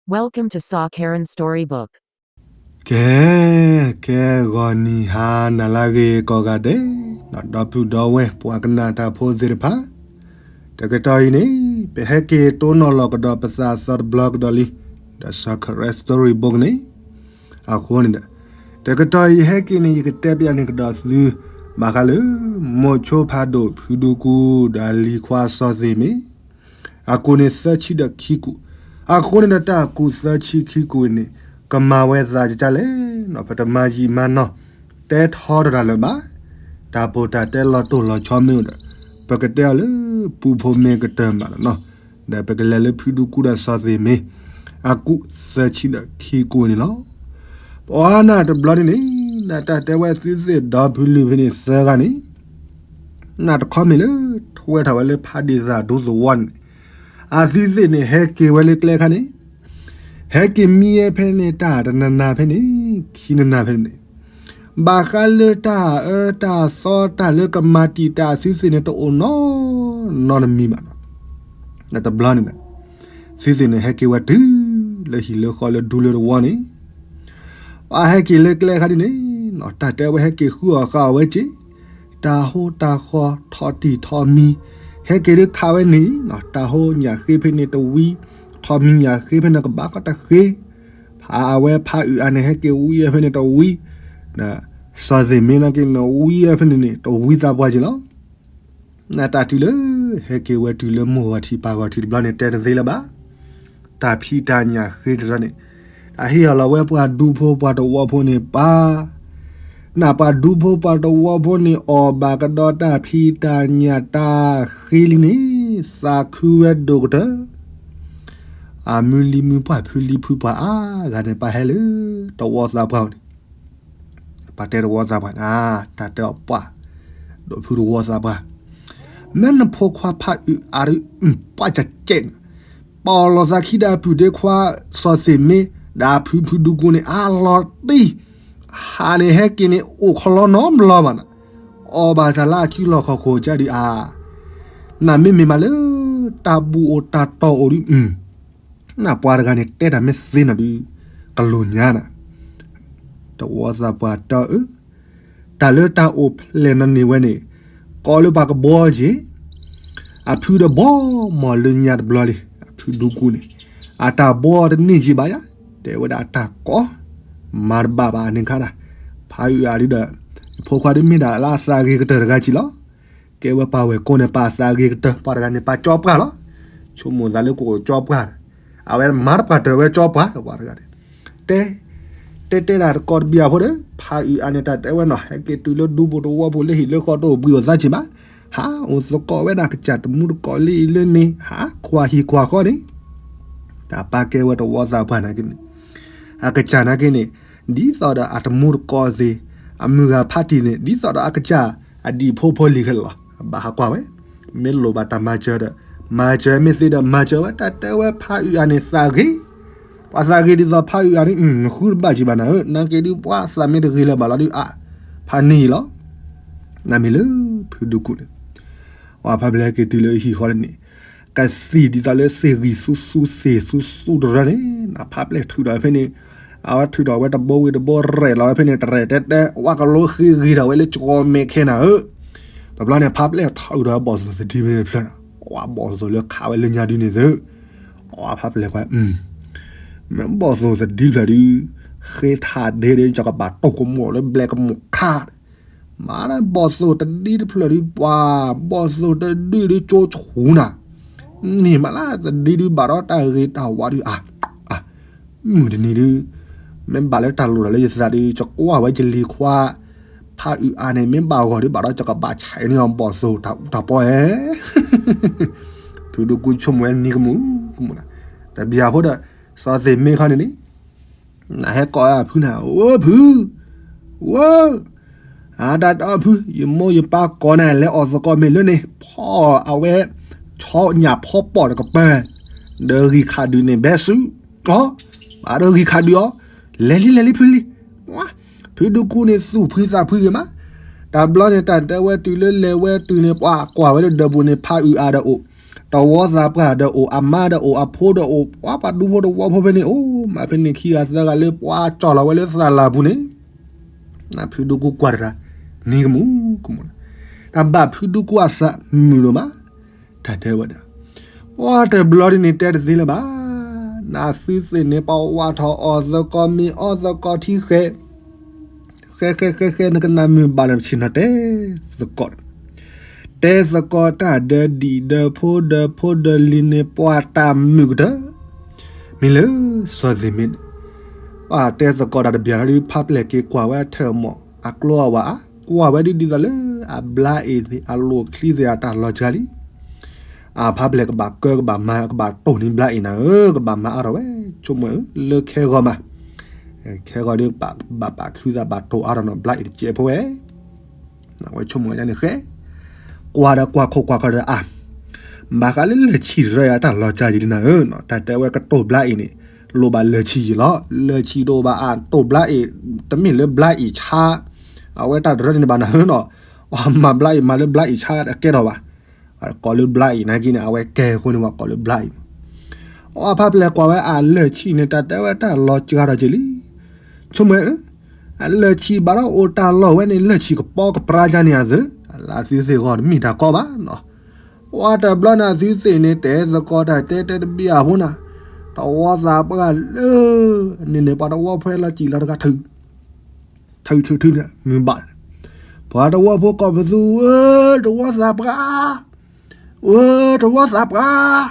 Welcome to Sa Karen Storybook. ကဲ, ကဲဂီၤနံၤဟါနၤလၢအဂ့ၤကိးဂၤဒဲး, ဒီပုၢ်ဒီဝဲၢ်ပှၤကနၣ်တၢ်ဖိသ့ၣ်တဖၣ်, တကတီၢ်အံၤန့ၣ် ပဟဲက့ၤတိၢ်နီၣ်လီၤကဒီးပသးသီတဘျီကဒီးလံ, ဒီး Sa Karen Storybook န့ၣ်, အဃိန့ၣ်ဒီး, တကတီၢ်အံၤဟဲက့ၤန့ၣ် ယကတဲပျးန့ၢ်ကဒီးသု, ဘၣ်ဃးလၢ မိၤဆိဖးဒိၣ်ဖုဒူကူဒီးလံၤခွါစီၤသ့ၣ်မ့ၢ် အကူးန့ၣ်သၢဆံဒီးခံကူး, အဃိန့ၣ်ဒီးတၢ်ကူးသၢဆံခံကူးအံၤန့ၣ် ကမၤဝဲသးကကလဲၣ်နီၤ, ပတမၤယံာ်မၤနီၢ် တဲထီတၢ်လၢၤဘၣ်, တၢ်ပိာ်တၢ်တဲလီၤတိၢ်လီၤဆီမ့ၢ်အိၣ်ဒီး ပကတဲအီၤလၢပူဖိမ့ၢ်ကတၢၢ်မးလီၤနီၤ, ဒီးပကလဲၤလၢဖုဒူကူဒီးစီၤသ့ၣ်မ့ၢ် အကူးသၢဆံဒီးခံကူးန့ၣ်လီၤ. ပှၤနၢ်တဘျီန့ၣ်န့ၣ်, နတၢ်တဲဝဲသုသ့ၣ်ဒီဖုလုၢ်ဖဲန့ၣ်သၢဂၤန့ၣ် နတခီမ့ၢ်လၢ ထွဲထီၣ်ဝဲလၢဖးဒံၣ်သၣ်ဒူသဝီန့ၣ်, အသုသ့ၣ်န့ၣ် ဟဲက့ၤဝဲလၢကျဲခါန့ၣ်, ဟဲက့ၤမံဝဲဖဲန့ၣ် တၢ်တနၤနၤဖဲန့ၣ်, ခံနၤနၤဖဲန့ၣ်, ဘၣ်ဃးလၢတၢ်အၢတၢ်သီတၢ်လၢကမၤတံာ်တာ်အသုသ့ၣ်န့ၣ် တအိၣ်နီတမံၤဘၣ်နီၤ. တဘျီန့ၣ်ဒီး သုသ့ၣ်န့ၣ် ဟဲက့ၤဝဲတုၤလၢဟံၣ်လၢဃီလၢဒူလၢသဝီန့ၣ်, ပှၤဟဲက့ၤလၢကျဲခါဒ်န့ၣ်, တၢ်တဲဝဲဟဲက့ၤဃုအီၣ်ဃုအီဝဲက့ၤ, တၢ်ဟိတၢ်ဃီထီၣ်တံၢ်ထီၣ်မံၤ, ဟဲက့ၤဒုးခးဝဲန့ၣ်, တၢ်ဟိညၣ်ဃ့ဖဲန့ၣ်တဝံ, ထီၣ်မံၤညၣ်ဃ့ဖဲန့ၣ်ကဘၣ်ကီတဃ့, ဖးအဝဲဖးအုးအါန့ၣ် ဟဲက့ၤဝံဝဲဖဲန့ၣ်တဝံ, ဒီးစီၤသ့ၣ်မ့ၢ်နာ်က့န့ၣ် ဝံဝဲဖဲန့ၣ်န့ၣ် တဝံသးပှၢ်က့ၤလီၤ. နတၢ်တုၤလၢ ဟဲက့ၤဝဲတုၤလၢမိၢ်ဂီၤထံးပၢ်ဂီၤထံးတဘျီန့ၣ် တဲတသ့လၢၤဘၣ်, တၢ်ဖံးတၢ်ညၣ်ဃ့တရၢန့ၣ်, အဟ့ၣ်အီၤလီၤဝဲပှၤဒူဖိပှၤတဝီဖိန့ၣ်ပၢ်, နပှၤဒူဖိပှၤတဝီဖိန့ၣ် အီၣ်ဘၣ်ကဒီးတၢ်ဖံးတၢ်ညၣ်တၢ်ဃ့လံန့ၣ်, သးခုဝဲဒိၣ်ကတၢၢ်, အမုၢ်လံၤမုၢ်ပှၢ်ဖုလံၤဖုပှၢ်အါဂၤန့ၣ် ပၢ်ဟဲလၢ တဝီသးပှၢ်န့ၣ် ပှၤတဲတဝီသးပှၢ်န့ၣ်, တၢ်တဲအီၤပှၢ်, ဒိၣ်ဖုတဝီသးပှၢ်, မ့ၢ်နဖိခွါဖးအုးအါဒုး ပှၢ်ကကဲးန့ၣ်, ပာ်လီၤသးခံဒီးအပုၢ်ဒ့ခွါစီၤသ့ၣ်မ့ၢ် ဒီးအဖုဖုဒူကူန့ၣ် အလီၤတံၢ်, ဟးန့ၣ်ဟဲက့ၤန့ၣ် အိၣ်ခီလီနီတဘျီဘၣ်နီၤ, အီၣ်ဘၣ်တၢ်လၢအစုလီၢ်ခီၣ်ခိၣ်ကဒုးအါ, နမ့မ့ၢ်မးလၢ တၢ်ဘူၣ်အိၣ်တၢ်တီၢ်အိၣ်ဒုး နပှၤတဂၤန့ၣ် တဲတၢ်မ့ၢ်သ့နီၤဒုး ကလိာ်ညါနၤ, တဝီသးပှၢ်တဲအီၤ, တၢ်လၢတၢ်အိၣ်ဖျဲၣ်နီၤန့ၢ်ဝဲန့ၣ်, ကိးလၢပှၤကဘှီက့ၤ, အဖုဒီးဘှီမီၢ်လၢညါတဘျီလံ, အဖုဒူကူန့ၣ်, အတၢ်ဘှီတန့ၢ်က့ၤဘၣ်ယါ, တဲဝဲဒၣ်အတၢ်ကိး, မၤတဘၣ်ဘၣ်န့ၣ်ခါဒၣ်, ဖးအုးအါဒုးဒီး, ဖိခွါဒုးမ့ၢ်ဒၣ်လၢအသးဂ့ၤကတၢၢ်တဂၤက့ၤလီၤ. ကဲဝဲပှၤဝဲၢ်ကိန့ၣ် ပှၤသးဂ့ၤကတၢၢ် ပှၤတဂၤန့ၣ် ပှၤကၠီပှၢ်လီၤ. ဆိကမိၣ်သးလၢကအိၣ်ကၠီပှၢ်, အဝဲမၤတပှၢ်တၢၢ်ဝဲကၠီပှၢ်ဒီးပှၤတဂၤန့ၣ်, တဲ, တဲတဲဒၣ်တကိးတဘျီအဖိဒီး ဖးအုးအါန့ၣ် တၢ်တဲဝဲနီၤ ဟဲက့ၤတုၤလၢဒူဖိတဝီဖိလၢဟံၣ်လၢဃီတအိၣ်ဘှံးအိၣ်သါက့ၤဘၣ်, ဟးအိၣ်သကိးဝဲဒၣ်ကစၢ်တမူတကိးလၢအံၤလၢန့ၣ် ဟးခွါဟံၣ်ခွါဃီန့ၣ်, တၢ်ပာ်ကဲဝဲတဝီသးပှၢ်နာ်က့န့ၣ်, အကစၢ်နာ်က့န့ၣ်, ဒ်သိးဒီးအတမူတကိးသ့ၣ်, အမုၢ်ဂၤဖးတံၢ်န့ၣ် ဒ်သိးဒီးအကစၢ်အဒံၣ်ဖိဖိလံၤခဲလၢာ်လီၤ. ဘၣ်ဟးကွၢ်ဝဲ, မ့ၢ်လိၣ်ဘၣ်တၢ်မၤစၢၤဒီး, မၤစၢၤမ့ၢ်သ့ဒီးမၤစၢၤဝဲ တၢ်တဲဝဲဖးအုးအါန့ၣ်သးဂ့ၤ, ပှၤသးဂ့ၤဒ်သိးဖးအုးအါန့ၣ် နဃုတဘၣ်က့ၤဘၣ်နၤဧၢ, နာ်က့ဒုးပှၤသးမ့ၢ်တဂ့ၤလၢၤဘၣ်လီၤဒုးအါ, ဖးန့ၢ်လီၤ. နမ့ၢ်လၢဖုဒူကူန့ၣ်, အဖးပျဲၢ်ဟဲက့ၤတုၤလၢဟံၣ်ဃီလၢန့ၣ်, ကသံၣ်ဒ်သိးလၢသ့ၣ်ဂံၢ်သူသူသ့ၣ်သူသူတရၢန့ၣ် နဖးပျဲၢ်ထုးထီၣ်ဖဲန့ၣ်, အဝဲထုးထီၣ်ဝဲတဘိဝံၤတဘိရဲၣ်လီၤဝဲဖဲန့ၣ် တရဲၣ်တဲတဲ ဝဲကလိဃ့ဂ့ၤထီၣ်ဝဲလၢကီမဲာ်ခဲနၤဧၢ, တဘျီန့ၣ် ဖးပျဲၢ်ထုးထီၣ်ဝဲဘီၣ်သိၣ်သဒံဖဲန့ၣ်တဖျၢၣ်, ဝဲဘီၣ်သိၣ်လၢခးဝဲလၢညါဒုန့ၣ်သု, အဖးပျဲၢ်ကွၢ်, မ့ၢ်ဘီၣ်သိၣ်သဒံဖျၢၣ်ဒု, ဃ့ထးဒ့ဒီး ယကဘၣ်တိၢ်ကမိၣ်လၢဘျဲၣ်ကမိၣ်ခါ မၤဒၣ်ဘီၣ်သိၣ်တဒံတဖျၢၣ်ဒုး ပှၤ, ဘီၣ်သိၣ်တဒုဒုးကၠိဆူၣ်နၤ, န့ၢ်မးလၢတဒံဒုးဘၣ်ဒီးတၢ်ဂ့ၤတၢ်ဝါဒုးအါ, အါ, မုၢ်တနံၤဒုး, မ့ၢ်ဘၣ်လၢတၢ်လိၣ်ဒီးလၢယသးဒုး ယကွၢ်ဝဲယလံၤခွါ, ဖးအုးအါန့ၣ် မ့ၢ်ဘၣ်ဂီၤဒုးဘၣ်ဒီး ယကဘၣ်ဆဲးန့ၢ်အီၤဘီၣ်သိၣ်တၢ်အူတၢ်ပီအဲ ဖုဒူကူဆိကမိၣ်ဝဲနံၤကမူၣ်ကမူၣ်လီၤ, တဘျီဖိဒီး, စီၤသ့ၣ်မ့ၢ်ခီန့ၣ်န့ၣ် နဟဲကိးအဖုနၤ, အိၣ်ဖု, ဝဲ, အတၢ်တီဖု, ယမိၢ်ယပၢ်ကိးနၤလဲၤအီၣ်သကိးမ့ၢ်လၢန့ၣ် ဖီအဝဲ, ဆီညၣ်ဖီပီၣ်တကပၤ, ဒီးဂံၢ်ခးဒုးန့ၣ်ဘဲစု, အီ, ဘၣ်ဒီးဂံၢ်ခးဒုးအီၤ, လဲၤလံလဲၤလံဖုလံ, ဖုဒူကူန့ၣ်သူၣ်ဖှံသးဖှံဂ့ၤမး, တဘျီန့ၣ်တၢ်တဲဝဲတုၤလၢလဲၤဝဲတုၤန့ၣ် ပှၤကွၢ်ဝဲလၢဒၢးပူၤန့ၣ် ဖးအုးအါဒီးအိၣ်, တဝီသးပှၢ်ဒီးအိၣ်အမါဒီးအိၣ်အဖိဒီးအိၣ်ပှၤပှၤဒူဖိတဝီဖိဖဲန့ၣ် အိၣ်မးဖဲန့ၣ်ခံဂၤသၢဂၤလၢပှၤကၠီၣ်လီၤဝဲလၢသးလၢ်ပူၤန့ၣ်, နဖုဒူကိကွၢ်တရၣ် နံၤကမူၣ်ကမူၣ်လီၤ. တၢ်ဘၣ်ဖုဒူကိအသးမုာ်ဒိၣ်မး, တၢ်တဲဝဲဒၣ်, ပှၤတဘျီဒ်န့ၣ်တဲတသ့လၢၤဘၣ်. နသုသ့ၣ်န့ၣ်ပှၤဝးထီၣ်အီၣ်သကိးမ့ၤအီသကိးထံဃဲ ဃဲဃဲဃဲဃဲ နကနၣ်မုာ်ဘၣ်လၢဆ့ၣ်နီၤတဲသကိး, တဲသကိးတၢ်ဒီးဒံၣ်ဒီးဖိဒီးဖိဒီးလံၤန့ၣ် ပှၤတၢ်မုာ်ကတၢၢ်, မ့ၢ်လၢစီၤသ့ၣ်မ့ၢ်န့ၣ်, တဲသကိးတၢ်တဘျီလီၤဒီး ဖးပျဲၢ်က့ၤကွၢ်ဝဲအထၢၣ်မီၢ် အကျိအဝၤအါ ကွၢ်ဝဲဒ်ဒ်သိးလၢ အဘျါအ့ၣ်သ့ၣ် အလိၣ်ချံသ့ၣ် အတၢ်လီၤစှၤလံ အဖးပျဲၢ်ကဘၣ်ကၢကဘၣ်မၤ ကဘၣ်တိၢ်န့ၢ်ဘျါအ့ၣ်နၤဧၢ, ကဘၣ်မၤအါထီၣ်ဝဲ, ဆိကမိၣ်ဧၢ လၢခဲဂီၤမး, ခဲဂီၤဒီးဘၣ်ပာ်ခုသးဘၣ်တိၢ်အါထီၣ်နီၤ ဘျါအ့ၣ်တစဲးဖိဝဲ, ဝဲဆိကမိၣ်န့ၣ်ဃဲ, ကွၢ်ဒီးကွၢ်ခိၣ်ကွၢ်ခီဒီးအါ, ဘၣ်ဃးလၢလၢၢ်ဆံၣ်တရၢအံၤ အတၢ်လီၤစှၤယံၤလံနၤဧၢ, တၢ်တဲဝဲကတိၢ်ဘျါအ့ၣ်န့ၣ် လိၣ်ဘၣ်လၢၢ်ဆံၣ်ယံၤလီၤ, လၢၢ်ဆံၣ်တအိၣ်ဘၣ်အတိၢ်ဘျါအ့ၣ်, တမ့ၢ်လၢဘျါအ့ၣ်ဆါ, အဝဲတၢ်တရၢန့ၣ်ဘၣ်နၤဧၢနီၤ, အမၤဘျါအ့ၣ်မၤလၢဘျါအ့ၣ်ဆါအကဲထီၣ်ဘၣ်, ကိးလၢဘျါအ့ၣ်နာ်က့န့ၣ် အဝဲကဲအဃိန့ၣ် ပှၤကိးလၢဘျါအ့ၣ်မး, အဖးပျဲၢ်ကွၢ်ဝဲအလၢၢ်ဆံၣ်န့ၣ် တၢ်တဲဝဲတၢ်လီၤစှၤထီၣ်က့ၤလံ, ဆိကမိၣ်ဧၢ အလၢၢ်ဆံၣ်ဘၣ်ဒီးအိၣ်တၢ်လီၢ်ဝဲန့ၣ် လၢၢ်ဆံၣ်ကပီၤကပြါကန့ၣ်အသု, လၢအသုသ့ၣ်ဂီၢ်တမ့ၢ်တၢ်ကီဘၣ်နီၤ, ပှၤတဘျီန့ၣ်အသုသ့ၣ်န့ၣ် တဲသကိးတၢ်တဲတဲတဘံၣ်အဖိနၤ, တဝီသးပှၢ်လၢ, န့ၣ်န့ၣ် ပှၤတဝီဖိလီၤစံၣ်လီၤတဂၤထုး, ထုးထုးထုးန့ၣ် မုၢ်ဘၣ်, ပှၤတဝီဖိကိးပသူဧၢ, တဝီသးပှၢ် ဝဲတဝီသးပှၢ်,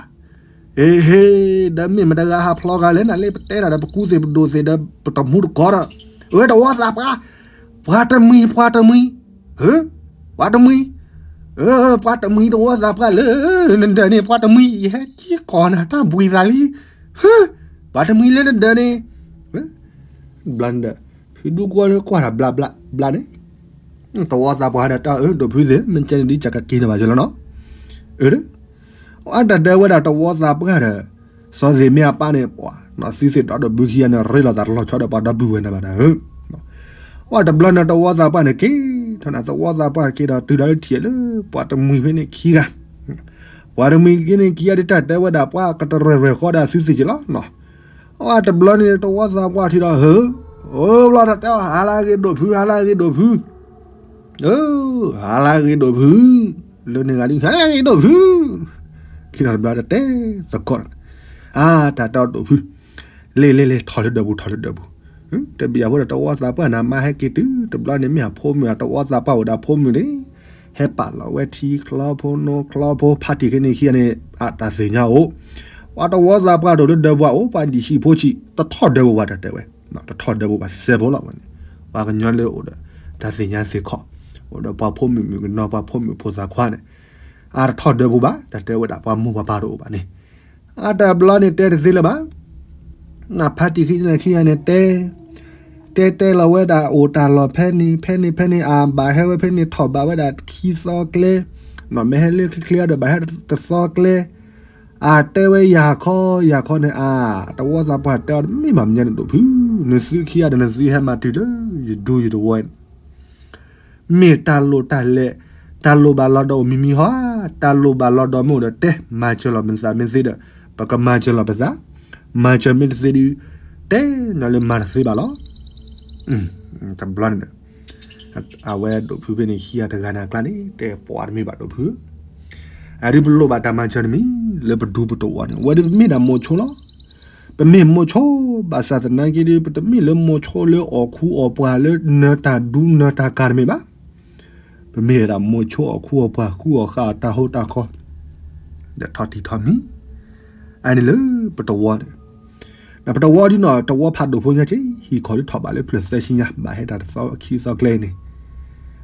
အ့ဟ့, ဒီးမ့ၢ်မတၤတဂၤဟးဖျီဂၤလဲၣ် နလၢပတဲတၢ်ဒီးပကူသ့ၣ်ပဒိၣ်သ့ၣ်ဒီးပတမူတကိးဒီး, ဝဲတဝီသးပှၢ်, ပှၤတမှံၤ ပှၤတမှံၤ, ပှၤတမှံၤ, ပှၤတမှံၤတဝီသးပှၢ်လၢ, နဒၢးန့ၣ် ပှၤတမှံၤ ယဟဲက့ၤကီၢ်နၤတၢ်ဘှံးသးလံ, ပှၤတမှံၤလၢနဒၢးန့ၣ်, ဘျီနဒၢး, ဖုဒူကွၢ်လၢကွၢ်တၢ်ဘျါဘျါဘျါန့ၣ် တဝီသးပှၢ်ဒီးတၢ်အၢ ဒိၣ်ဖုသ့ၣ် မ့ၢ်ကဲန့ၣ်ဒ်ကကက့ၤန့ၣ်ဘၣ်ယလီၤနီၤ, အၢ, အတၢ်ဒၢးဝဲဒၣ်တဝီသးပှၢ်ဒီး, စီၤသ့ၣ်မ့ၢ်အပၢ်န့ၣ် ပှၤ, သုသ့ၣ်ဒီးဒိၣ်ဖုခံဂၤန့ၣ် ရ့လိာ်သးတလီၤဆီဒီးပှၤဒီပုၢ်ဝဲၢ်န့ၣ်ဘၣ်ဒီး, အတဘျီန့ၣ်တဝီသးပှၢ်န့ၣ်က့ၤ, ထီၣ်န့ၣ်သဝီသးပှၢ်က့ၤဒီးတုၤဒီးလၢထံၣ်လၢပှၤတမှံၤဖဲန့ၣ်ခံဂၤ, ပှၤတမှံၤက့ၤန့ၣ်ခံဂၤဒ်တၢ်တဲဝဲဒၣ်ပှၤကတရဲၣ်ရဲၣ်ဃီဒီးသုသ့ၣ်က့ၤလီၤနီၤ, အတဘျီန့ၣ်တဝီသးပှၢ်ထံၣ်ဒီးဟၢ, အိၣ်ဘျီတၢ်တဲအီၤ ဟါလၢအဂ့ၤဒိၣ်ဖု ဟါလၢအဂ့ၤဒိၣ်ဖု, ဟါလၢအဂ့ၤဒိၣ်ဖု, လၢန့ၣ်ဂၤဒ် ဟါလၢအဂ့ၤဒိၣ်ဖု, ခံဒီးတဘျီတတဲသကိး, အါ တၢ်တဲအီၤဒိၣ်ဖု, လဲၤလဲၤလဲၤ ထီၣ်လၢဒၢးပူၤ ထီၣ်လၢဒၢးပူၤ, တဘျီအဖိဒီးတဝီသးပှၢ်န့ၣ် မါဟဲက့ၤတုၤ တဘျီန့ၣ်မ့ၢ်အဖိမုၣ် အတဝီသးပှၢ်အိၣ်ဒီးအဖိမုၣ်န့ၣ်, ဟဲပာ်လီၤဝဲထံချီဖိနိချီဖိ ဖါတံၢ်က့ၤန့ၣ်ခံဂၤန့ၣ် အတၢ်သ့ၣ်ညါအိၣ်, ပှၤတဝီသးပှၢ်တအိၣ်လၢဒၢးပူၤအိၣ် ပှၤဒံၣ်ဆံးဖိဆံး တထီၣ်ဒၢးပူၤဘၣ်တၢ်တဲဝဲ, တထီၣ်ဒၢးပူၤဘၣ်စဲးဖိလီၤဝဲန့ၣ်, ပှၤကညီလၢအိၣ်ဒီး, တၢ်သ့ၣ်ညါသ့ၣ်ခီၣ်, အိၣ်ဒီးပှၤဖိမုၣ်မုၣ်ကနီၤ ပှၤဖိမုၣ်ဖိသၣ်ခွါန့ၣ်, အတထီၣ်ဒၢးပူၤဘၣ် တၢ်တဲဝဲဒၣ်ပှၤမိၢ်ပှၤပၢ်တအိၣ်ဘၣ်န့ၣ်, အတဘျီန့ၣ်တဲတသ့လၢၤဘၣ် နဖါတံၢ်ခံန့ၣ်ခံဂၤန့ၣ်တဲ, တဲတဲလီၤဝဲဒၣ်အိၣ်တၢ်လီၢ်ဖဲန့ၣ် ဖဲန့ၣ်ဖဲန့ၣ် အဘၣ်ဟဲဝဲဖဲန့ၣ် ထီၣ်ဘးဝဲဒၣ်ခံသီကျဲ, မ့ၢ်ဟဲလၢချ့ချ့ဒီးဘၣ်ဟဲတသီကျဲ, အတဲဝဲယၤခီ ယၤခီန့ၣ် အါ တဝီသးပှၢ်တဲအီၤတမ့ၢ်ဘၣ်မညါန့ၣ်ဒိၣ်ဖု, နသုခံဂၤဒီးနသုဟဲမၤတုၤလၢယဒူယတဝီန့ၣ် မ့ၢ်တၢ်လိၣ်တၢ်လဲၣ်, တၢ်လိၣ်ဘၣ်လီၤဒီးအိၣ်မံၤမံၤဟီဧါ, တၢ်လိၣ်ဘၣ်လီၤဒီးမ့ၢ်အိၣ်ဒီးတဲ မၤစၢၤလီၤမသးမ့ၢ်သ့ဒီး, ပကမၤစၢၤလီၤပသး, မၤစၢၤမ့ၢ်တသ့ဒီး, တဲနီၤလၢမၤတသ့ဘၣ်လီၤ. တဘျီန့ၣ်ဒီး, အဝဲဒိၣ်ဖုဖဲန့ၣ်ခံဂၤတဂၤန့ၣ်အကျါန့ၣ် တဲပှၤတမ့ၢ်ဘၣ်ဒိၣ်ဖု အဒုးပလိၣ်ဘၣ်တၢ်မၤစၢၤတမံၤ လၢပဒူပတဝီန့ၣ် ဝဲဒၣ်ပမ့ၢ်ဒၣ်မိၤဆိလီၤ. ပမ့ၢ်မိၤဆိ ဘၣ်ဆၣ်သနာ်က့ဒီး ပတမ့ၢ်လၢမိၤဆိလၢအီၣ်ခူအီၣ်ပှၢ်လၢနၢၤတၢ်ဒူနၢၤတၢ်ကၤတမ့ၢ်ဘၣ်. ပမ့ၢ်ဝဲဒၣ်မိၤဆိအီၣ်ခူအီၣ်ပှၢ် ဃုအီၣ်ဃာ်အီၣ်တၢ်ဟိတၢ်ဃီ ဒီးထီၣ်တံၢ်ထီၣ်မံၤ အန့ၣ်လၢပတဝီန့ၣ် ပတဝီဒ်နီၤ တဝီဖးဒိၣ်ဖိညါက့ ဟံၣ်ခီၣ်ဒ်ထီၣ်ဘးလၢဖျၢၣ်သၢဆံညါ ဘၣ်ဟဲတၢ်တသီခံသီကျဲအံၤန့ၣ်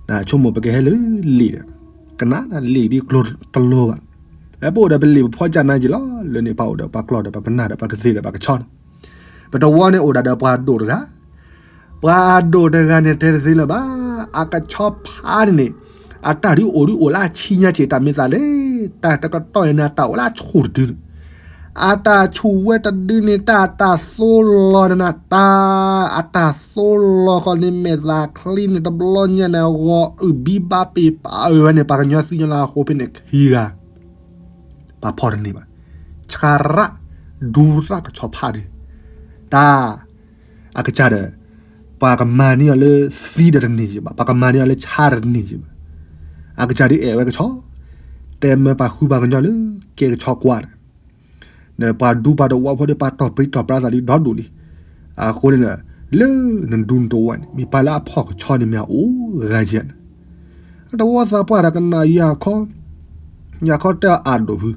နဆိကမိၣ်ပကဟဲလၢလံာ်ဒီး ကနၣ်လံာ်ဒ်ကျိတလိၤဘၣ်. ပအိၣ်ဒီးပလံာ်ပဖီကၢ်နါက့လီၤ. လၢန့ၣ်ပှၤအိၣ်ဒီးပှၤကျီၢ်ဒီးပှၤပနၢ်ဒီးပှၤကသ့ၣ်ဒီးပှၤကဆီန့ၣ် ပတဝီန့ၣ်အိၣ်ဒၣ်ဒီးပှၤဒိၣ်တဂၤ ပှၤအဒိၣ်တဂၤန့ၣ်တဲတသ့လၢၤဘၣ်. အကဆီဖါန့ၣ်န့ၣ် အတၢ်ဒုးအိၣ်ဒုးအိၣ်လၢအဆံညါက့ တၢ်မ့ၢ်သးလဲၣ် တၢ်တကတီၢ်အံၤန့ၣ် အတၢ်အိၣ်လၢအဆူၣ်တဒုန့ၣ် အတၢ်ဆူၣ်ဝဲတဒုန့ၣ် တၢ်တၢ်သိလီၤန့ၣ်နၤ တၢ်အတၢ်သိလီၤဃီန့ၣ် မဲာ်သၣ်ချံန့ၣ် တဘျီညါန့ၣ် ဂီၤအုၣ်ဘံဘါပ့ၤပာ်အုၣ်ဝဲန့ၣ် ပှၤကညီသံညီလၢအဃိဖဲန့ၣ်ခံဂၤ ပှၤဖီၣ်တန့ၢ်ဘၣ်. ဆါရၣ် ဒူရၣ်ကဆီဖးဒုး တၢ် အကစၢ်ဒီး ပှၤကမၤန့ၢ်အီၤလၢသံဒီးတန့ၢ်ယံၤဘၣ်, ပှၤကမၤန့ၢ်အီၤလၢဆါဒီးတန့ၢ်ယံၤဘၣ်. အကစၢ်ဒုးအဲၣ်ဝဲကဆီ, တဲမၢပှၤဃုပှၤကညီလၢကဲကဆီကွၢ်ဒီး ဒီးပှၤဒူပှၤတဝီဖိဒီး ပှၤတီၢ်ပံၤတီၢ်ပြးသးဒုး ဒီဒူၣ်လံ. အဃိန့ၣ်ဒီး လၢနဒူနတဝီန့ၣ် မ့ၢ်ပှၤလၢအဖီၣ်ကဆီန့ၣ် မ့ၢ်အအိၣ်ဂၤယဲၢ်န့ၣ် တဝီသးပှၢ်တၢ်ကနၣ်ယၤခီ, ယၤခီတဲအဒိၣ်ဖု,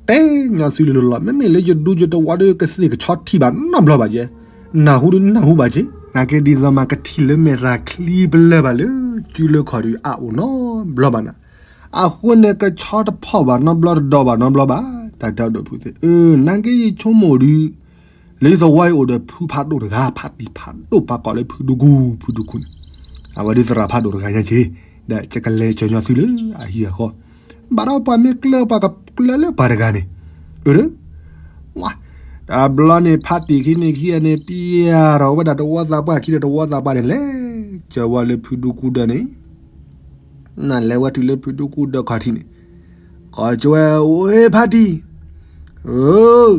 တဲညီသုလၢလီၤ, မ့မ့ၢ်လၢယဒူယတဝီဒီး ကသ့ၣ်ကဆီထံၣ်ဘၣ်နီတဘျီဘၣ်ယဲ, နၢ်ဟူဒုးနၢ်ဟူဘၣ်က့, နာ်က့ဒ်သိးမး ကထံၣ်လၢမဲာ်သၣ်ချံပလၢၢ်ဘၣ်လၢ စုလၢခီၣ်ဒုး အအိၣ်နီတဘျီဘၣ်နၤ. အဃိန့ၣ် ကဆီတဖီၣ်ဘၣ်နီတဘျီ တဒီးဘၣ်နီတဘျီဘၣ်, တၢ်တဲအဒိၣ်ဖုသ့ၣ်, နာ်က့ယဆိကမိၣ်ဒုး လၢယသဝီအံၤအိၣ်ဒီးဖုဖးဒိၣ်တဂၤ, ဖးတံၢ်ဖးဒိၣ်ပှၤကိးလၢဖုဒူကူ, ဖုဒူကူန့ၣ် အဝဲဒုးသရၣ်ဖးဒိၣ်တဂၤညါက့, ဒီးယကလဲၤကၢၤညီသုလၢအဟံၣ်အဃီ, ဘၣ်ဒီးပှၤမ့ၢ်ကျၢၤ ပှၤကကျၢၤလၢပှၤတဂၤန့ၣ်, အၢ တဘျီန့ၣ် ဖးတံၢ်ခံန့ၣ်ခံဂၤန့ၣ် ပျဲထီၣ်ဝဲဒၣ်တဝီသးပှၢ်ခံဒီးတဝီသးပှၢ်န့ၣ် လဲၤကၢၤဝဲလၢဖုဒူကူဒၢးန့ၣ်, နလဲၤဝဲတုၤလၢဖုဒူကူဒၢးခီၣ်ထံးန့ၣ်, ကိးကၠိဝဲ, ဝ့ဖးတံၢ်,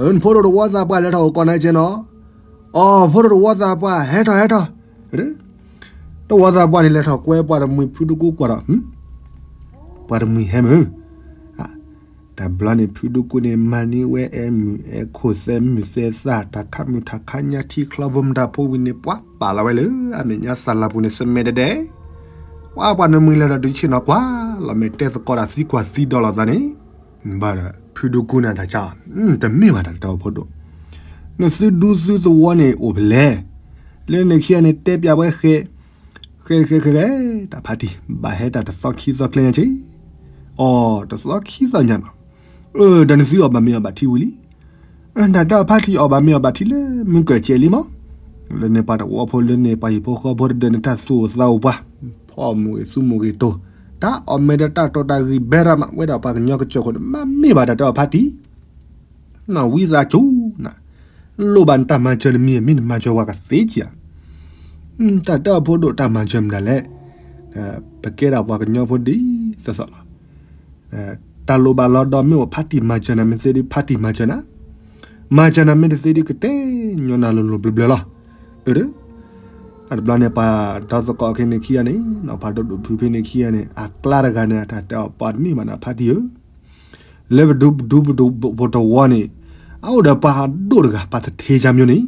ဧၢ, နဖိဒိၣ်တဝီသးပှၢ်လဲၤထီၣ်အိၣ်ကီၢ်နၤကဲနီၤ, အီၤ ဖိဒိၣ်တဝီသးပှၢ် ဟဲထီၣ်ဟဲထီၣ်, တဝီသးပှၢ်န့ၣ် လဲၤထီၣ်ကွဲပှၤတမှံၤ ဖုဒူကူကွၢ်ဒီး, ပှၤတမှံၤဟဲမုၢ် တဘျီန့ၣ် ဖုဒူကူန့ၣ် မၤန့ၢ်ဝဲအဲၣ်မုာ်အဲၣ်ခိၣ် သဲမုာ်သဲသၣ် တၢ်ခးမုာ်တၢ်ခးညါ ထံချီဘိမတၤဖိဝံၤန့ၣ် ပှၤပာ်လီၤဝဲလၢအမဲာ်ညါသးလၤပူၤန့ၣ် စမဲဒဲဒဲ, ပှၤပှၤနမှံၤလၢာ်ဒီး ဒုးဆ့ၣ်နီၤကွၢ်လီၤမဲာ် တဲသကိးတၢ်သံကွၢ်သံဒီးလိာ်သးန့ၣ်, ဘၣ်ဒီး ဖုဒူကူန့ၣ်တၢ်ကၢ်, တမ့ၢ်ဘၣ်တၢ်တၢ်အိၣ်ဖှိၣ်ဒိၣ်, နသုဒူသုသဝီန့ၣ်အိၣ်ဖဲလဲၣ်, လၢန့ၣ်ခံဂၤန့ၣ် တဲပျးဝဲဃဲ ဃဲဃဲဃဲဃဲ, တၢ်ဖးတံၢ် ဘၣ်ဟဲတၢ်တသီခံသီကျဲညါက့, အီၤ တသီခံသီညါနီၤ, အၢ ဒီးနသုအီၣ်ဘၣ်မ့ၤအီၣ်ဘၣ်ထံဝံၤလံ, တၢ်တၢ်ဖးတံၢ်အီၣ်ဘၣ်မ့ၤအီၣ်ဘၣ်ထံလၢမုၢ်ကၢၢ်စဲးလံမး, လၢန့ၣ်ပှၤတဝီဖိလၢန့ၣ် ပှၤဟံၣ်ဖိဃီဖိတဒၢးန့ၣ် တၢ်သူၣ်အိၣ်သးအိၣ်ပှၤ, ဖီၣ်မုၢ်ဂ့ၤသူမုၢ်ဂ့ၤတိၤ, တၢ်အီၣ်မ့ၤဒီးတၢ်တိာ်တၢ်ဂံၢ်ဘဲရမး ဝဲဒၣ်ပှၤကညီကစၢၢ်ခိၣ်န့ၣ် မ့ၢ်မ့ၢ်ဘၣ်တၢ်တၢ်ဖးတံၢ် နဝံသးစူၤနၤ, လိၣ်ဘၣ်နတၢ်မၤစၢၤနမံၤ မ့ၢ်နမၤစၢၤဝဲကသ့ကဧါ, တၢ်တၢ်အိၣ်ဖှိၣ်ဒိၣ်တၢ်မၤစၢၤမတၤလဲၣ်, ပကဲဒၣ်ပှၤကညီဖိဒ်သိးသိးလီၤ, တၢ်လိၣ်ဘၣ်လီၤဒီးမ့ၢ်အိၣ်ဖးတံၢ်မၤစၢၤနၤ မ့ၢ်သ့ဒုးဖးတံၢ်မၤစၢၤနၤ, မၤစၢၤနၤမ့ၢ်တသ့ဒုးကတဲညီနၤလိၤလိၤဘျၢဘျၢလီၤ, အၢ တဘျီန့ၣ် ပှၤဒီသကိးခဲန့ၣ်ခံဂၤန့ၣ် နီၢ်ဖးဒိၣ်ဒိၣ်ဖုဖဲန့ၣ်ခံဂၤန့ၣ် အကျါတဂၤန့ၣ် အတၢ်တဲအီၤပှၤတမ့ၢ်ဘၣ်နဖါတံၢ်ဧၢ, လၢပဒူပဒူပဒူပတဝီန့ၣ် အအိၣ်ဒီးပှၤဒိၣ်တဂၤ ပှၤသထ့ဆါမျိုးန့ၣ်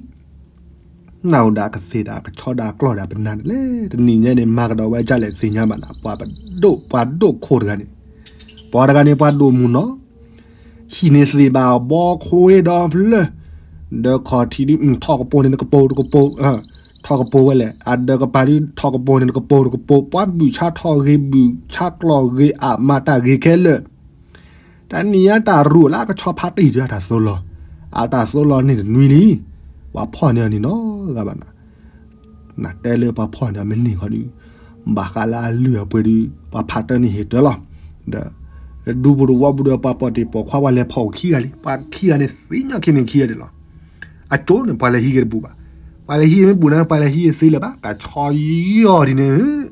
နၢ်ဟူဒၣ်ကသ့ၣ်ဒၣ်ကဆီဒၣ်ကျီၢ်ဒၣ်ပနၢ်န့ၣ်လဲၣ် တနံၤညါန့ၣ် မၤကဒီးဝဲဒ်လဲၣ်သ့ၣ်ညါဘၣ်နၤ ပှၤဒိၣ်ပှၤဒိၣ်ခိၣ်တဂၤန့ၣ်, ပှၤတဂၤန့ၣ် ပှၤဒိၣ်မုၢ်နီၤ ဟံၣ်န့ၣ်သ့ၣ်ဘၣ်ဘီခွ့ဒီဖျၢၣ်, ဒီးခီၣ်ထံးဒုး ထီၣ်ကပိာ်န့ၣ်တကပိာ်တကပိာ်, ထီၣ်ကပိာ်ဝဲလဲၣ်, အဒၢးကပၤဒုး ထီၣ်ကပိာ်န့ၣ်တကပိာ်တကပိာ်, ပှၤဘုၣ်ဆါထီၣ်ဂ့ၤဘုၣ်ဆါကျီၢ်ဂ့ၤအမၤတၢ်ဂ့ၤခဲလၢာ်, တနံၤညါတၢ်ရူၢ်လၢအကဆီဖါတံၢ်ဒုးအတၢ်သိလီၤ, အတၢ်သိလီၤန့ၢ်တနွံလံ, ပှၤဖီၣ်န့ၢ်အီၤန့ၣ်နီတဂၤဘၣ်နၤ နတဲလၢပှၤဖီၣ်န့ၢ်အီၤမ့ၢ်န့ၢ်ဃီဒုး, ဘၣ်ဃးလၢအလုၢ်အပှ့ၤဒုး ပှၤဖးတၢ်န့ၣ်ဟ့ၣ်တၢ်လီၤ, ဒီး ဒူပူၤတဝီပူၤဒီး ပှၤပိာ်တ့ၢ်ပိာ်ခွါပှၤလဲၤဖီၣ်ခံဂၤလံ, ပှၤခံဂၤန့ၣ်သ့ၣ်ညါခံန့ၣ်ခံဂၤဒဲးလီၤ, အကၠိန့ၣ် ပှၤလဲၤဟံးဂ့ၤတဘူးဘၣ်, ပှၤလဲၤဟံးဂ့ၤမ့ၢ်ဘူးနၤ ပှၤလဲၤဟံးဂ့ၤသ့လၢၤဘၣ်, ကဆီယီၢ်ဒ်န့ၣ်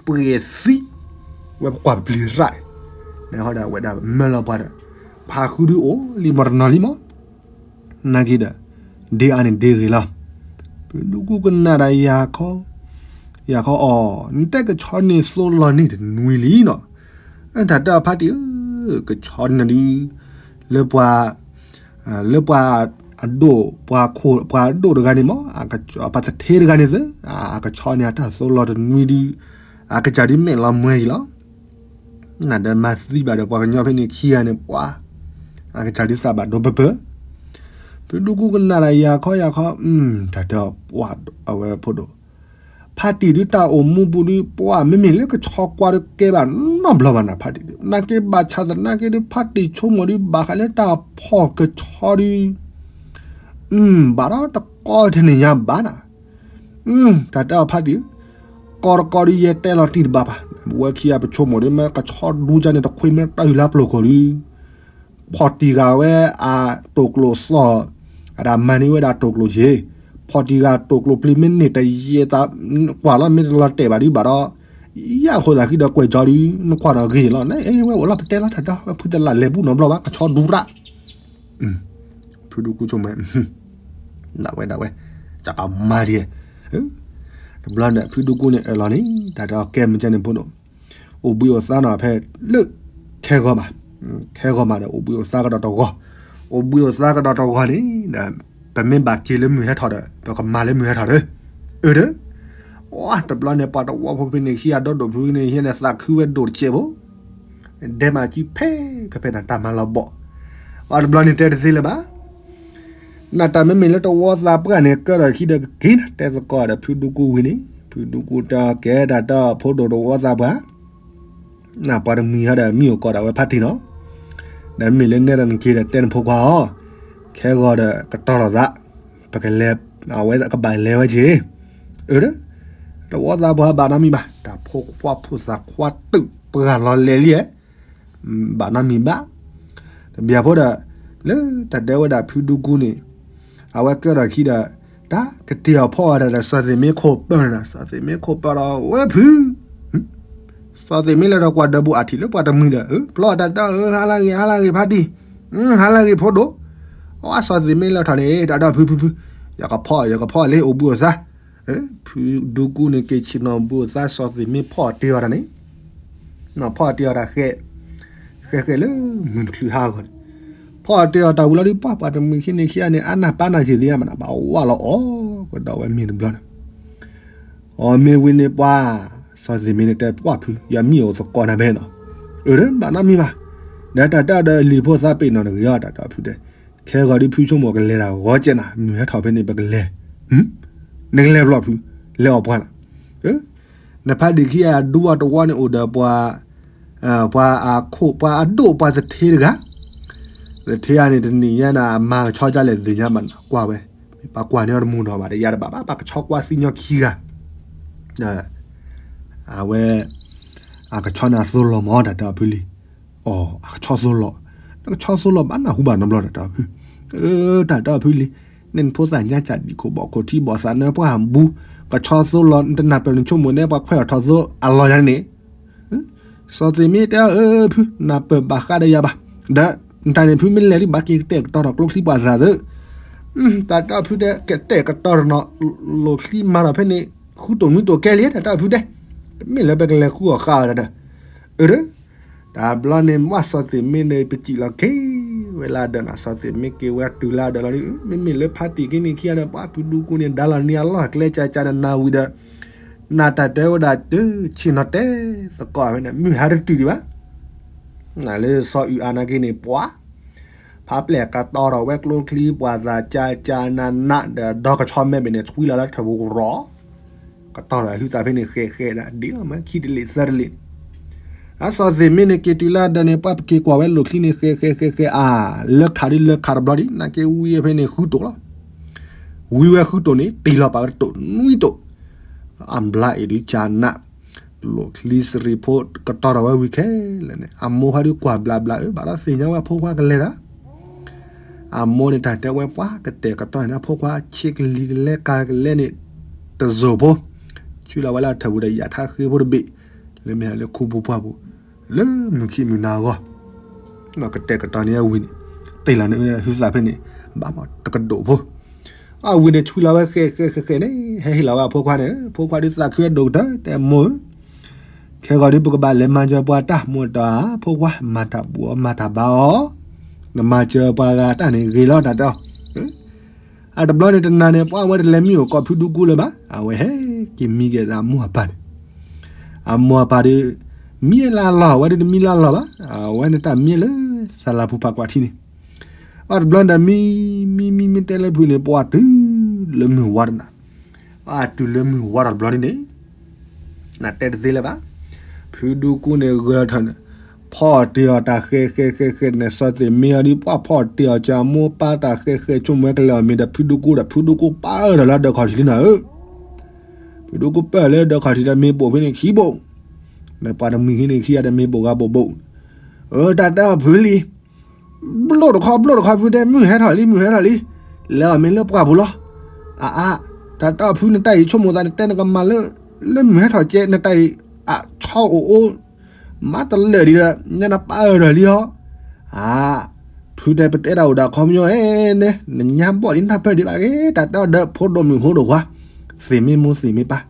ပှဲၤသံ, ဝဲပကွၢ်ပပျံၤရၣ်, နဟီဒီးဝဲဒၣ်မၢလီၤပှၤဒီး, ဖးဃုဒုအိၣ်လံမီတနီၤလံမီ, နာ်က့ဒီး, ဒ့အါန့ၣ်ဒ့ဂ့ၤလီၤ, ပဒူကူကနၣ်ဒီးယၤခီ, ယၤခီအီၤ, နတဲကဆီန့ၣ်သိလီၤန့ၢ်တနွံလံနီၤ, တၢ်တၢ်ဖါတံၢ်ဧၢ, ကဆီန့ၣ်ဒုး, လၢပှၤ လၢပှၤအဒိၣ် ပှၤခိၣ် ပှၤအဒိၣ်တဂၤန့ၣ်မး ပှၤသထ့တဂၤန့ၣ်သ့, အကဆီန့ၣ်အတၢ်သိလီၤတနွံဒုး, အကစၢ်ဒုးမဲာ်လီၤမှဲအံၤလီၤ, နဒီးမၤသံဘၣ်ဒီးပှၤကညီဖဲန့ၣ်ခံဂၤန့ၣ် ပှၤ, အကစၢ်ဒုးသးဘၣ်ဒိပပၢၢ်, ဖုဒူကူကနၣ်ဒီးယၤခီယၤခီ, တၢ်တဲအီၤပှၤအဝဲဖိဒိၣ် ဖါတံၢ်ဒုးတၢ်အိၣ်မူပူၤဒုး ပှၤမ့မ့ၢ်လၢကဆီကွၢ်ဒုးကဲဘၣ်နီတဘျီဘၣ်နၤဖါတံၢ်ဒုး နာ်က့ဘၣ်ဆၣ်သနာ်က့ဒုး ဖါတံၢ်ဆိကမိၣ်ဒုး ဘၣ်ဃးလၢတၢ်ဖီၣ်ကဆီဒုး ဘၣ်ဒီးတကီထဲန့ၣ်ညါဘၣ်နၤ, တၢ်တဲအီၤဖါတံၢ်, ကီတကီဒုးယဲတဲလီၤတံၢ်တဘၣ်ဘၣ်, ဝဲခံဂၤပဆိကမိၣ်ဒုး မ့ၢ်ကဆီဒူကန့ၣ် တခွ့မ့ၢ်တၢ်အုၣ်လၢပျိၢ်ခိၣ်ဒုး ဖီၣ်တံၢ်ဂၤဝဲအတိာ်ကျိၤသီၣ်, အတၢ်မၤန့ၢ်ဝဲဒၣ်တိာ်ကျိၤယ့ၤ, ဖီၣ်တံၢ်ဂၤတိာ်ကျိၤပျံၤမ့ၢ်န့ၢ်တယဲၢ်သး, ကွၢ်လီၤမ့ၢ်တလီၤတဲာ်ဘၣ်ဒုးဘၣ်ဒီး, ယၤအဃိသးဃံဒီးကွဲးကၠီဒုး နကွၢ်ဒီးဂ့ၤလီၤ နအဲၣ်ဝဲအိၣ်လီၤပတဲလီၤတၢ်ဒီး ဝဲဖုတလးလဲၤဘူၣ်နီတဘျီဘၣ် ကဆီဒူရၣ် ဖုဒူကူဆိကမိၣ် ဒၣ်ဝဲဒၣ်ဝဲ ကကမၤဒံး တဘျီန့ၣ် ဖုဒူကူန့ၣ်အၢၣ်လီၤန့ၣ် တၢ်တဲအီၤကဲမုၢ်ကဲန့ၣ်ဖိဒိၣ် အိၣ်ဘှံးအိၣ်သါနီၤဖဲ လၢ ခဲဂီၤမး ခဲဂီၤမးဒီး အိၣ်ဘှံးအိၣ်သါကဒီးတဂီၤ အိၣ်ဘှံးအိၣ်သါကဒီးတဂီၤန့ၣ်ဒီး ပမ့ၢ်ဘၣ်က့ၤလၢမုၢ်ဟဲထီၣ်ဒီး ပကမၤလၢမုၢ်ဟဲထီၣ်ဒီး အၢဒီး ဝဲ တဘျီန့ၣ်ပှၤတဝီဖိဖဲန့ၣ် ခံဂၤဒီဒိၣ်ဖုန့ၣ် ဟံးန့ၢ်သးခုဝဲဒိၣ်တစဲးဖိ ဒဲးမးကံဖဲ ဖဲဖဲနတၢ်မၤလီၤဘီၣ် အတဘျီန့ၣ်တဲတသ့လၢၤဘၣ် နတၢ်မ့မ့ၢ်လၢတဝီသးပှၢ်န့ၣ် ကၢထီၣ်ခံဒီးကက့ၤနၤ တဲသကိးဒီးဖုဒူကူဝံၤန့ၣ် ဖုဒူကူတဲကဲတၢ်တၢ်ဖိဒိၣ်တဝီသးပှၢ် နပှၤတမှံၤဟီဒီးမံအိၣ်ကီးဒၣ်ဝဲဖးတံၢ်နီၤ ဒီးမ့ၢ်လၢနဲဒၣ်နက့ၤဒီးတဲနဖိခွါအီၤ ခဲဂီၤဒီးကတီၤထီၣ်သး ပကလဲၤ အဝဲကဘၣ်လဲၤဝဲက့ၤ အၢ တဝီသးပှၢ်ဘၣ်နီတမံၤဘၣ် တၢ်ဖိခွါဖိသၣ်ခွါတုာ်ပှၢ်လီၤလဲၤလံ ဘၣ်နီတမံၤဘၣ် တဘၣ်ဖိဒီး လၢတၢ်တဲဝဲဒၣ်ဖုဒူကူန့ၣ် အဝဲကၢထီၣ်ခံဒီး တၢ်ကတ့ၢ်အီၤဖီၣ်အီၤဒီး စီၤသ့ၣ်မ့ခိၣ်ပၢၢ်န့ၣ်ဒီး စီၤသ့ၣ်မ့ခိၣ်ပၢၢ်ဒီး ဝဲဖု စီၤသ့ၣ်မ့လၢဒီးကွၢ်ဒီးဘူးအထံၣ်လၢပှၤတမှံၤဒီး ဖျီတၢ်တၢ်အၢ ဟါလၢဂ့ၤ ဟါလၢဂ့ၤဖါတံၢ် ဟါလၢဂ့ၤဖိဒိၣ် အဝဲစီၤသ့ၣ်မ့လၢထီၣ်န့ၣ် တၢ်ဒီးဖုဖုဖု ယကဖီၣ် ယကဖီၣ်လၢအိၣ်ဘှံးအိၣ်သါ ဖုဒူကူန့ၣ်က့ၤဆ့ၣ်နီၤဘူးအိၣ်သါ စီၤသ့ၣ်မ့ဖီၣ်တ့ၢ်အီၤတၢ်န့ၣ် နီၢ်ဖီၣ်တ့ၢ်အီၤတၢ်ဃဲ ဃဲဃဲလၢမုၢ်တချုးဟးဂီၤန့ၣ် ဖီၣ်တ့ၢ်အီၤတၢ်ဝံၤလီၤဒုး ပှၢ်ပှၤတမှံၤခံန့ၣ်ခံဂၤန့ၣ် အါနၢ်ပၢ်နၢ်က့ၤသ့ၣ်ညါမးနၤ ဘၣ်ဝးလီၤအီၤ ကဒီးဝဲမ့ၢ်တဘျီန့ၣ် အီၤမ့ၢ်ဝံၤန့ၣ်ပှၤ စီၤသ့ၣ်မ့န့ၣ်တဲပှၢ်ဖု ယမံအိၣ်သကိးနၤဖဲနီၤ အၢ ဘၣ်နီတမံၤဘၣ် ဒီးတၢ်တၢ်ဒီးလံာ်ဖိသးပ့ၤနီၣ်တဂ့ၤအီၤ တၢ်ဒီးဖုတဲ ခဲဂီၤဒုးဖုဆိကမိၣ်ကလဲၤတၢ်ဂီၤကဲနၤ မုၢ်ဟဲထီၣ်ဖဲန့ၣ် ပကလဲၤ နကလဲၤဘျီဖု လဲၤအီၣ်ပှၤနၤ နဖးဒံးခံဂၤဒူအီၤတဝီန့ၣ်အိၣ်ဒီးပှၤ ပှၤအခိၣ်ပှၤအဒိၣ်ပှၤသထ့တဂၤ သထ့ဂၤန့ၣ် တနံၤညါန့ၣ် အမၤကဆီဒ်လဲၣ်သ့ၣ်ညါဘၣ်နၤ ကွၢ်ဝဲ ပှၤကွၢ်န့ၢ်အီၤတမူၤနီၤဘၣ် တယါတဘၣ်ဘၣ် ပှၤကဆီကွၢ်သံညီခံဂၤ ဒီး အဝဲ အကဆီန့ၣ်အသိလီၤမး တၢ်တဲအီၤဖုလံ အီၤ အကဆီသိလီၤ နကဆီသိလီၤဘၣ်နၢ်ဟူဘၣ်နီတဘျီ တၢ်တဲအီၤဖု အၢ တၢ်တဲအီၤဖုလံ န့ၣ်နဖိသၣ်ညါကၢ်ဒံးခိၣ်ဘီၣ်ခိၣ်ထံဘီၣ်သးနၢပှၢ်ဟးဘူး ကဆီသိလီၤ နတနၢ်ပၢၢ်နဆိကမိၣ်န့ၣ် ပှၤခွဲးအီၤထီၣ်သိအလီၢ်ယါန့ၣ် စီၤသ့ၣ်မ့တဲအီၤ အၢ ဖု နၢ်ပၢၢ်ဘၣ်ဃးဒီးယၤဘၣ် ဒီး နတၢ်န့ၣ်ဖုမ့ၢ်လဲၤလံ ဘၣ်က့ၤကတဲာ်ကတီၤထီၣ်ကျိချံပှၤသးသၢ တၢ်တဲအီၤဖုတဲ ကတဲာ်ကတီၤထီၣ်နီၤ လိာ်ချံမၤထီၣ်ဖဲန့ၣ် ဃုတိၢ်နွံတိၢ်ကဲလံ တၢ်တဲအီၤဖုတဲ တမ့ၢ်လၢပကလဲၤဃုအီၣ်ဃာ်အီၤဒီး အၢ တၢ်ဘျီန့ၣ် မ့ၢ်စီၤသ့ၣ်မ့န့ၣ် ပစံးလီၤက့ၤဝဲလၢဒၢးနီၤ စီၤသ့ၣ်မ့က့ၤဝဲတုၤလၢဒၢးလီၤ မ့မ့ၢ်လၢဖါတံၢ်က့ၤန့ၣ်ခံဂၤဒီး ပှၤဖုဒူကူန့ၣ် ဒါလီၤန့ၢ်အလီၢ်ကျဲကၢ်ကၢ်ဒီးနၤဝံၤဒီး နတၢ်တဲဝဲဒၣ်တဆ့ၣ်နီၤတဲသကိးဝဲန့ၣ် မုၢ်ဟါတတုၤဒံးဘၣ် လၢစီၤအုၣ်အါနာ်က့န့ၣ် ပှၤ ဖးပျဲၢ်ကတီၤထီၣ်ဝဲကျိချံပှၤသးကၢ်ကၢ်နးနးဒီး ဒီကဆီမဲဘ့ၣ်န့ၣ် ဆွံလီၤလၢထၢၣ်ပူၤကရီ ကတီၤထီၣ်ဟုသးဖဲန့ၣ် ဃဲးဃဲးဒၣ်ဒ်လီၤမး ခံတလ့ၣ်သၢတလ့ၣ်န့ၣ် အစီၤသ့ၣ်မ့န့ၣ် က့ၤတုၤလၢဒၢးန့ၣ် ပှၤပက့ၤကွၢ်ဝဲလိာ်ချံန့ၣ် ဃဲးဃဲးဃဲးဃဲးအါ လၢခးဒ်လၢခးတဘျီဒံး နာ်က့ဝံဝဲဖဲန့ၣ်ဃုတိၢ်လီၤ ဝံဝဲဃုတိၢ်န့ၣ် တ့ၢ်လီၤပာ်ဝဲတတိၢ်နွံတိၢ် အဘျါအ့ၣ်ဒုးကၢ်နး လိာ်ချံစရံးဖိ ကတီၤထီၣ်ဝဲဝံၤခဲလၢာ်န့ၣ် အမိၢ်ဟဲဒုးကွၢ်ဘျးဘျးအၢ ဘၣ်ဒီးသ့ၣ်ညါဝဲအဖိခွါကလဲၤတၢ် အမိၢ်န့ၣ်တၢ်တဲဝဲပှၤကတဲာ်ကတီၤန့ၣ် အဖိခွါဆ့ကလံၤကလဲကၤကလဲန့ၣ် တစိၢ်ဖိ ဆူလီၤဝဲလၢအထၢၣ်ပူၤဒီးယၣ်ထါဃ့ဖိတဘ့ၣ် လၢမ့ၢ်ဟးလၢခူပူၤပှၢ်ပူၤ လၢမုၢ်ခံမုၢ်နၤအဂီၢ် ကတဲာ်ကတီၤန့ၢ်အဝံၤန့ၣ် တ့ၢ်လီၤန့ၣ်ဟုသးဖဲန့ၣ် ဘၣ်မးတကဒိၣ်ဖိ အဝံၤန့ၣ်ဆူလီၤဝဲဃဲးဃဲးဃဲးဃဲးန့ၣ် ဟဲဟ့ၣ်လီၤဝဲအဖိခွါန့ၣ် ဖိခွါဒုးသးခုဝဲဒိၣ်ကတၢၢ် တဲမိၢ်ဧၢ ခဲဂီၤဒုးပကဘၣ်လဲၤမၤစၢၤပှၤတၢ် မိၢ်တၢ်ဧၢ ဖိခွါ မၤတၢ်ဘူၣ်အီၤမၤတၢ်ဘါအီၤ နမၤစၢၤပှၤဂၤတၢ်န့ၣ်ဂ့ၤလီၤတၢ်တဲအီၤ အတဘျီန့ၣ်တနၤန့ၣ် ပှၤဝဲတလဲၤမံအိၣ်ကီးဖုဒူကူလၢၤဘၣ် အဝဲဟဲက့ၤမံက့ၤဒီးအမိၢ်အပၢ်န့ၣ် အမိၢ်အပၢ်ဒုး မံလၢအလီၢ် အဝဲဒုးတမံလၢအလီၢ်ဘၣ် အဝဲန့ၣ်တၢ်မံလၢသးလၤပူၤဖးကွၢ်ထံန့ၣ် အတဘျီန့ၣ်ဒီးမံ မံမံမံတဲလၢဖုန့ၣ် ပှၤတုၤလၢမုၢ်ဝါတနၤ အတုၤလၢမုၢ်ဝါထီၣ်တဘျီဒ်န့ၣ် နတဲတသ့လၢၤဘၣ်. ဖုဒူကူန့ၣ်ဂဲၤထီၣ်န့ၣ် ဖီၣ်တ့ၢ်အီၤတၢ်ဃဲးဃဲးဃဲးဃဲးန့ၣ် စီၤသ့ၣ်မ့အီၤဒ်ပှၤဖီၣ်တ့ၢ်အီၤကမိၢ်ပၢ်တၢ်ဃဲးဃဲးဆိကမိၣ်ဝဲကလဲၤအီၣ်မ့ၤဒီးဖုဒူကူဒီး ဖုဒူကူပၢၢ်ဒီးလၢဒၢးခီၣ်ထံးလံနၤဧၢ ဖုဒူကူပၢၢ်လၢဒၢးခီၣ်ထံးဒီးမ့ၢ်ပိာ်ဖဲန့ၣ်ခံဘိၣ် ဒီးပှၤတမှံၤဟံးန့ၣ်ခံဂၤဒီးမ့ၢ်ပိာ်ဂၤဘိၣ်ဘိၣ် အၢ တၢ်တဲအီၤဖုလံ ဘျိၣ်တခီ ဘျိၣ်တခီ ဖုတဲ မုၢ်ဟဲထီၣ်လံ မုၢ်ဟဲထီၣ်လံ လဲၤအီၣ်မ့ၤလၢပှၢ်ပူၤလီၤ. အါအါ တၢ်တဲအီၤဖု နတၢ်အံၤဆိကမိၣ်သး နတဲနကမၤလၢ လၢမုၢ်ဟဲထီၣ်ကဲ နတၢ်အံၤ အ ထီၣ်အိၣ်အိၣ် မၤတလၢာ်ဒံးဒီး ညါနပၢ်အၢၣ်ဒီးလံဟီ, အါ, ဖုတဲပတဲတၢ်အိၣ်ဒီးခီပညီ အဲ, နညါဘီၣ်လံနၢ်ပၢၢ်ဒံးဘၣ်ဂ့ၤ တၢ်တဲအီၤဒီးဖိဒိၣ်မုၣ်ဖိဒိၣ်ခွါ, သ့ၣ်မ့ၢ်မိၢ်သ့ၣ်မ့ၢ်ပၢ်,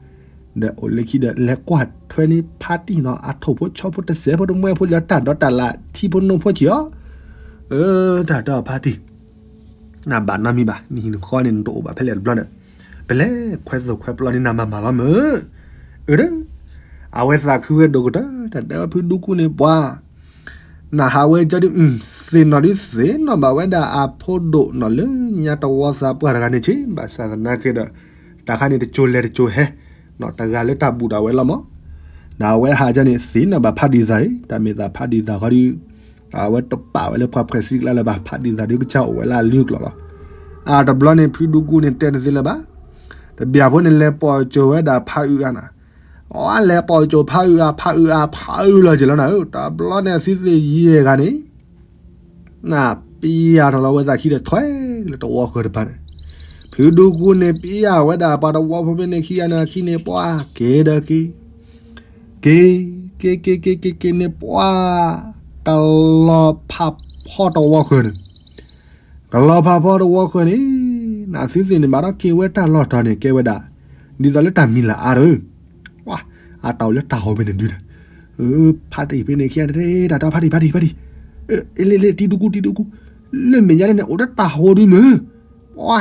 ဒီးအိၣ်လၢခံဒီး လဲၤကွၢ်ထွဲန့ၢ်ဖါတံၢ်နီၤ အထိၣ်ဖိဆီဖိတစဲးဖိတမှဲဖိလၢတၢ်ဒီးတၢ်လၢထံဖိနိဖိဆံးအီၤ, အၢ, တၢ်တဲအီၤဖါတံၢ် နဘၣ်နီတမံၤဘၣ် နဟံၣ်နဃီန့ၣ် နတအိၣ်ဘၣ်ဖဲလဲၣ်တဘျီန့ၣ်, ပလဲၤခွဲသိၣ်ခွဲပျီန့ၢ်နၤမၤမၤလီၤမုၢ်, အၢ, အဝဲသးခုဝဲဒိၣ်ကတၢၢ် တၢ်တဲဝဲဖုဒူကူန့ၣ်ပှၤ နဟးဝဲကၠီဒုး သ့ၣ်နီၣ်ဒုးသ့ၣ်နီၣ်ဘၣ်ဝဲဒၣ်အဖိဒိၣ်နီၢ်လၢညါတဝီသးပှၢ်တဂၤန့ၣ်ဆ့ ဘၣ်ဆၣ်သနာ်က့ဒီး တၢ်ခါန့ၣ်တစိၤလဲၤတစိၤဟဲ, နီၢ်တဂၤလၢတၢ်ဘူၣ်ဒီးဝဲလီၤမး, ဒီးအဝဲဟးကၠီန့ၣ် သ့ၣ်နီၣ်ဘၣ်ဖါတံၢ်သးအံၤ တၢ်မ့ၢ်သးဖါတံၢ်သးဃီဒုး, အဝဲတပာ်ဝဲလၢပှၤဖှဲးစံကျါလၢၤဘၣ် ဖါတံၢ်သးဒုးကစၢ်အိၣ်ဝဲလၢအလုၢ်အကျိၤလီၤ, အတဘျီန့ၣ် ဖုဒူကူန့ၣ်တဲတသ့လၢၤဘၣ်, တဘျီဖိန့ၣ်လဲၤပိာ်ကၠိၤဝဲဒၣ်ဖးအုးအါနၤ အလဲၤပိာ်ကၠိၤဖးအုးအါ ဖးအုးအါ ဖးအုးလီၤက့ၤလီၤနၤဧၢ, တဘျီန့ၣ်အသုသ့ၣ်ယဲၢ်ဂၤန့ၣ်, နပျၢ်ထီၣ်လီၤဝဲသးခံဒီးထွဲလၢတဝီဃၢၤတဖၣ်န့ၣ်, ဖုဒူကူန့ၣ်ပျၢ်ဝဲဒၣ်ပှၤတဝီဖိဖဲန့ၣ်ခံဂၤန့ၣ်အခံန့ၣ် ပှၤက့ၤဒီးက့ၤ, က့ၤ, က့ၤက့ၤက့ၤက့ၤက့ၤန့ၣ်ပှၤ, ကလီၤဖးဖီတဝီဃၢၤန့ၣ် ကလီၤဖးဖီတဝီဃၢၤန့ၣ်, နသုသ့ၣ်န့ၣ်ဘၣ်ဒီးက့ၤဝဲတၢ်လီၢ်တီၤန့ၣ် ကဲဝဲဒၣ် ဒ်သိးလၢတၢ်မံၤလၢအါတၢ်ဧၢ, အတၢ်အိၣ်လၢတၢ်ဟိးဖဲန့ၣ်ဒုဒီး, ဖါတံၢ်ဖဲန့ၣ်ခံဂၤန့ၣ် တၢ်တဲဖါတံၢ်ဖါတံၢ်ဖါတံၢ်, လ့လ့တံၤဒူကူတံၤဒူကူ, လၢမဲာ်ညါန့ၣ်အိၣ်ဒီးတၢ်ဟိးဒုမုၢ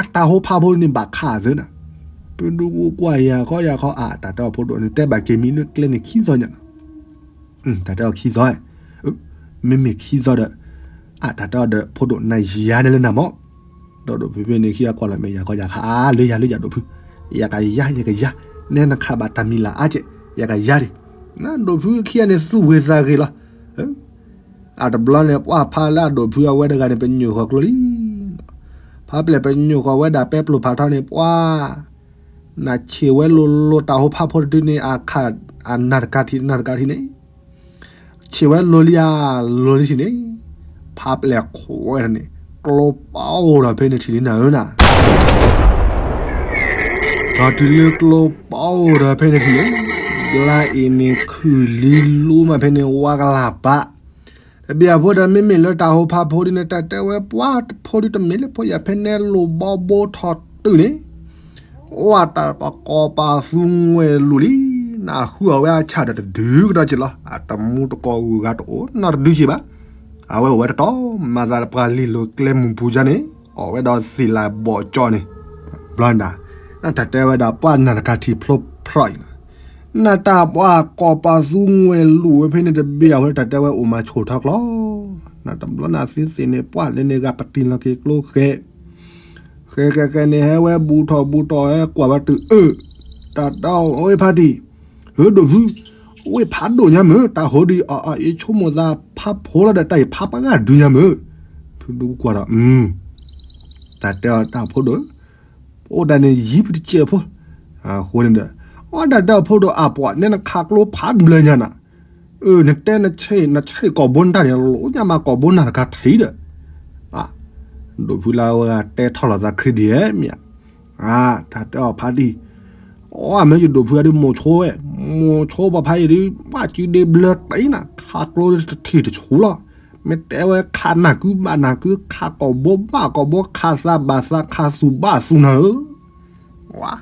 ်, တၢ်ဟိးဖးဖိန့ၣ်ဘၣ်ခးသၢနၤ, ဖုဒူကူကွၢ်ယၤခီယၤခီ အါ တၢ်တဲအီၤဖိဒိၣ်န့ၣ် တဲဘၣ်က့ၤမံၤလၢကျဲန့ၣ်ခံသီညါနၤ တၢ်တဲအီၤခံသီ, မ့မ့ၢ်ခံသီဒီး, အတၢ်တဲအီၤဒီးဖိဒိၣ်နၤယၤန့ၣ်လၢနၤမး, ဒီးဒိၣ်ဖုဖဲန့ၣ်ခံဂၤကွၢ်လီၤမဲာ်ယၤကီယၤခါ အါ လၢယၤလၢယၤဒိၣ်ဖု, ယကယၤ ယကယၤ, နဲနခးဘၣ်တၢ်မံၤလၢအါကဲး ယကယၤဒံး, နဒိၣ်ဖုခံဂၤန့ၣ်သူၣ်ဂ့ၤသးဂ့ၤလီၤ, အတဘျီန့ၣ် ပှၢ်ဖါလၢအဒိၣ်ဖုအဝဲတဂၤန့ၣ် ပညိၣ်ဃီၤကျိလံ ဖါပျဲၢ်ပညိၣ်ဃီၤဝဲဒၣ်ပဲပျိၢ်ဖးထီန့ၣ် ပှၤ, နဆံးဝဲလိၤလိၤတၢ်ဟိဖးဖိတဒုန့ၣ် အခးအနၢ်တကးထံးနၢ်တကးထံးန့ၣ်, ဆံးဝဲလိၤလံဧါ, လိၤလံဆံးန့ၣ်, ဖါပျဲၢ်ခိးဝဲန့ၣ်, ကျိပအိၣ်ဒီးဖဲန့ၣ်ထံးန့ၣ်နၤဧၢနၤ ဒီးတုၤလၢကျိပအိၣ်ဒီးဖဲန့ၣ်ထံးန့ၣ်, ဘျါအံၤန့ၣ်ခုၣ်လံလူမးဖဲန့ၣ်ဝါကလၤပး, တဘၣ်အဖိဒီးမ့မ့ၢ်လၢတၢ်ဟိဖးဖိဒ်န့ၣ် တၢ်တဲဝဲပှၤဖိဒ်တမ့ၢ်လၢဖိယာ်ဖဲန့ၣ်လိၣ်ဘီဘိထီၣ်တုာ်န့ၣ်, အိၣ်တၢ်ပကိးပသူငွဲၢ်လူၤလံ, နဃုအီၤဝဲအဆၣ်ဒီးတဒုကဒီးက့ၤလီၤ, အတမူတကိးဂုၤဂၤတအိၣ်နီတဒုက့ၤဘၣ်, အဝဲအိၣ်ဝဲတတီၤ မၤသးလၢပှၤလံၤလိၤကျဲမုၢ်ပူၤကန့ၣ်, အီၣ်ဝဲဒီးသ့ၣ်လၢဘီၣ်ကၠီန့ၣ်, ဘျီနၤ, နတၢ်တဲဝဲဒၣ်ပှၤနၢ်တကးထံးဖျိဖျိအံၤလီၤ, နတၢ်ပှၤကိးပသူငွဲၢ်လူၤဝဲဖဲန့ၣ်တဘ့ၣ်အဝဲတၢ်တဲဝဲအိၣ်မၤဆိၣ်ထီၣ်ကျီ, နတဘျီနသုသ့ၣ်န့ၣ်ပှၤလၢန့ၣ်ဂၤပတံၤလီၤက့ၤကျိဃဲ, ဃဲဃဲဃဲန့ၣ် ဟဲဝဲဘူးထီၣ်ဘူးထီၣ်ဟဲကွၢ်ဝဲတုၤအၢ, တၢ်တဲအီၤဝဲဖါတံၢ်, ဧၢဒိၣ်ဖု, ဝ့ၢ်ဖးဒိၣ်ညါမုၢ် တၢ်ဟိဒုးအအီအ့ဆိကမိၣ်သးဖးဖိလီၤဒီးတၢ်အံၤဖးပှၤဂၤဒုးညါမုၢ်, ဖုဒိၣ်ကွၢ်ဒီး, တၢ်တဲအီၤတၢ်ဖိဒိၣ်, အိၣ်ဒၣ်န့ၣ်ယံၤပတစဲးဖိ, အဃိန့ၣ်ဒီး, အီတၢ်တဲအီၤဖိဒိၣ်အပှၤ နဲနခးကျိဖးဘျၢညါနၤ, အၢ နတဲနဆဲး နဆဲးကိာ်ဘိနတၢ်န့ၣ် လိၣ်ညါမးကိာ်ဘိနၢ်တခါထံးဒီး, ဒိၣ်ဖုလၢအဝဲတဲထီၣ်လီၤသးခရံာ်ဒ်အံၤမ့ၢ်ဧါ, တၢ်တဲအီၤဖါတံၢ်, အီ မ့ၢ်ယဒိၣ်ဖုအဒုးမိၤဆိဝဲ, မိၤဆိပှၤဖးယံၤဒုး ဘၣ်စုဒ့ဘျၢတံၢ်နၤ ခးကျိတထံၣ်တဆူလီၤ, မ့ၢ်တဲဝဲခးနၢ်ကုဘၣ်နၢ်ကု ခးကိာ်ဘိဘၣ်ကိာ်ဘိ ခးသးဘၣ်သး ခးသူၣ်ဘၣ်သူၣ်နၤဧၢ ဝါ,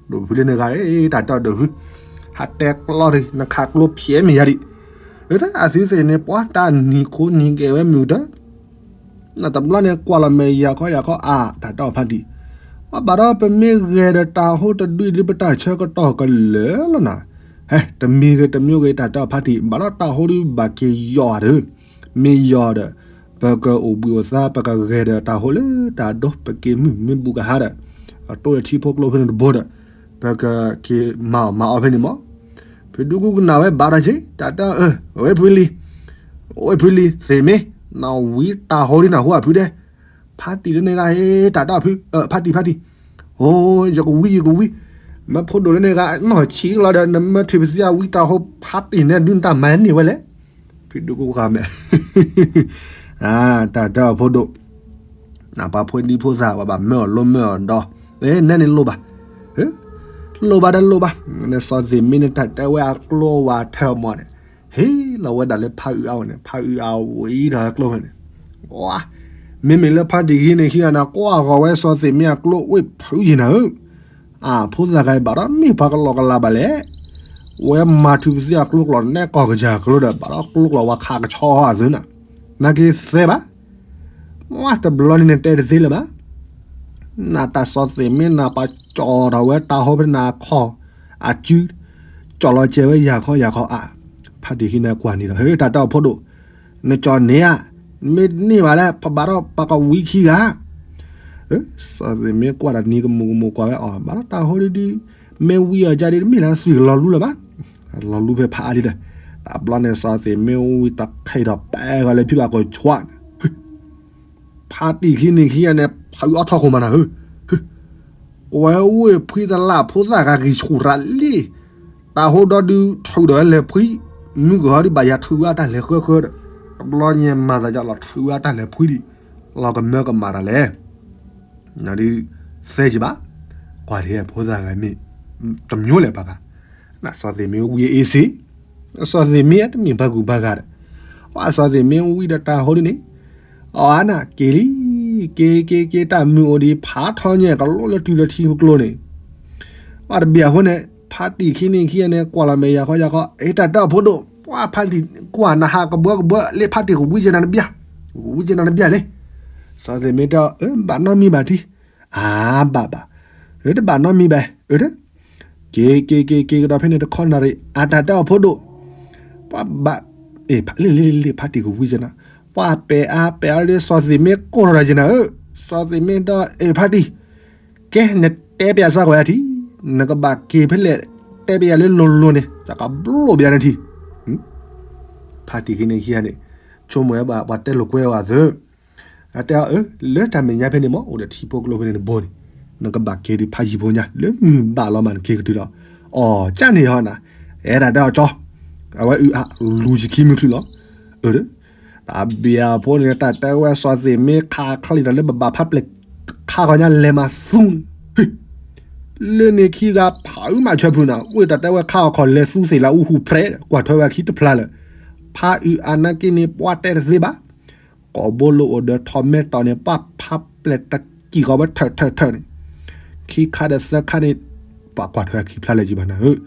ဒိၣ်ဖုလၢန့ၣ်ဂၤ, တၢ်တဲအီၤဒိၣ်ဖု, ဟးတဲကျီဒုး နခးကျိဖျဲးမ့ၢ်ယၤဒံး, အသုသ့ၣ်န့ၣ် ပှၤတၢ်နံၤခိနံၤကဲဝဲမုာ်တၢ်, နတဘျီန့ၣ် ကွၢ်လီၤမဲာ်ယၤခီယၤခီအါ တၢ်တဲအီၤဖါတံၢ်, ဘၣ်ဒီးပမ့ၢ်ဂဲၤဒီးတၢ်ဟိတဒုဒုး ပတၢ်ဆၢကတီၢ်ကလၢာ်လီၤနၤ, ဟဲ တမံၤဂ့ၤတမံၤဂ့ၤ တၢ်တဲအီၤဖါတံၢ် ဘၣ်ဒီးတၢ်ဟိဒုးဘၣ်က့ၤယီၤဒီး, မ့ၢ်ယီၤဒီး, ပကအိၣ်ဘှံးအိၣ်သါ ပကဂဲၤဒီးတၢ်ဟိလၢတၢ်ဒိ ပက့ၤမုၢ်မ့ၢ်ဘူးကဟါဒီး, အတိၢ်လၢထံဖိကျိဖဲန့ၣ်တဘိဒီး, ပကက့ၤမၤအီၣ်မၤအီဖဲန့ၣ်မး, ဖုဒူကူကနၣ်ဝဲဘၣ်ဒီးက့ၤ တၢ်တဲအီၤ, ဝဲဖုလံၤ, ဝဲဖုလံၤ သ့ၣ်မ့ၢ်, နဝံတၢ်ဟိဒ်နၢ်ဟူအဖုဒဲး, ဖါတံၢ်လၢန့ၣ်ဂၤဟ့ တၢ်တဲအီၤဖု, ဖါတံၢ်ဖါတံၢ်, အိ ယကဝံယကဝံ, မ့ၢ်ဖိဒိၣ်လၢန့ၣ်ဂၤ နီၢ်ဆံးလီၤဒီး နမ့ၢ်ထွံၣ်ပသံအဝံတၢ်ဟိဖါတံၢ်န့ၣ်ဒုးနတၢ်မၤန့ၢ်ဝဲလဲၣ်, ဖုဒူကူဃာ်မဲာ်, တၢ်တဲအီၤဖိဒိၣ်, နပှၤဖိဒံဖိသၣ် ပှၤဘၣ်မၢအီၤလိမၢအီၤဒီး, နဲန့ၣ်လိၣ်ဘၣ်, လိၣ်ဘၣ်တလိၣ်ဘၣ်, နစီၤသ့ၣ်မ့ၢ်န့ၣ် တၢ်တဲဝဲအကျိဝၤထၢမီၢ်န့ၣ်, ဟ့ၣ်လီၤဝဲဒၣ်လၢဖးအုးအါဝဲန့ၣ်, ဖးအုးအါဝံၤဒီးကျိဖဲန့ၣ်, မ့မ့ၢ်လၢဖါတံၢ်ခံန့ၣ်ခံဂၤန့ၣ် ကွၢ်ဂီၤဝဲစီၤသ့ၣ်မ့ၢ်အကျိဝ့ၢ်ဖုးယံၤနၤဧၢ, အဖိသၣ်ဂၤအံၤဘၣ်ဒီးမ့ၢ်ပှၤကလီကလီဘၣ်လဲၣ်, ဝဲမၤထူးပသံအကျိကျိာ်နဲၣ်ကီၢ်ကစၢ်ကျိဒီး ဘၣ်ဒီးကျိကျိာ်ဝဲခးကဆီအီၤအသုနၤ, နက့ၤသဲဘၣ် မ့ၢ်တဘျီန့ၣ်နတဲတသ့လၢၤဘၣ်. နတၢ်စီၤသ့ၣ်မ့ၢ်နပာ်ကၠီၣ်ထီၣ်ဝဲတၢ်ဟိဖဲနၤခီၣ်အစု, ကၠီၣ်လီၤစဲးဝဲယၤခီယၤခီအါ, ဖါတံၢ်ခံန့ၣ်ကွၢ်န့ၣ်ဒီး ဟ့ၣ် တၢ်တၢၣ်ဖိဒိၣ်, နကၠီၣ်န့ၢ်ဧါ, မ့ၢ်တန့ၢ်ဘၣ်လၢ ပဘၣ်ဒီးပကဝံခံဂၤ စီၤသ့ၣ်မ့ၢ်ကွၢ်ဒီးနံၤကမူၤကမူၤကွၢ်ဝဲအီၤ ဘၣ်ဒီးတၢ်ဟိဒ်ဒ်, မ့ၢ်ဝံအီၤကဒ်တမ့ၢ်လၢသွံၣ်ကလီၤလူလၢၤဘၣ်, လီၤလူဖဲဖးအါလံဒီး, တဘျီန့ၣ်စီၤသ့ၣ်မ့ၢ်ဝံတခါဒီးပဲဂီၤလၢဖံဘၣ်ကီးဆွး ဖါတံၢ်ခံန့ၣ်ခံဂၤန့ၣ် ဖးအုးအီၣ်ထီၣ်ခိၣ်မးနၤဧၢ, ကွဲဝ့ၢ်ဖှံသလၣ်ဖိသၣ်ဂၤဂ့ၤဆူၣ်ရၤလံ, တၢ်ဟိဒီဒုးထုးဒီးဝဲလဲၤဖှံ, မုၢ်ကဟီဒုးဘၣ်ယၤထုးဝဲတၢ်လဲၤဃၢဃၢဒီး, တဘျီညါမၤသးဒ်လီၤထုးဝဲတၢ်လဲၤဖှံဒံး, လီၤကမၢကမၣ်တၢ်လဲၣ် နဒုးသဲကဘၣ်, ကွၢ်ဒ်ဖိသၣ်ဂၤမ့ၢ်, တမျိုးလဲၣ်ပှၤဂၤ, နစီၤသ့ၣ်မ့ၢ်ဝံအ့စ့, စီၤသ့ၣ်မ့ၢ်တမ့ၢ်ပှၤဂုၤပှၤဂၤဒီး, အစီၤသ့ၣ်မ့ၢ်ဝံဒီးတၢ်ဟိဒ်န့ၣ်, အီၤနၤက့ၤလံ, က့ၤက့ၤက့ၤတၢ်မုာ်အိၣ်ဒံးဖးထီညါကလိလၢတုၤလၢထံကျိန့ၣ်, အတဘၣ်အဃိန့ၣ် ဖါတံၢ်ခံန့ၣ်ခံဂၤန့ၣ် ကွၢ်လီၤမဲာ်ယၤခီယၤခီ အ့ တၢ်တၢၣ်ဖိဒိၣ် ပှၤဖါတံၢ်ကွၢ်နဟးကဘၢကဘၢလၢဖါတံၢ်ကဝံကနၤတဘၣ်, ဝံကနၤတဘၣ်လံ, စီၤသ့ၣ်မ့ၢ်တဲအီၤ ဘၣ်နီတမံၤဘၣ်ထံ, အါဘၣ်ဘၣ်, တဘၣ်နီတမံၤဘၣ်, က့ၤက့ၤက့ၤက့ၤကဒီးဖဲန့ၣ်တခီနၣ်ရံၣ် အတၢ်တၢၣ်ဖိဒိၣ်, ပှၤဘၣ်, လ့လ့လ့ ဖါတံၢ်ကဝံကနၤ, ပှၤပဲာ်အါပဲာ်အါလၢစီၤသ့ၣ်မ့ၢ်ကိၢ်ထီၣ်တၢ်ကနၤဧၢ, စီၤသ့ၣ်မ့ၢ်ဒီး အ့ ဖါတံၢ် ကဲ နတဲပျးစၢ်ကွၢ်ယၤထံ, နကဘၣ်က့ၤဖဲလဲၣ်, တဲပျးလၢလိၤလိၤန့ၣ် တၢ်ကဘျိၣ်ပျးနထံ, ဖါတံၢ်ခံန့ၣ်ခံဂၤန့ၣ်, ဆိကမိၣ်ဝဲဘၣ်ပှၤတဲလိာ်ကွဲဝဲအသၢ, အတဲအီၤ လၢတၢ်မဲာ်ညါဖဲန့ၣ်မ့ၢ် အိၣ်ဒီးထံဖိကျိဖဲန့ၣ်တဘိန့ၣ်, နကဘၣ်က့ၤဒံးဖးယံၤဖိညါ လၢမုၢ်ဘၣ်လီၤမးနက့ၤကတုၤလီၤ, အီၤ ကၢ်န့ၣ်ဟီနၤ, အဲၣ်ဒၣ်တဲအီၤကၠီ, အဝဲအုၣ်အါလူၤယခံမုၢ်ချုးလီၤ, အၢ တၢ်ဘၣ်အဖိန့ၣ် တၢ်တဲဝဲစီၤသ့ၣ်မ့ၢ်ခးချံဒီးလၢဘၣ်ဘၣ်ဖးပျဲၢ်ခါခီညါလဲၤမၤသူန့ၣ်, လၢန့ၣ်ခံဂၤဖးအုးမးဆၢဖုနၤ ဝ့ၢ်တၢ်တဲဝဲခါအီၤခီၣ်လဲၤသူသ့ၣ်လၢအူဟူးဖြဲး ကွၢ်ထွဲဝဲခံတဖျါလၢာ်, ဖးအုးအါနာ်က့န့ၣ် ပှၤတဲတသ့ဘၣ်, ကိာ်ဘိလိာ်အိၣ်ဒီးထီၣ်မဲတီၢ်န့ၣ် ပှၤဖးပျဲၢ်တကံၢ်ဃီဝဲထၢၣ်ထၢၣ်ထၢၣ်န့ၣ်, ခံခါဒီးသၢခါန့ၣ်, ပှၤကွၢ်ထွဲခံဖျါလၢာ်ကံဘၣ်နၤဧၢ,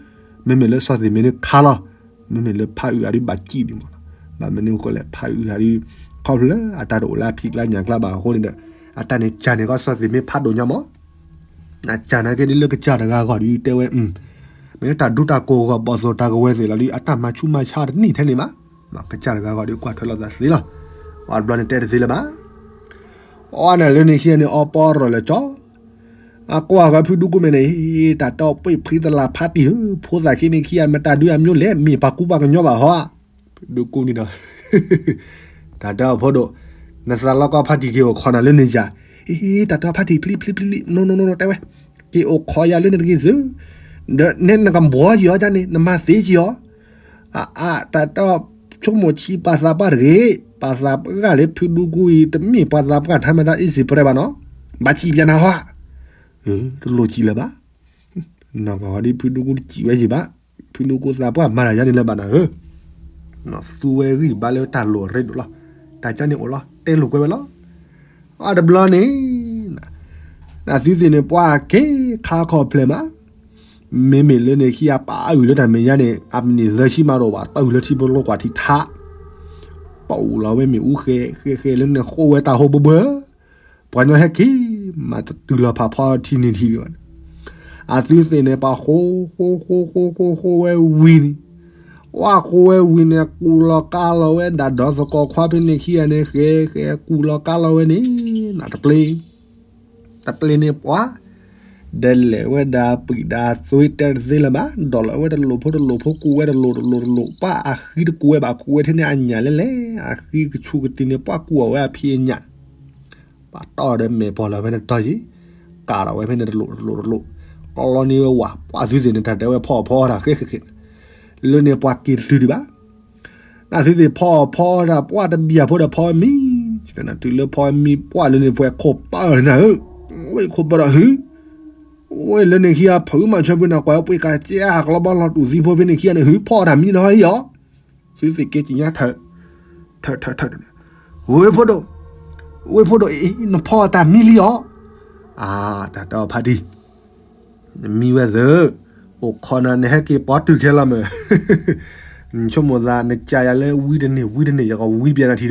မ့မ့ၢ်လၢစီၤသ့ၣ်မ့ၢ်န့ၣ်ခါလီၤ, မ့မ့ၢ်လၢဖးအုးအါဒုးဘၣ်ကံၣ်ဒံးမးလီၤ, ဘၣ်မနုၤအဃိလဲၣ် ဖးအုးအါဒုး, ခီဖျိလၢအတၢ်တအိၣ်လၢအဖံးကျါညၣ်ကျါဘၣ်အဃိန့ၣ်ဒီး, အတၢ်န့ၣ်ကၢ်န့ၣ်ကီးစီၤသ့ၣ်မ့ၢ်ဖးဒိၣ်ညါမး အကၢ်နာ်က့ဒ်လၢကစၢ်တဂၤဂီၢ်ဒုးတဲဝဲ, မ့ၢ်လၢတၢ်ဒူတၢ်ကိၢ်ဂီၢ်ဘီၣ်သိၣ်တၢ်ကဝဲၤသ့ၣ်လီၤဒုး အတၢ်မၤဆူးမၤဆါတန့ၢ်ထဲန့ၣ်ဘၣ်, ကစၢ်တဂၤဂီၢ်ဒုးကွၢ်ထွဲလိာ်သးသ့လီၤ, ပှၤတဘျီန့ၣ်တဲတသ့လၢၤဘၣ်, အီၣ်နၤလၢန့ၣ်ခံဂၤန့ၣ် အီပီရၢၢ်လၢာ်ကၠီ, အကွၢ်ဂီၤဖုဒူကူမ့ၢ်န့ၣ်, တၢ်တီပှ့ၢ်ဖှံသလၢ်ဖးတံၢ်ဧၢ, ဖိသၣ်ခံန့ၣ်ခံဂၤမတၤဒုးအမျိုးလဲၣ်, မ့ၢ်ပှၤကူပှၤကညီဘၣ်ဟီဧါ, ဖုဒူကူန့ၣ်ဒီး တၢ်တၢၣ်အဖိဒိၣ်, နသးလီကီဖါတံၢ်က့ၤအိၣ်ခိးနၤလၢန့ၣ်ယၤ, အ့ တၢ်တၢၣ်ဖါတံၢ် ဖျံဖျံဖျံဖျံ နိနိနိနိ တဲဝဲ, က့ၤအိၣ်ခိးယၤလၢန့ၣ်တဂ့ၤသု, ဒီးနဲနကဘှီက့ၤအီၤဒ်န့ၣ် နမၤသ့က့ၤအီၤ, အအါ တၢ်တၢၣ်ဆိကမိၣ်ဆံးပှၤသးပှၢ်တဂ့ၤ, ပှၤသးပှၢ်လၢဖုဒူကူအံၤ တမ့ၢ်ပှၤသးပှၢ်ထါမတၤအ့စံၣ်ပရဲဘၣ်နီၤ, ဘၣ်စံးပျးနၤဟီဧါ, တလိၣ်စံးလၢၤဘၣ် နဂီၢ်ဒ်ဖုဒူကူတစံးဝဲယံၤဘၣ်, ဖုဒူကူသးပှၢ်မၤတၢ်ယါန့ၣ်လၢၤဘၣ်နၤဧၢ, နသူဝဲဂံၢ်ဘါလၢတၢ်လိၣ်ရ့ဒိၣ်လီၤ, တၢ်ကၢ်န့ၣ်အိၣ်လီၤ တဲလိာ်ကွဲဝဲလီၤ, အတဘျီန့ၣ်, နသုသ့ၣ်န့ၣ် ပှၤက့ၤခါခီၣ်ဖျဲၣ်မး, မ့မ့ၢ်လၢန့ၣ်ခံဂၤပာ်အုၣ်လၢတၢ်မဲာ်ညါန့ၣ် အမံးနံးသၢဆံမးဒီးဘၣ် တၢ်အုၣ်လၢထံဖိလိၤကွၢ်ထံထး, ပာ်အုၣ်လီၤဝဲမ့ၣ်အူဃဲဃဲဃဲလၢန့ၣ်ဃိဝဲတၢ်ဟိဘၢဘၢ ပှၤညီဟဲက့ၤမၤတတုၤလီၤဖးဖီထံန့ၣ်ထံဒံးဘၣ်န့ၣ်, အသုသ့ၣ်န့ၣ် ပှၤဃိဃိဃိဃိဃိဃိဝဲဝံၤန့ၣ်, ဝဲဃိဝဲဝံၤန့ၣ် ကူၣ်လီၤကါလီၤဝဲဒၣ်ဒီးသကိးခွါဖဲန့ၣ်ခံဂၤန့ၣ် ဃဲဃဲကူၣ်လီၤကါလီၤဝဲန့ၣ်, နတပျ့ၤ, တပျ့ၤန့ၣ်ပှၤ ဒီးလဲၤဝဲဒၣ်ပှံၤဒၣ်သွံတဲတသ့လၢၤဘၣ်, ဒီးလီၤဝဲတလိၣ်ဖိတလိၣ်ဖိ ကူၣ်ဝဲတလိၣ်တလိၣ်တလိၣ်, ပှၤအဃံတကူဝဲဘၣ် ကူၣ်ဝဲထဲန့ၣ်အညၣ်လဲၣ်လဲၣ်, အဃံကဆူးကတ့ၤန့ၣ် ပှၤကူၣ်အီၤဝဲအဖံးအညၣ်, ပှၤတီၢ်ဒီးမဲာ်ပီၢ်လီၤဖဲန့ၣ်တီၢ်ယံၤ, ကးထီၣ်ဝဲဖဲန့ၣ်တလိၣ်တလိၣ်တလိၣ်, ကီလီန့ၢ်ဝဲဝၤ ပှၤသုသ့ၣ်န့ၣ် တၢ်တဲဝဲဖီအီၣ်ဖီအီၣ်တၢ်ဃဲဃဲဃဲ, လၢန့ၣ်ပှၤက့ၤတတုၤဒံးဘၣ် နသုသ့ၣ်ဖီအီၣ်ဖီအီၣ်တၢ် ပှၤတဘံၣ်အဖိဒီးဖီမံၤ, တုၤလၢဖီမံၤ ပှၤလၢန့ၣ်ပှဲၤခိၣ်ပၢၢ်နၤဧၢ, ဝဲခိၣ်ပၢၢ်ဒီးဟု, ဝဲလၢန့ၣ်ခံဂၤ ဖုမၤဆၢဖုန့ၣ် ကွၢ်ဝဲပှ့ၤကးကဲအကလီဘီလီၤ တူၢ်သံဖိဖဲန့ၣ်ခံဂၤန့ၣ် ဟုဖီၣ်တၢ်မံလီၤဟဲအီၤ, သုသ့ၣ်က့ကညါထၢၣ် ထၢၣ်ထၢၣ်ထၢၣ်န့ၣ်, ဝ့ၢ်ဖိဒိၣ်, ဝ့ၢ်ဖိဒိၣ်အံၤ နဖီၣ်တၢ်မံလံအီၤ, အါ တၢ်တဲအီၤဖးတံၢ် နမံဝဲသၢ, အိၣ်ခိးနၤနဟဲက့ၤပီတုၤခဲလီၤမး, နဆိကမိၣ်သး နကးယၤလၢဝံတန့ၢ် ဝံတန့ၢ် ယကဝံပျဲနၤထံဒီး,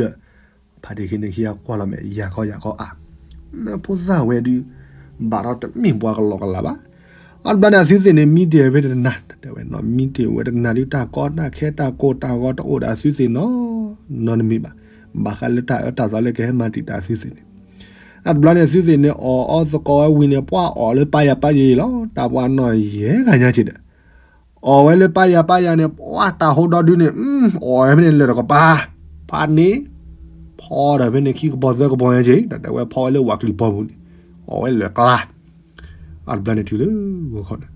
ဖးတံၢ်ခံန့ၣ်ခံဂၤကွၢ်လီၤမး ယၤခီယၤခီအါ, မ့ၢ်ဖိသၣ်ဝဲဒုး, ဘၣ်ဒီးတမ့ၢ်ပှၤကလီကလီဘၣ်, အတဘျီန့ၣ်အသုသ့ၣ်န့ၣ် မံတ့ၢ်ဝဲတနၤ တဲဝဲနီၤ မံတ့ၢ်ဝဲတနၤဒုး တၢ်ကီတၢ်ခဲတၢ်ကိၢ်တၢ်ဂီၤတအိၣ်ဒီးအသုသ့ၣ်နီၤ, နီတမံၤဘၣ်, ဘၣ်ဃးလၢတၢ်အၢတၢ်သီလၢကဟဲမၤတံာ်တာ်အသုသ့ၣ်န့ၣ်, အတဘျီန့ၣ်အသုသ့ၣ်န့ၣ် အီၣ်အီသကိးဝဲဝံၤန့ၣ် ပှၤအီၣ်လၢပၢ်ယၤပၢ်ယၤလီၤ တၢ်ပှၤနီၢ်ယဲၢ်ဂၤညါက့ၤဒီး အီၣ်ဝဲလၢပၢ်ယၤပၢ်ယၤန့ၣ် ပှၤတၢ်ဟိဒီဒုန့ၣ် အီၣ်ဝဲဖဲန့ၣ်လၢာ်တကပၤ, ဖးန့ၣ်, ဖီဒီးဖဲန့ၣ်ခံကပီၤသၢကပီၤညါက့ၤ တၢ်တဲဝဲဖီဝဲလၢဝးကလံၤပီပူၤန့ၣ်, အီၣ်ဝဲလၢာ်ကျါ, အတဘျီန့ၣ်တုၤလၢဂီၤခီန့ၣ်,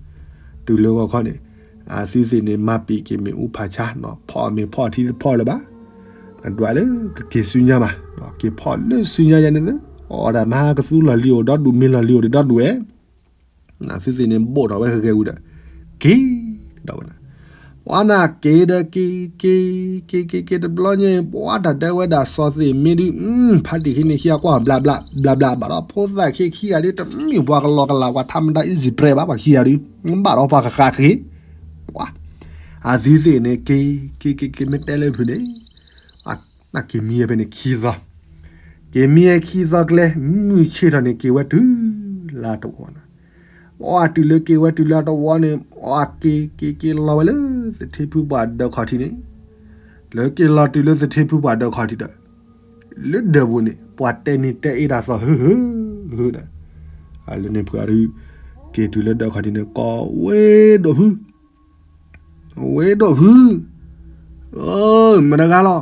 တုၤလၢဂီၤခီန့ၣ်, အသုသ့ၣ်န့ၣ် မၤပံာ်က့ၤမ့ၣ်အူဖးဆါနီၤ ဖီမ့ၤဖီထံတဖီလၢၤဘၣ်, နဒွးလၢကက့ၤဆူညါဘၣ်, က့ၤဖီလၢဆူညါယဲန့ၣ်သ့, အီၣ်ဒၣ်မၤကသူလီၢ်လံၤအိၣ်ဒီဒူၣ်မ့ၤလီၢ်လံၤအိၣ်ဒီဒူၣ်ဝဲ သုသ့ၣ်န့ၣ် ဘိၣ်ထီၣ်ဝဲဂဲၤဂဲၤဝံၤဒီး, က့ၤ, ဒီးဝဲ, ပှၤနၢ်က့ၤဒီးက့ၤ, က့ၤ, က့ၤက့ၤက့ၤတဘျီညါ ပှၤတၢ်တဲဝဲဒၣ်စီၤသ့ၣ်မ့ၢ်ဒုး, ဖါတံၢ်ခံန့ၣ်ခံဂၤကွၢ်ဘျးဘျး, ဘျးဘျးဘၣ်ဒီး ဖိသၣ်ခံခံဂၤဒုး တမ့ၢ်ပှၤကလီကလီ ပှၤထါမတၤ easy prey ဘၣ် ပှၤခံဂၤဒုး, ဘၣ်ဒီးပှၤဃၣ်ဃၣ်က့ၤ, ပှၤ, အသုသ့ၣ်န့ၣ် က့ၤ, က့ၤက့ၤက့ၤမ့ၢ်တဲလၢဖုန့ၣ် နက့ၤမံဝဲဖဲန့ၣ်ခံသီ, က့ၤမံဝဲခံသီကျဲ မုၢ်ဆ့ၣ်ထီၣ်န့ၣ် က့ၤဝဲတုၤလၢတဝီန့ၣ်, ပှၤတုၤလၢက့ၤဝဲတုၤလၢတဝီန့ၣ် ပှၤက့ၤက့ၤက့ၤလီၤဝဲလၢသထ့ဖုပှၢ်ဒၢးခီၣ်ထံးန့ၣ်, လၢက့ၤလီၤတုၤလၢသထ့ဖုပှၢ်ဒၢးခီၣ်ထံးဒီး, လၢဒၢးပူၤန့ၣ် ပှၤတဲနံၤတဲအ့တၢ်သီၣ်ဟုဟုဟုဒီး, လၢန့ၣ်ဖုအဒုး, က့ၤတုၤလၢဒၢးခီၣ်ထံးန့ၣ် ကိးဝဲဒိၣ်ဖု ဝဲဒိၣ်ဖု, မတၤတဂၤလီၤ,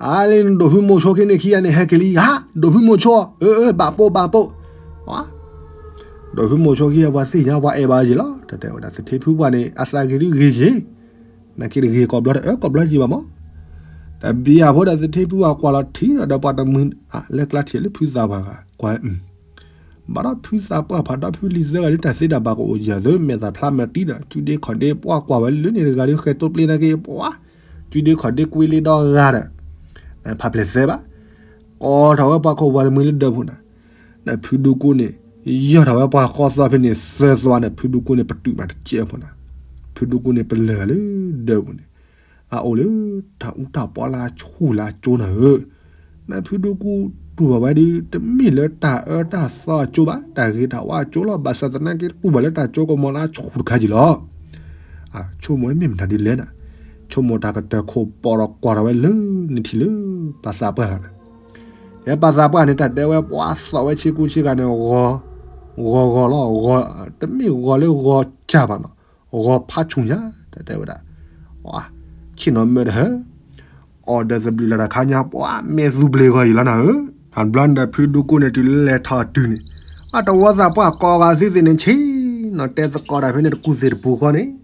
အါလံနဒိၣ်ဖုမိၤဆိခံန့ၣ်ခံဂၤန့ၣ် ဟဲက့ၤလံဧါ, ဒိၣ်ဖုမိၤဆိ, အၢ အၢ ဘၣ်ပိာ် ဘၣ်ပိာ်, ဒိၣ်ဖုမိၤဆိခံဂၤ ပှၤသ့ၣ်ညါပှၤအဲၣ်ဘၣ်ယံၤလီၤ တၢ်တဲဝဲဒၣ် သထ့ဖုပှၢ်န့ၣ် အသးဂ့ၤဒုးဂ့ၤယံၤ, နက့ၤတဂ့ၤကိးဘျီတအၢ ကိးဘျီယံၤဘၣ်မး, တဘျီဖိဒီးသထ့ဖုပှၢ်ကွၢ်လီၤထံဒီး ဒီးပှၤတမှံၤ လၢကျါထံးလၢဖုသးပှၢ်ဂၤ ကွၢ် ဘၣ်ဒီးဖုသးပှၢ်ဖးဒီဖုလံၤသၢဂၤဒုး တၢ်သ့တၢ်ဘၣ်ကအိၣ်ယၤသၢ မဲာ်သၣ်ဖျါမၤတံၢ်ဒီး စုဒ့ခီၣ်ဒ့ပှၢ်ကွၢ်ဝဲလၢန့ၣ်တဂၤဒုး ဃဲၤတိပျ့နၤက့ၤပှၤ, စုဒ့ခီၣ်ဒ့ကွံလ့ဒီဂၤဒီး ဖးဖျဲးသဲဘၣ်, ကိးထီၣ်ဝဲပှၤခိၣ်ပှၤတမှံၤလၢဒၢးပူၤနၤ, ဒီးဖုဒူကူန့ၣ် ယီၢ်ထီၣ်ဝဲပှၤဃီသီဖဲန့ၣ်သၢသီန့ၣ် ဖုဒူကူန့ၣ် ပတုာ်မးတကဲဖိနၤ, ဖုဒူကူန့ၣ် ပလၢၢ်ဂၤလၢဒၢးပူၤန့ၣ် အအိၣ်လၢတၢ်အူတၢ်ပီလၢအဆူၣ်လၢအကၠိနၤဧၢ, နဖုဒူကူတူၢ်ဘၣ်ဝဲဒုး တမ့ၢ်လၢတၢ်အၢတၢ်သီအကၠိဘၣ် တၢ်ဂ့ၤတၢ်ဝါအကၠိလီၤ ဘၣ်ဆၣ်သနာ်က့တူၢ်ဘၣ်လၢတၢ်ကၠိကမီၤလၢအဆူၣ်တခါက့ၤလီၤ, ဆိကမိၣ်ဝဲမ့ၢ်မတၤဒ်လဲၣ်နၤ, ဆိကမိၣ်တၢ်ကတၢၢ်ခိၣ်ပီးဒီးကွၢ်ထီၣ်ဝဲလၢနထံၣ်လၢပှၤသးပှၢ်ဂၤနၤ, ယဲပှၤသးပှၢ်န့ၣ် တၢ်တဲဝဲပှၤသီၣ်ဝဲဆ့ကူဆ့ဂၤန့ၣ် ဂီၤဂီၤလီၤ, တမ့ၢ်ဂီၤလၢဂီၤကၢ်ဘၣ်နီၤ, ဂီၤဖးဆူၣ်ညါ တၢ်တဲဝဲဒၣ်, ဆ့ၣ်နီၤမၢတဟၢ, အီၣ်ဒီးသဘျုးလၢတၢ်ခါညါ ပှၤမဲာ်သူဘျ့ၣ်ဂီၤအံၤလီၤနၤဧၢ, အဘျီန့ၣ်ဒီးဖုဒူကူန့ၣ် တုၤလၢလဲၤထီၣ်တုၤန့ၣ်, အတဝီသးပှၢ်ကိးဂၤသုသ့ၣ်န့ၣ် ဆ့ၣ်နီၤတဲသကိးတၢ်ဖဲန့ၣ် တကူၣ်သ့ၣ်တပူၤဃီန့ၣ် ပှၤဒီး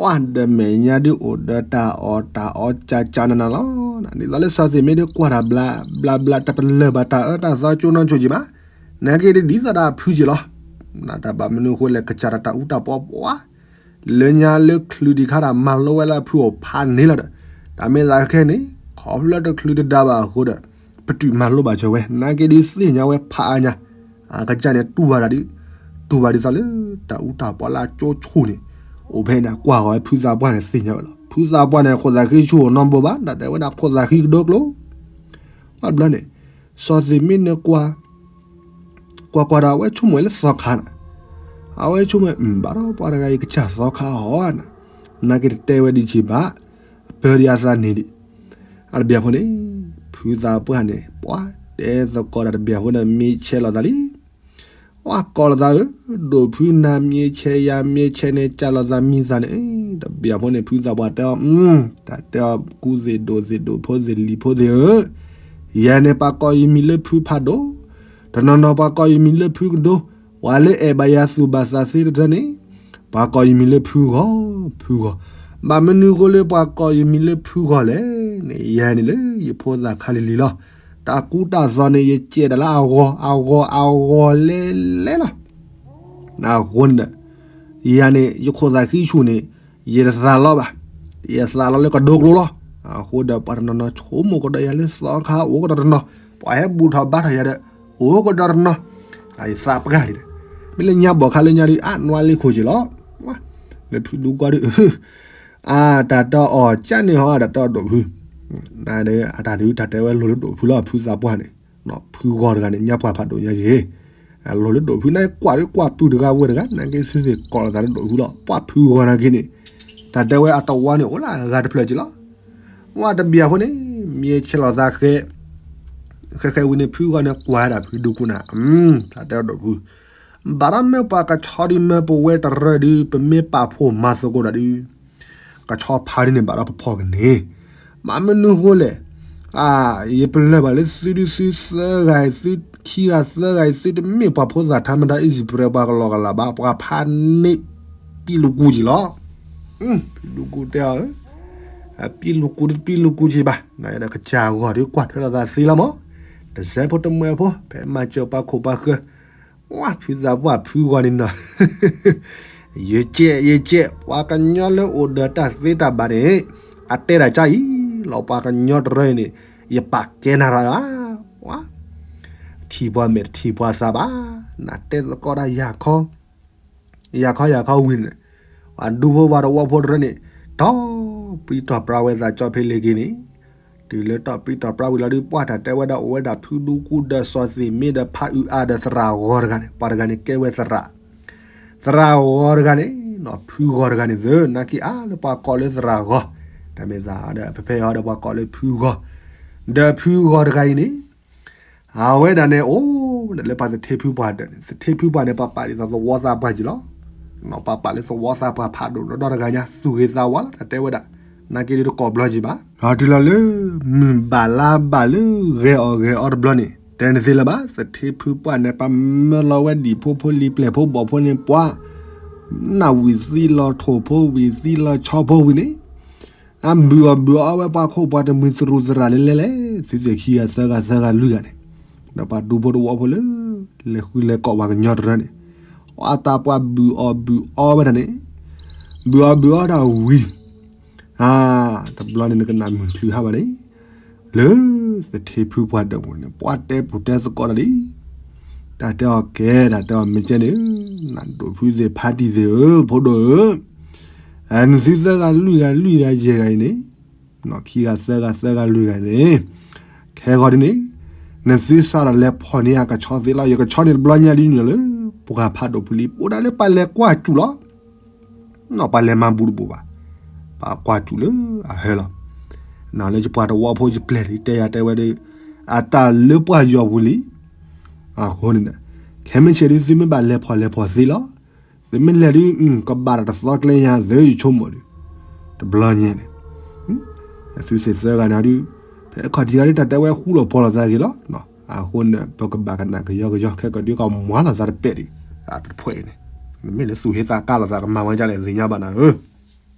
မဲာ်ညါဒုးအိၣ်ဒီးတၢ်အီၣ်တၢ်အီကၠၢ်ကၠၢ်နးနးလီၤ, ဒ်သိးလၢစီၤသ့ၣ်မ့ၢ်ဒုးကွၢ်တၢ်ဘျးဘျးဘျး တပလၢၢ်ဘၣ်တၢ်အၢတၢ်သီကၠိနီကၠိက့ၤဘၣ်, နာ်က့ဒ်သိးဒီးအဖုက့ၤလီၤ, နတၢ်ဘၣ်မနုၤအဃိလဲၣ် ကစၢ်တၢ်အူတၢ်ပီပှၤ လၢညါလၢချုးဒံးခါတၢ်မၤလိဝဲလၢအဖုအိၣ်ဖးန့ၣ်လီၤဒီး, တၢ်မ့ၢ်သးခဲန့ၣ် ခီဖျိတချုးတဒါဘၣ်အဃိဒီး, ပတုာ်မၤလိဘၣ်စၢၤဝဲ နာ်က့ဒုးသ့ၣ်ညါဝဲဖးအါညါ, အကစၢ်န့ၣ်တူၢ်ဘၣ်တၢ်ဒုး, တူၢ်ဘၣ်ဒ်သိးလၢတၢ်အူတၢ်ပီလၢအကၠိဆူၣ်န့ၣ်, အိၣ်ဖဲန့ၣ်ကွၢ်ဂီၤဝဲဖုသးပှၢ်န့ၣ်သ့ၣ်ညါဝဲလီၤ, ဖုသးပှၢ်န့ၣ် ခိၣ်သးဃံဆူၣ်အိၣ်နီတဘိဘၣ် တၢ်တဲဝဲဒၣ်ခိၣ်သးဃံကဒိကျိၤ ဘၣ်တဘျီန့ၣ်, စီၤသ့ၣ်မ့ၢ်နကွၢ်, ကွၢ်ကွၢ်ဒီးအဝဲဆိကမိၣ်ဝဲလၢသီခါနၤ, အဝဲဆိကမိၣ် ဘၣ်ဒီးပှၤတဂၤအံၤကစၢ်သီခါအီၤနၤ, နာ်က့တတဲဝဲဒံးက့ၤဘၣ်, ပၢဒံးအသးန့ၣ်ဒံး, အတဘျီဖိန့ၣ်, ဖုသးပှၢ်န့ၣ် ပှၤတဲသကိးတၢ်တဘျီဖိန့ၣ် မ့ၢ်ဆဲးလိာ်သးလံ ပှၤကိးလိာ်သးဧၢ, ဒိၣ်ဖုနၤမ့ၢ်ဆဲးယၤမ့ၢ်ဆဲးန့ၣ် ကးလိာ်သးမံသးန့ၣ်, တဘျီဖိန့ၣ် ဖုသးပှၢ်တဲအီၤ, တၢ်တဲအီၤကူသ့ၣ်ဒိၣ်သ့ၣ်ဒိၣ်ဖိသ့ၣ်လံၤဖိသ့ၣ်ဧၢ, ယၤန့ၣ်ပှၤကိးယမံၤလၢဖုဖးဒိၣ်, တနီၤနီၤပှၤကိးယမံၤလၢဖုကဒိ, ပှၤလၢအဲၣ်ဘၣ်ယၤသူၣ်ဘၣ်သးသ့တဖၣ်န့ၣ်, ပှၤကိးယမံၤလၢဖုဂီၤ, ဖုဂီၤ, ဘၣ်မနုၤအဃိလၢပှၤကိးယမံၤလၢဖုဂီၤလဲၣ်န့ၣ် ယၤန့ၣ်လၢယဖိသၣ်ခါလံၤလံၤလီၤ, တၢ်ကူတၢ်သိးန့ၣ် ယကဲဒၣ်လၢအဂီၤ အဂီၤ အဂီၤလဲၤလဲၤလီၤ. အဃိန့ၣ်ဒီး ယၤန့ၣ် ယခိၣ်သးဃံဆူၣ်န့ၣ် ယတသးလီဘၣ်, ယသးလီလၢကဒိကျိလီၤ. အဃိဒီး ပှၤတနီၤနီၤဆိကမိၣ်ကဒီးယၤလၢ သီခါအိၣ်ကဒီးတနီၤ, ပှၤဟဲဘူၣ်ထီၣ်ဘါထီၣ်ယၤဒီး အိၣ်ကဒီးတနီၤ, ယသးပှၢ်လံဒီး မ့ၢ်လၢညါဘီၣ်ခါလၢညါဒုး အနွါလ့ခိၣ်က့ၤလီၤ. လၢဖုဒူကွၢ်ဒုး အါ တၢ်တအီၣ်ကၢ်န့ၣ်ဟီ တၢ်တအီၣ်ဒိၣ်ဖု, အတၢ်ဒုး တၢ်တဲဝဲလိၤလၢဒိၣ်ဖုလီၤ ဖုသးပှၢ်န့ၣ်, ဖုဂီၤတဂၤန့ၣ် ညါပှၢ်ဖးဒိၣ်ညါယ့ၢ်, လိၤလၢဒိၣ်ဖုန့ၣ် ကွၢ်ဒုးကွၢ်ပုၢ်တဂၤဝဲတဂၤ နာ်က့ သုသ့ၣ်ကိးလီၤသးလၢဒိၣ်ဖုလီၤ ပှၢ်ဖုဂီၤနာ်က့န့ၣ်, တၢ်တဲဝဲအတဝီန့ၣ် အိၣ်လၢအဂၤတဖျၢၣ်က့ၤလီၤ. ဝဲတဘျီအဃိန့ၣ် မ့ၢ်ဆဲးလီၤသးဃဲ ဃဲဃဲဝံၤန့ၣ် ဖုဂီၤန့ၣ် ကွၢ်ဒၣ်ဖုဒူကိနၤ, တၢ်တဲဒိၣ်ဖု, ဘၣ်ဒီးမ့ၢ်ပှၤကဆီဒုး မ့ၢ်ပဝဲတရၢဒုး ပမ့ၢ်ပာ်ဖှိၣ်မၤသကိးတၢ်ဒုး ကဆီဖါဒုးန့ၣ် ဘၣ်ဒီးပဖီၣ်ကန့ၢ်, မ့ၢ်မနုၤဃိလဲၣ်, ယပလၢၢ်ဘၣ်လၢသုဒုး သုသၢဂၤအံၤ သုခံဂၤသၢဂၤအံၤ သုတမ့ၢ်ပှၤဖိသၣ်ထါမတၤ အံၣ်စံးပရၢ ပှၤကလီၤကလးဘၣ် ပှၤဖးန့ၢ် ပံၣ်လူကူက့ၤလီၤ. ဖုဒူကူတဲအီၤ, ပံၣ်လူကူတပံၣ်လူကူက့ၤဘၣ်, ဒီးကစၢ်ဂီၤဒုးကွၢ်ထွဲလိာ်သးသ့လီၤမး, တစဲးဖိတမှဲးဖိ ဖဲမၤစၢၤပှၤခိၣ်ပှၤဃၢၤ, ဝါ ဖုသးပှၢ်ဖုဂီၤန့ၣ်နီၤ ယကဲး ယကဲး ပှၤကညီလၢအိၣ်ဒီးတၢ်သ့တၢ်ဘၣ်န့ၣ် အတဲတၢ်ကါအံၤလီၤ ပှၤကညီတရၢအံၤန့ၣ် ယပာ်ကဲနၤတၢ်ဘၣ်, ပှၤ ထံၣ်ပှၤမဲာ်တထံၣ်ပှၤသးဘၣ်, နတဲသကိးတၢ်ယၤခီ ယၤခီယၤခီဝံၤန့ၣ်, ပှၤဒူဖိပှၤတဝီဖိတရၢန့ၣ် တီၢ်ပြံတီၢ်ပြါဝဲသးကၠီဖဲလ့ၤက့ၤန့ၣ်, တုၤလၢတီၢ်ပြံတီၢ်ပြါဝံၤလီၤဒုး ပှၢ်တၢ်တဲဝဲဒၣ်အိၣ်ဝဲဒၣ်ဖုဒူကူဒီးစီၤသ့ၣ်မ့ၢ်ဒီးဖးအုးအါဒီးသရၣ်ဂီၤတဂၤန့ၣ် ပှၤတဂၤန့ၣ်ကဲဝဲသရၣ် သရၣ်ဂီၤတဂၤန့ၣ်နီၤ ဖုဂီၤတဂၤန့ၣ်သ့ နာ်က့အါလၢပှၤကိးလၢသရၣ်ဂီၤ, တၢ်မ့ၢ်သးဒီး ဖဲဖဲအံၤဒီးပှၤကိးလၢဖုဂီၤ, ဒီးဖုဂီၤတဂၤအံၤန့ၣ်, အဝဲဒၣ်န့ၣ်အိၣ်ဒီးလၢပှၤသထ့ဖုပှၢ်ဒၢးန့ၣ် သထ့ဖုပှၢ်န့ၣ် ပှၤပာ်ဒ်သိးသဝီသးပှၢ်က့ၤလီၤ, ပှၤပာ်လၢသဝီသးပှၢ်ဖးဒိၣ်ဒီဒီတဂၤညါ သူၣ်ဂ့ၤသးဝါလီၤ တၢ်တဲဝဲဒၣ်, နာ်က့ဒုးတကိးဘျီက့ၤဘၣ်, ဒီးတုၤလီၤလၢ မုၢ်ဘၣ်လါဘၣ်လၢဂဲၤအီၣ်ဂဲၤအီတဘျီန့ၣ် တဲနသ့လၢၤဘၣ် သထ့ဖုပှၢ်န့ၣ် ပှၤမၢလီၤဝဲဒံၣ်ဖိဖိလံၤပျဲၢ်ဖိဘီၣ်ဖိန့ၣ် ပှၤ နၢ်ဝံၤသံလီၤထိၣ်ဖိဝံၤသံလီၤဆီဖိဝံၤန့ၣ်, အဘုၣ်အီၣ်ဘုၣ်အီဝဲပှၤခိၣ်ပှၤတမှံၤသရူးသရၣ်လၢလဲၤလဲၤ သုသ့ၣ်ခံဂၤသၢဂၤသၢဂၤလွံၢ်ဂၤန့ၣ်, ဒီးပှၤဒူဖိတဝီဖိလၢ လဲၤဃုလဲၤကိးပှၤကညီတရၢန့ၣ်, အတၢ်ပှၤဘုၣ်အီၣ်ဘုၣ်အီဝဲဒၣ်န့ၣ်, ဘုၣ်အီၣ်ဘုၣ်အီတၢ်ဝံၤ အါ တဘျီန့ၣ်နကနၣ်မုာ်ချုးဟးဘၣ်န့ၣ်, လၢသထ့ဖုပှၢ်ဒၢးပူၤန့ၣ် ပှၤတဲပူၤတဲသကိးတၢ်လံ, တၢ်တဲအီၤကဲ တၢ်တဲအီၤမ့ၢ်ကဲန့ၣ်, နဒိၣ်ဖုသ့ၣ်ဖါတံၢ်သ့ၣ်ဧၢ ဖိဒိၣ်ဧၢ, နသုသၢဂၤလွံၢ်ဂၤလွံၢ်ဂၤယဲၢ်ဂၤအံၤန့ၣ်, ခံဂၤသၢဂၤသၢဂၤလွံၢ်ဂၤန့ၣ်, ခဲဂီၤဒ်န့ၣ်, နသုစးထီၣ်လဲၤဖီၣ်န့ၢ်အကဆီသ့လီၤ ယကဆီန့ၣ်တဘျီညါဒ်န့ၣ်လၢ ပှၤဖးဒိၣ်ဖုလံ အိၣ်ဒၣ်လၢပှၤလဲၤကွၢ်စူၣ်လီၤ နီၢ်ပှၤလဲၤမၤဘူၣ်တဘူၣ်ဘၣ်, ပှၤကွၢ်စူၣ်လၢအဟၢလီၤ, နလၢယပှၤတဝီဖိယပျဲၢ်လံတဲယၤတဲဝဲဒီး, အတၢ်လၢပှၤယီၤပူၤလံ, အဃိန့ၣ်, ခဲမုၢ်ဆ့ၣ်ဒုးသုမ့ၢ်ဘၣ်လဲၤဖီၣ်လဲၤဖီၣ်သ့လီၤ, သုမ့ၢ်လဲၤဒုး ကဘၣ်တၢ်တသီကျဲယၤသၢယဆိကမိၣ်ဒီး, တဘျီညါန့ၣ် သုသ့ၣ်သၢဂၤန့ၣ်ဒုး, ဖဲအခီၣ်ထံးဂၤဒုးတၢ်တဲဝဲဃူလိာ်ဖိးလိာ်သးက့ၤလီၤ, အဃိန့ၣ် ပကဘၣ်ကနၣ်ကယီကယီ ခဲကဒုးကမၤလီၤသးတပဲာ်ဒံး, တဖှဲးန့ၣ်, မ့ၢ်လၢသူၣ်ဟ့သးကါလိာ်သးကမၤဝဲဒ်လဲၣ်သ့ၣ်ညါဘၣ်နၤဧၢ,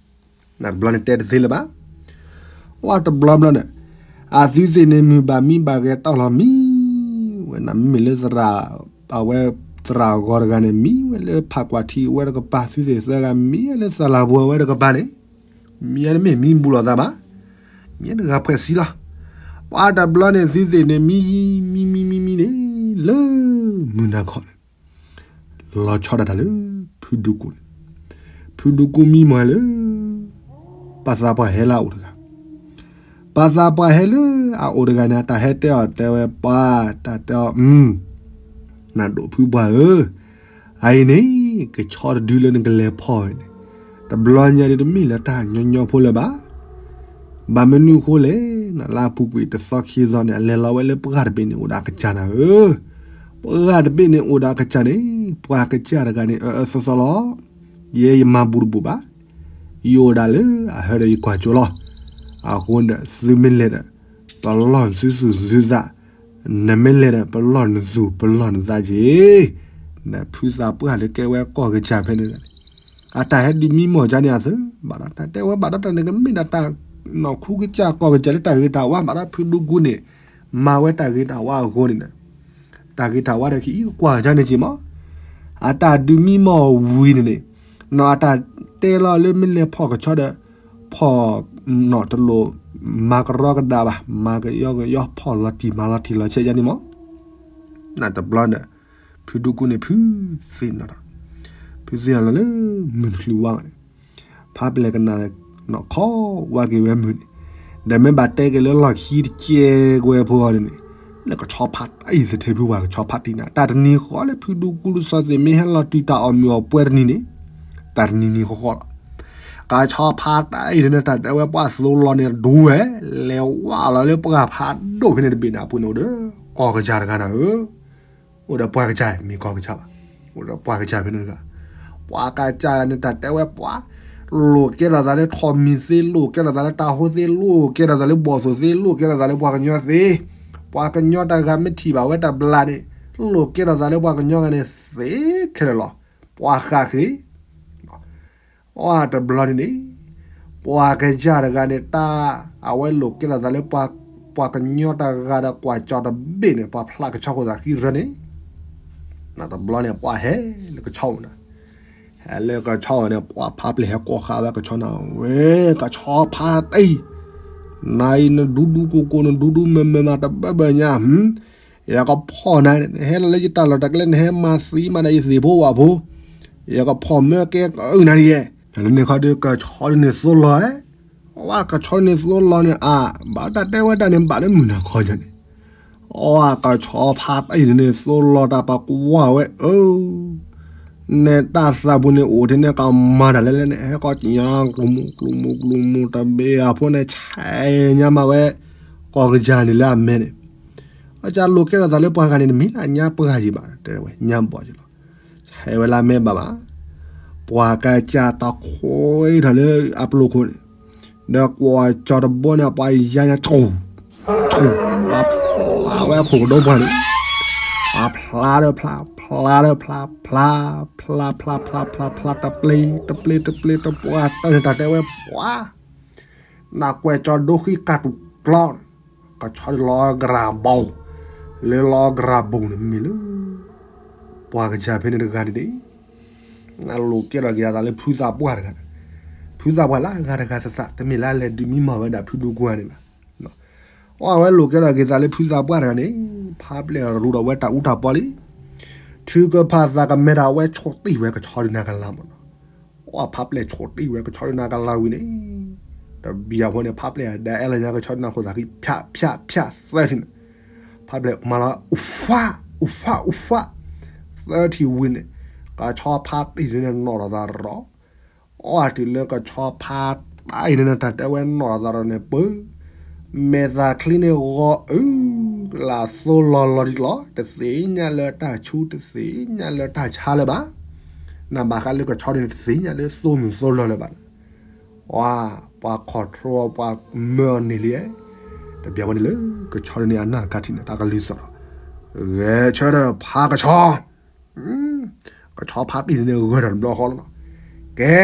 နတဘျီန့ၣ်တဲတသ့လၢၤဘၣ်, ဝဲတဘျီဘျီန့ၣ်, အသုသ့ၣ်န့ၣ်မုၢ်ဘၣ်မံဘၣ်ဂဲၤတီၢ်လီၤမံ, ဝဲနမ့မ့ၢ်လၢသရၣ်, အဝဲသရၣ်ဂီၤတဂၤန့ၣ် မံဝဲလၢဖးကွၢ်ထံဝဲတကပၤ သုသ့ၣ်သၢဂၤမံဝဲလၢသလၢပူၤဝဲတကပၤန့ၣ်, မံဝဲတမ့ၢ်မံဘူးလိာ်သးဘၣ်, မံတဂၤဖှဲးဆံလီၤ, ပှၤတဘျီန့ၣ် သုသ့ၣ်န့ၣ်မံ, မံမံမံမံန့ၣ်, လၢမုၢ်နၤခီန့ၣ်, လီၤဆီဒၣ်တၢ်လၢ ဖုဒူကူန့ၣ်, ဖုဒူကူမံမီၢ်လၢ ပှၤသးပှၢ်ဟဲလၢအအိၣ်တဂၤ, ပှၤသးပှၢ်ဟဲလၢအအိၣ်တဂၤန့ၣ် အတၢ်ဟဲတဲအီၤတဲဝဲပှၤ, တၢ်တဲအီၤ, နဒိၣ်ဖုပှၢ်ဧၢ, အအံၤန့ၣ် ကဆီတဒုလၢနကလဲၤဖီၣ်ဝဲန့ၣ်, တဘျီညါဒ်တမ့ၢ်လၢတၢ်ညီညီဖိလၢၤဘၣ် ဘၣ်မနုၤဃိလဲၣ်, နလၢအပူၤကွံာ်တသီခံသီန့ၣ် အလဲၤလီၤဝဲလၢပှၢ်တဘ့ၣ်န့ၣ်အိၣ်ဒီးအကစၢ်နၤဧၢ, ပှၢ်တဘ့ၣ်န့ၣ်အိၣ်ဒီးအကစၢ်န့ၣ်, ပှၤကစၢ်တဂၤန့ၣ် အၢအၢသီသီလီၤ, ယဲယမၤဘူးတဘူးဘၣ်, ယအိၣ်ဒၣ်လၢအဟၢဒီးယကွၢ်ကၠိလီၤ, အဃိန့ၣ် သုမ့ၢ်လဲၤဒီး, ပလီၢ်နသုသူၣ်သုသး, နမ့ၢ်လဲၤဒီး ပလီၢ်နသူၣ်ပလီၢ်နသးက့ၤ, နဖုသးပှၢ်လၢကဲဝဲကီၢ်ကစၢ်ဖဲန့ၣ် အတၢ်ဟဲဒုးမံမီၢ်ကါန့ၣ်အသၢ, ဘၣ်ဒီးတၢ်တဲဝဲဘၣ်ဒီးတၢ်န့ၣ် ကမ့ၢ်ဒၣ်တၢ်နီၢ်ခူကစၢ်ကီၢ်ကစၢ်လၢတၢ်ဂ့ၤတၢ်ဝါဘၣ်ဒီးဖုဒူကူန့ၣ်, မၤဝဲတၢ်ဂ့ၤတၢ်ဝါအဃိန့ၣ်, တၢ်ဂ့ၤတၢ်ဝါဒီးကအံၤကကွၢ်ကါန့ၣ်က့ၤမီၢ်, အတၢ်ဒုးမံမီၢ်ဝံၤန့ၣ်န့ၣ်, နီၢ်အတၢ်တဲလီၤလၢမ့ၢ်လဲၤဖီၣ်ကဆီဒီး, ဖီၣ်နီၢ်တလိၣ်မၤကရီကဒါဘၣ်, မၤကယီကယီ ဖီၣ်လီၤတံၢ်မၤလီၤတံၢ်လီၤဆဲးယါန့ၣ်မီၢ်, နတဘျီဒီး, ဖုဒူကူန့ၣ်ဖုသ့ၣ်နီၣ်ထီၣ်, ဖုသ့ၣ်နီၣ်လီၤလၢမုၢ်တချုးဝါန့ၣ်, ဖးပျဲၢ်ကနၣ်နီၢ်ခီဝါက့ၤဝဲမုၢ်န့ၣ်, ဒီးမ့ၢ်ဘၣ်တဲက့ၤလၢလီၢ်ခံတကဲကွဲဖိအီၤန့ၣ်န့ၣ်, လၢကဆီဖးတၢ်အံၤသထ့ဖုပှၤကဆီဖးတံၢ်နၤ, တၢ်တနံၤဃီလၢဖုဒူကူတစီသ့ၣ်မ့ၢ်ဟဲလီၤတုၤတၢ်အီၣ်မ့ၤအီၣ်ပှဲၤတနံၤန့ၣ်, တၢ်တနံၤနံၤဃီဃီလီၤ. ကဆီဖးတၢ်အံၤန့ၣ် တၢ်တဲဝဲပှၤသိလီၤန့ၣ်ဒူဝဲ, လဲၤဝါလီၤလၢပှၤဖးဒိၣ်ဖဲန့ၣ်တဘ့ၣ်န့ၣ်အပူၤန့ၣ်အိၣ်ဒီး, ကီၢ်ကစၢ်တဂၤနၤဧၢ အိၣ်ဒီးပှၤကစၢ်မ့ၢ်ကီၢ်ကစၢ်ဘၣ်, အိၣ်ဒီးပှၤကစၢ်ဖဲန့ၣ်တဂၤ, ပှၤကစၢ်န့ၣ်တၢ်တဲဝဲပှၤ, လိၣ်ကဲထီၣ်သးလၢထိးမံၤသ့, လိၣ်ကဲထီၣ်သးလၢတၢ်ဟိသ့, လိၣ်ကဲထီၣ်သးလၢဘီၣ်သိၣ်သ့, လိၣ်ကဲထီၣ်သးလၢပှၤကညီသ့, ပှၤကညီတဂၤမ့ၢ်ထံၣ်ဘၣ်ဝဲတဘျီန့ၣ်, လိၣ်ကဲထီၣ်သးလၢပှၤကညီဂၤန့ၣ်သ့ခဲလၢာ်လီၤ. ပှၤဃးဃ့ အတဘျီန့ၣ်န့ၣ်, ပှၤကစၢ်တဂၤန့ၣ် တၢ်အဝဲလိၣ်ကဲထီၣ်သးလၢ ပှၤကညီတဂၤဒီးကွၢ်ကၠီတဘ့ၣ်န့ၣ် ပှၤဖျါကဆီခိၣ်သးဃံရၢန့ၣ်, နတဘျီန့ၣ် ပှၤဟဲလၢကဆီအိၣ်နၤ, ဟဲလၢကဆီအိၣ်န့ၣ် ပှၤဖးပျဲၢ်ဟဲကိးဃာ်ဝဲကဆီနၤဝဲ, ကဆီဖးတံၢ်, နၤအံၤနဒူဒူကိကိ နဒူဒူမၢမၢမးတဘၢဘၢညါ, ယကဖီၣ်နၤ, နဟဲလီၤလၢယတၢ်လီၢ်တၢ်ကျဲ နဟဲမၤသံမးဒီးယသ့ၣ်ဖိဝၣ်ဖိ, ယကဖီၣ်မၢကဲကအုၣ်နၤဒ်ယဲ, နန့ၣ်ခီဒီး ကဆီဒ်န့ၣ်သိလီၤဧါ, ဝဲကဆီန့ၣ်သိလီၤန့ၣ် အါ, ဘၣ်တၢ်တဲဝဲဒၣ်န့ၣ် ဘၣ်လၢမုၢ်နၤခီယၤန့ၣ်, အဝဲကဆီဖးတံၢ်န့ၣ်သိလီၤတၢ်ပှၤကွၢ်ဝဲအၢ နဲတၢ်သးပူၤန့ၣ်အိၣ်ထဲန့ၣ် ကမၤတၢ်လဲၣ်လဲၣ်န့ၣ် ဟဲကီၢ်ညါ ကျိၤမူကျိၤမူကျိၤမူ တဘ့ၣ်အဖိန့ၣ် ဆဲးညါမးဝဲ ကီၢ်ကစၢ်န့ၣ်လၢအမဲန့ၣ်, အကစၢ်လိၣ်ကဲထီၣ်သးလၢပှၤဂၤန့ၣ် တမ့ၢ်လၢညါပှၢ်ယံၤဘၣ် တဲဝဲ ညါဘီၣ်ယံၤလီၤ. ဆဲးဝဲလၢအမဲဘၣ်ဘၣ်, ပှၤကစၢ်တၢ်ခိးထီၣ်လၢအပျိၢ်ခိၣ်န့ၣ်, ဒီးကွၢ်ကၠီတဘိန့ၣ် ပှၤယါညါ ဆူၣ် ဆူၣ် ပှၤဖျါဝဲအခိၣ်ကဒီပှၢ်န့ၣ်, ပှၤဖျါဒီးဖျါ ဖျါဒီးဖျါ ဖျါ ဖျါ ဖျါ ဖျါ ဖျါ ဖျါ တပျ့ၤ တပျ့ၤ တပျ့ၤ တပှၢ်တၢၢ်န့ၣ် တၢ်တဲဝဲပှၤ, နကွဲးကၠီဒိဃံကၢ်တူာ်ကျီ, ကဆီလၢလီၤကရၢ်ဘိ, လၢလီၤကရၢ်ဘိန့ၣ်မ့ၢ်လၢ ပှၤကစၢ်ဖဲန့ၣ်တဂၤန့ၣ်န့ၣ်, နလိၣ်ကဲထီၣ်က့ၤအသးလၢဖုသးပှၢ်တဂၤ, ဖုသးပှၢ်လၢအဂၤတဂၤသသး တမ့ၢ်လၢအလဲၤဒုးမံမီၢ်ဝဲဒၣ်ဖုဒူကွၢ်န့ၣ်ဘၣ်. အဝဲလိၣ်ကဲထီၣ်က့ၤသးလၢဖုသးပှၢ်တဂၤန့ၣ်, ဖးပျဲၢ်ရူဒီးဝဲတၢ်အူတၢ်ပီလံ, ထုကဖၣ်သးကမဲထီၣ်အဝဲဆိးတံၢ်ဝဲကဆီဒုးနၤကလၤမ့ၢ်နီၤ, အဝဲဖးပျဲၢ်ဆိးတံၢ်ဝဲကဆီဒုးနၤကလၤဝံၤန့ၣ်, တဘံၤအဖိန့ၣ် ဖးပျဲၢ်ဒၣ်အဲၣ်လၢညါကဆီဒုးနၤခိၣ်သးဃံ ဖၠး ဖၠး ဖၠး သၢထံၣ်န့ၣ်, ဖးပျဲၢ်မၤလီၤ အူးဖး အူးဖး အူးဖး သၢထံၣ်ဝံၤန့ၣ်, ကဆီဖးတံၢ်န့ၣ်နီၣ်ထီၣ်သးရီၤ, အီၣ်တုၤလၢကဆီဖးတံၢ်န့ၣ် တၢ်တဲဝဲနီၣ်ထီၣ်သးရီၤန့ၣ် ပၢ, မဲာ်သးချံန့ၣ်ဂီၤအု, လၢသိလီၤလီၤဒံးလီၤ, တသ့ၣ်ညါလၢတၢ်ဆူး တသ့ၣ်ညါလၢတၢ်ဆါလၢၤဘၣ်, နဘၣ်ဃးလၢကဆီန့ၣ် တသ့ၣ်ညါလၢသိမုၢ်သိလီၤလၢၤဘၣ်. ပှၤ ပှၤ control ပှၤမၢအီၤန့ၣ်လံ, တဘံၤဝဲန့ၣ်လၢကဆီန့ၣ်အနၢ်တခါထံၣ်န့ၣ် တၢ်ကလုၢ်သီၣ်ဒီး, ဂဲၤဆၢထၢၣ်ဖးကဆီ, ကဆီဖးတံၢ်န့ၣ်ဂၢၢ်ထီၣ်တဘျီဃီလီၤ, ကဲ,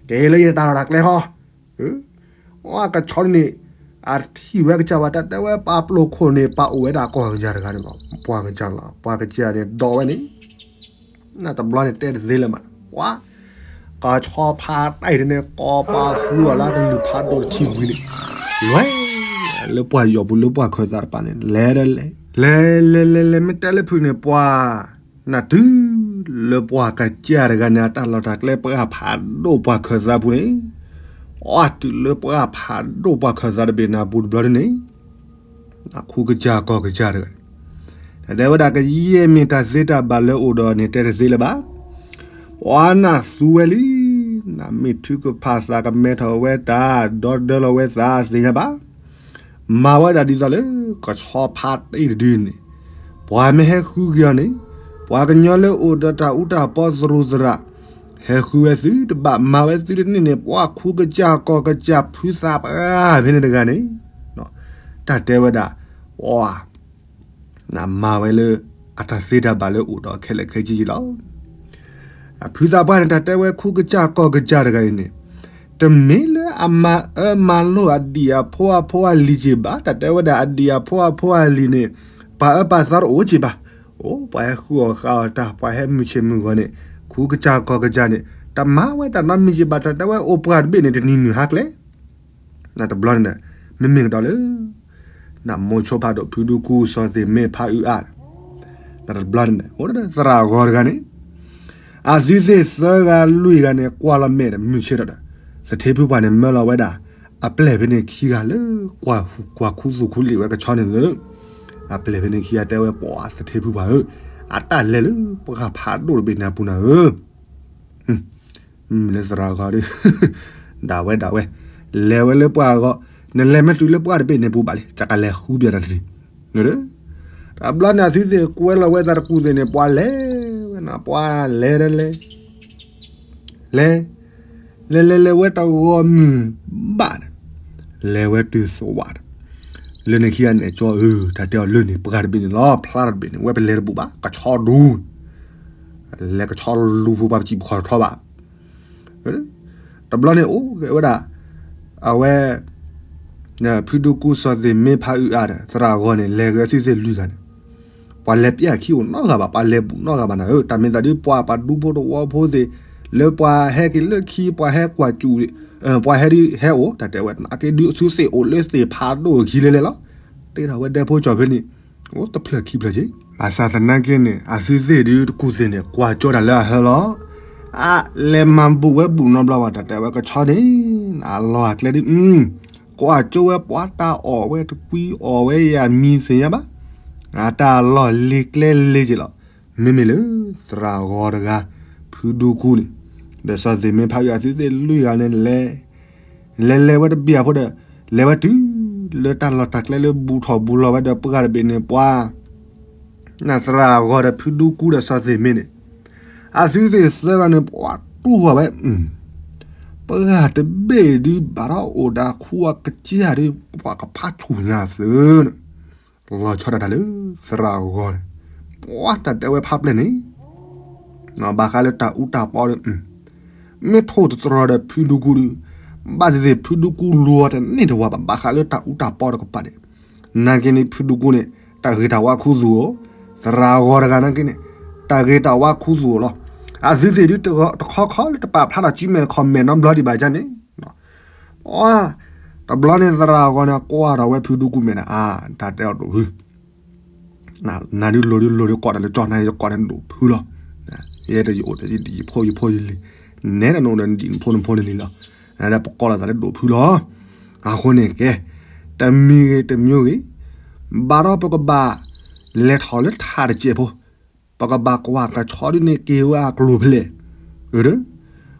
ကဲလၢယတၢ်လီၢ်တၢ်ကျဲဃီ, အကဆီန့ၣ်, အထံၣ်ဝဲကစၢ်ဘၣ် တၢ်တဲဝဲပှၤပျိၢ်ခိၣ်န့ၣ် ပှၤအိၣ်ဝဲဒၣ်ကီၢ်ကစၢ်တဂၤန့ၣ်လီၤ, ပှၤကစၢ်လီၤ, ပှၤကစၢ်န့ၣ်ဒီးဝဲန့ၣ် နတဘျီန့ၣ်တဲတသ့လၢၤမး, ပှၤ, ကဆီဖးတံၢ်န့ၣ် ကိးပသူအီၤလၢကလုၢ်ဖးဒိၣ်တထံၣ်ဝံၤန့ၣ်, လဲၤ, လၢပှၤယီၤပူၤလၢပှၤခၢၣ်သးတပၤန့ၣ် လဲၤဒီးလဲၤ, လဲၤလဲၤလဲၤလဲၤ မ့ၢ်တဲလၢဖုန့ၣ် ပှၤ, နတုၤလၢပှၤကစၢ်တဂၤန့ၣ် အတၢ်လီၢ်တၢ်ကျဲပှၤဖးဒိၣ်ပှၤခၢၣ်သးပူၤန့ၣ်, အီၣ်တုၤလၢပှၤဖးဒိၣ်ပှၤခၢၣ်သးတဘ့ၣ်န့ၣ် အပူၤတဘျီန့ၣ် နခူကစၢ်ကီၢ်ကစၢ်တဂၤ, တၢ်တဲဝဲဒၣ်ကယဲၢ်မ့ၢ်တၢ်သ့တၢ်ဘၣ်လၢအိၣ်ဒီးန့ၣ်တဲတသ့လၢၤဘၣ်, ပှၤနသူဝဲလံ, နမ့ၢ်ထုကဖၣ်သးကမဲထီၣ်ဝဲတၢ် ဒီဒၢလီၤဝဲသးသ့ၣ်ညါဘၣ်, မၤဝဲဒၣ်ဒ်သိးလၢ ကဆီဖးတံၢ်တဒုန့ၣ်, ပှၤမ့ၢ်ဟဲဃုက့ၤအီၤန့ၣ်, ပှၤကညီလၢအိၣ်ဒီးတၢ်အူတၢ်ပီသရူးသရၣ်, ဟဲဃုဝဲသုတဘၣ်မၤဝဲသုတန့ၢ်န့ၣ် ပှၤခူကစၢ်ကီၢ်ကစၢ်ဖုသးပှၢ်ဖဲန့ၣ်တဂၤန့ၣ်, တၢ်တဲဝဲဒၣ်, ပှၤ နမၤဝဲလၢ အတၢ်သ့တၢ်ဘၣ်လၢအိၣ်ဒီးခဲလၢာ်ခဲဆ့လီၤ. ဖုသးပှၢ်န့ၣ် တၢ်တဲဝဲခူကစၢ်ကီၢ်ကစၢ်တဂၤအံၤန့ၣ်, တမ့ၢ်လၢအမၤအၢမၤလိအဒံၣ်အဖိအဖိအလံၤက့ၤဘၣ်, တၢ်တဲဝဲဒၣ်အဒံၣ်အဖိအဖိအလံၤန့ၣ်, ပာ်အၢပာ်သီတအိၣ်က့ၤဘၣ်. အိၣ်ပှၤဟဲဃုအီၣ်ဃုအီတၢ် ပှၤဟဲမုၢ်ဆ့ၣ်မုၢ်ဂီၤန့ၣ် ခူကစၢ်ကီၢ်ကစၢ်န့ၣ် တမၤဝဲတၢ်နီတမံၤဘၣ် တၢ်တဲဝဲအိၣ်ပှၢ်တဘ့ၣ်န့ၣ် တနံၤနုာ်ဟါကျဲ တဘျီန့ၣ် မ့မ့ၢ်ကဒီးလၢ နမိၢ်ဆိဖးဒိၣ် ဖုဒူကူ စီၤသ့ၣ်မ့ၢ်ဖးအုးအါ တဘျီန့ၣ် အိၣ်သရၣ်ဂီၤတဂၤန့ၣ် အသုသ့ၣ်သၢဂၤလွံၢ်ဂၤန့ၣ် ကွၢ်လီၤမဲာ်ဒီး မုၢ်ဆ့ၣ်ထီၣ်ဒီး သထ့ဖုပှၢ်န့ၣ် မၢလီၤဝဲဒၣ် အပျဲၢ်ဖဲန့ၣ်ခံဂၤလၢ ကွၢ်ခူသူၣ်ခူလံာ်ဝဲကဆီန့ၣ်လၢ အပျဲၢ်ဖဲန့ၣ်ခံဂၤတဲဝဲ ပှၤသထ့ဖုပှၢ်ဧၢ, အတၢ်လဲၤလၢပှၢ်ဖးဒိၣ်တဘ့ၣ်န့ၣ်အပူၤနၤဧၢ မ့ၢ်လၢသရၣ်ဂီၤဒီး ဒၣ်ဝဲဒၣ်ဝဲ လဲၤဝဲလၢပှၢ်အဂီၢ်, နလဲၤမ့ၢ်တုၤလၢပှၢ်တဘ့ၣ်န့ၣ်ပူၤဘၣ်လံ တၢ်ကလဲၤဃုဘၣ်တၢ်တထံၣ်, တဘျီန့ၣ်အသုသ့ၣ်ကွဲလီၤဝဲသးတကူၣ်သ့ၣ်န့ၣ် ပှၤလဲၤဝဲနၤ ပှၤလဲၤဒီးလဲၤ, လဲၤ, လဲၤလဲၤလဲၤဝဲတဂီၤမုၢ်ဘၣ်ဒီး လဲၤဝဲတုၤသဝးဒီး လၢန့ၣ်ခံဂၤန့ၣ်ကၠီဧၢ တၢ်တဲအီၤလၢန့ၣ် ပှၢ်တဘ့ၣ်န့ၣ်လီၤ ဖျါတဘ့ၣ်န့ၣ် ဝဲပလဲၤတဘူးဘၣ် ကဆီဒူ လဲၤကဆီလူဖိပှၤပစံးပခီၣ်ထီဘၣ် တဘျီန့ၣ်အိၣ်ကဲဝဲဒၣ် အဝဲ ဖုဒူကူစီၤသ့ၣ်မ့ၢ်ဖးအုးအါဒီး သရၣ်ဂီၤန့ၣ် လဲၤဂဲၤသုသ့ၣ်လွံၢ်ဂၤန့ၣ် ပှၤလဲၤပျဲအခံအိၣ်နီတဂၤဘၣ် ပှၤလဲၤဘူးနီတဂၤဘၣ်နၤဧၢ, တၢ်မ့ၢ်သးဒ်ပှၤပှၤဒူဖိတဝီဖိသ့ၣ် လၢပှၤဟဲက့ၤလၢခံ ပှၤဟဲကွၢ်စူၣ် ပှၤဟဲဒ်ဟဲအိၣ် တၢ်တဲဝဲ နာ်က့ဒုးအသုသ့ၣ်အိၣ်လၢသ့ၣ်ဖးဒိၣ်အခံလဲၣ်လဲၣ်လီၤ, တဲဒၣ်ဝဲဒဲဖိကၠီၤဖဲန့ၣ် အိၣ်တဖျၢၣ်ခံဖျၢၣ်က့ၤ ဘၣ်ဆၣ်သနာ်က့န့ၣ် အသုသ့ၣ်ဒုးတကူၣ်သ့ၣ်န့ၣ် ကွၢ်ကၠိတၢ်လၢအဟၢလီၤ, အလဲၤမၤဘူးဝဲဘူးနီတဘျီဘၣ် တၢ်တဲဝဲကဆီန့ၣ် အလီၢ်အကျဲဒ် ကွၢ်ကၠိဝဲပှၤတၢ်အီၣ်ဝဲတကွံအီၣ်ဝဲယၤမံၤသ့ၣ်ညါဘၣ်, အတၢ်လီၢ်လ့ၤကျဲလ့ၤက့ၤလီၤ, မ့မ့ၢ်လၢ သရၣ်ဂီၤတဂၤ ဖုဒူကူန့ၣ် ဒီးစီၤသ့ၣ်မ့ၢ်ဖးအုးအသုသ့ၣ်လွံၢ်ဂၤန့ၣ်လဲၤ လဲၤလဲၤဝဲတဘ့ၣ်အဖိဒီး လဲၤဝဲတုၤ လၢတၢ်လီၢ်တၢ်ကျဲလၢဘူးထီၣ်ဘူးလီၤဝဲဒီးပှၢ်တဘ့ၣ်န့ၣ်ပှၤ နသရၣ်ဂီၤဒီးဖုဒူကူဒီးစီၤသ့ၣ်မ့ၢ်န့ၣ် အသုသ့ၣ်သၢဂၤန့ၣ် ပှၤတူၢ်ဘၣ်ဝဲ ပှၢ်တဘ့ၣ်ဒုးဘၣ်ထီၣ်အိၣ်ဒီးခူအကစၢ်ဒုး ပှၤကဖးဆူၣ်ညါသုန့ၣ် လီၤဆီဒၣ်တၢ်လၢသရၣ်ဂီၤန့ၣ် ပှၤတၢ်တဲဝဲဖးပျဲၢ်န့ၣ် ဘၣ်ဃးလၢတၢ်အူတၢ်ပီဒီး မ့ၢ်ထိၣ်တတြီၤဒီးဖုဒူကူဒီး ဘၣ်သ့ၣ်သ့ၣ်ဖုဒူကူလူၤအီၤတန့ၢ်တဝၤဘၣ် ဘၣ်ဃးလၢတၢ်အူတၢ်ပီတကပၤန့ၣ် နာ်က့န့ၣ်ဖုဒူကူန့ၣ် တၢ်ဂ့ၤတၢ်ဝါခူသူၣ်ဧိၤ, သရၣ်ဂီၤတဂၤနာ်က့န့ၣ် တၢ်ဂ့ၤတၢ်ဝါခူသူၣ်ဧိၤလီၤ. အသုသ့ၣ်ဒုးတခီခီလၢတပာ်ဖျါထီၣ်စုမဲာ်ခီၣ်မဲာ်နီတဘျီဒံးဘၣ်န့ၣ် တဘျီန့ၣ် သရၣ်ဂီၤန့ၣ် ကွၢ်ထီၣ်ဝဲဖုဒူကူမဲာ်န့ၣ် အါ တၢ်တဲအီၤဒိၣ်ဖု နၤဒုးလိၤဒုးလိၤဒုးကိးတၢ်လၢကၠီ နၤယကိးန့ၣ်ဒိၣ်ဖုလီၤ. ယဲတယအိၣ်တယဖိယဖိယလံၤ နဲနအိၣ်ဒီးနဒံၣ်နဖိနဖိနလံၤလီၤ. နဒၣ်ပကိးလီၤသးလၢဒိၣ်ဖုလီၤ. အဃိန့ၣ်ကဲ တမံၤဂ့ၤတမံၤဂ့ၤ ဘၣ်ဒီးပကဘၣ် လဲၤထီၣ်လၢထးတစဲးဖိ ပကဘၣ်ကွၢ်ကဆီဒုးန့ၣ်က့ၤဝဲအကျိၤဖဲလဲၣ်.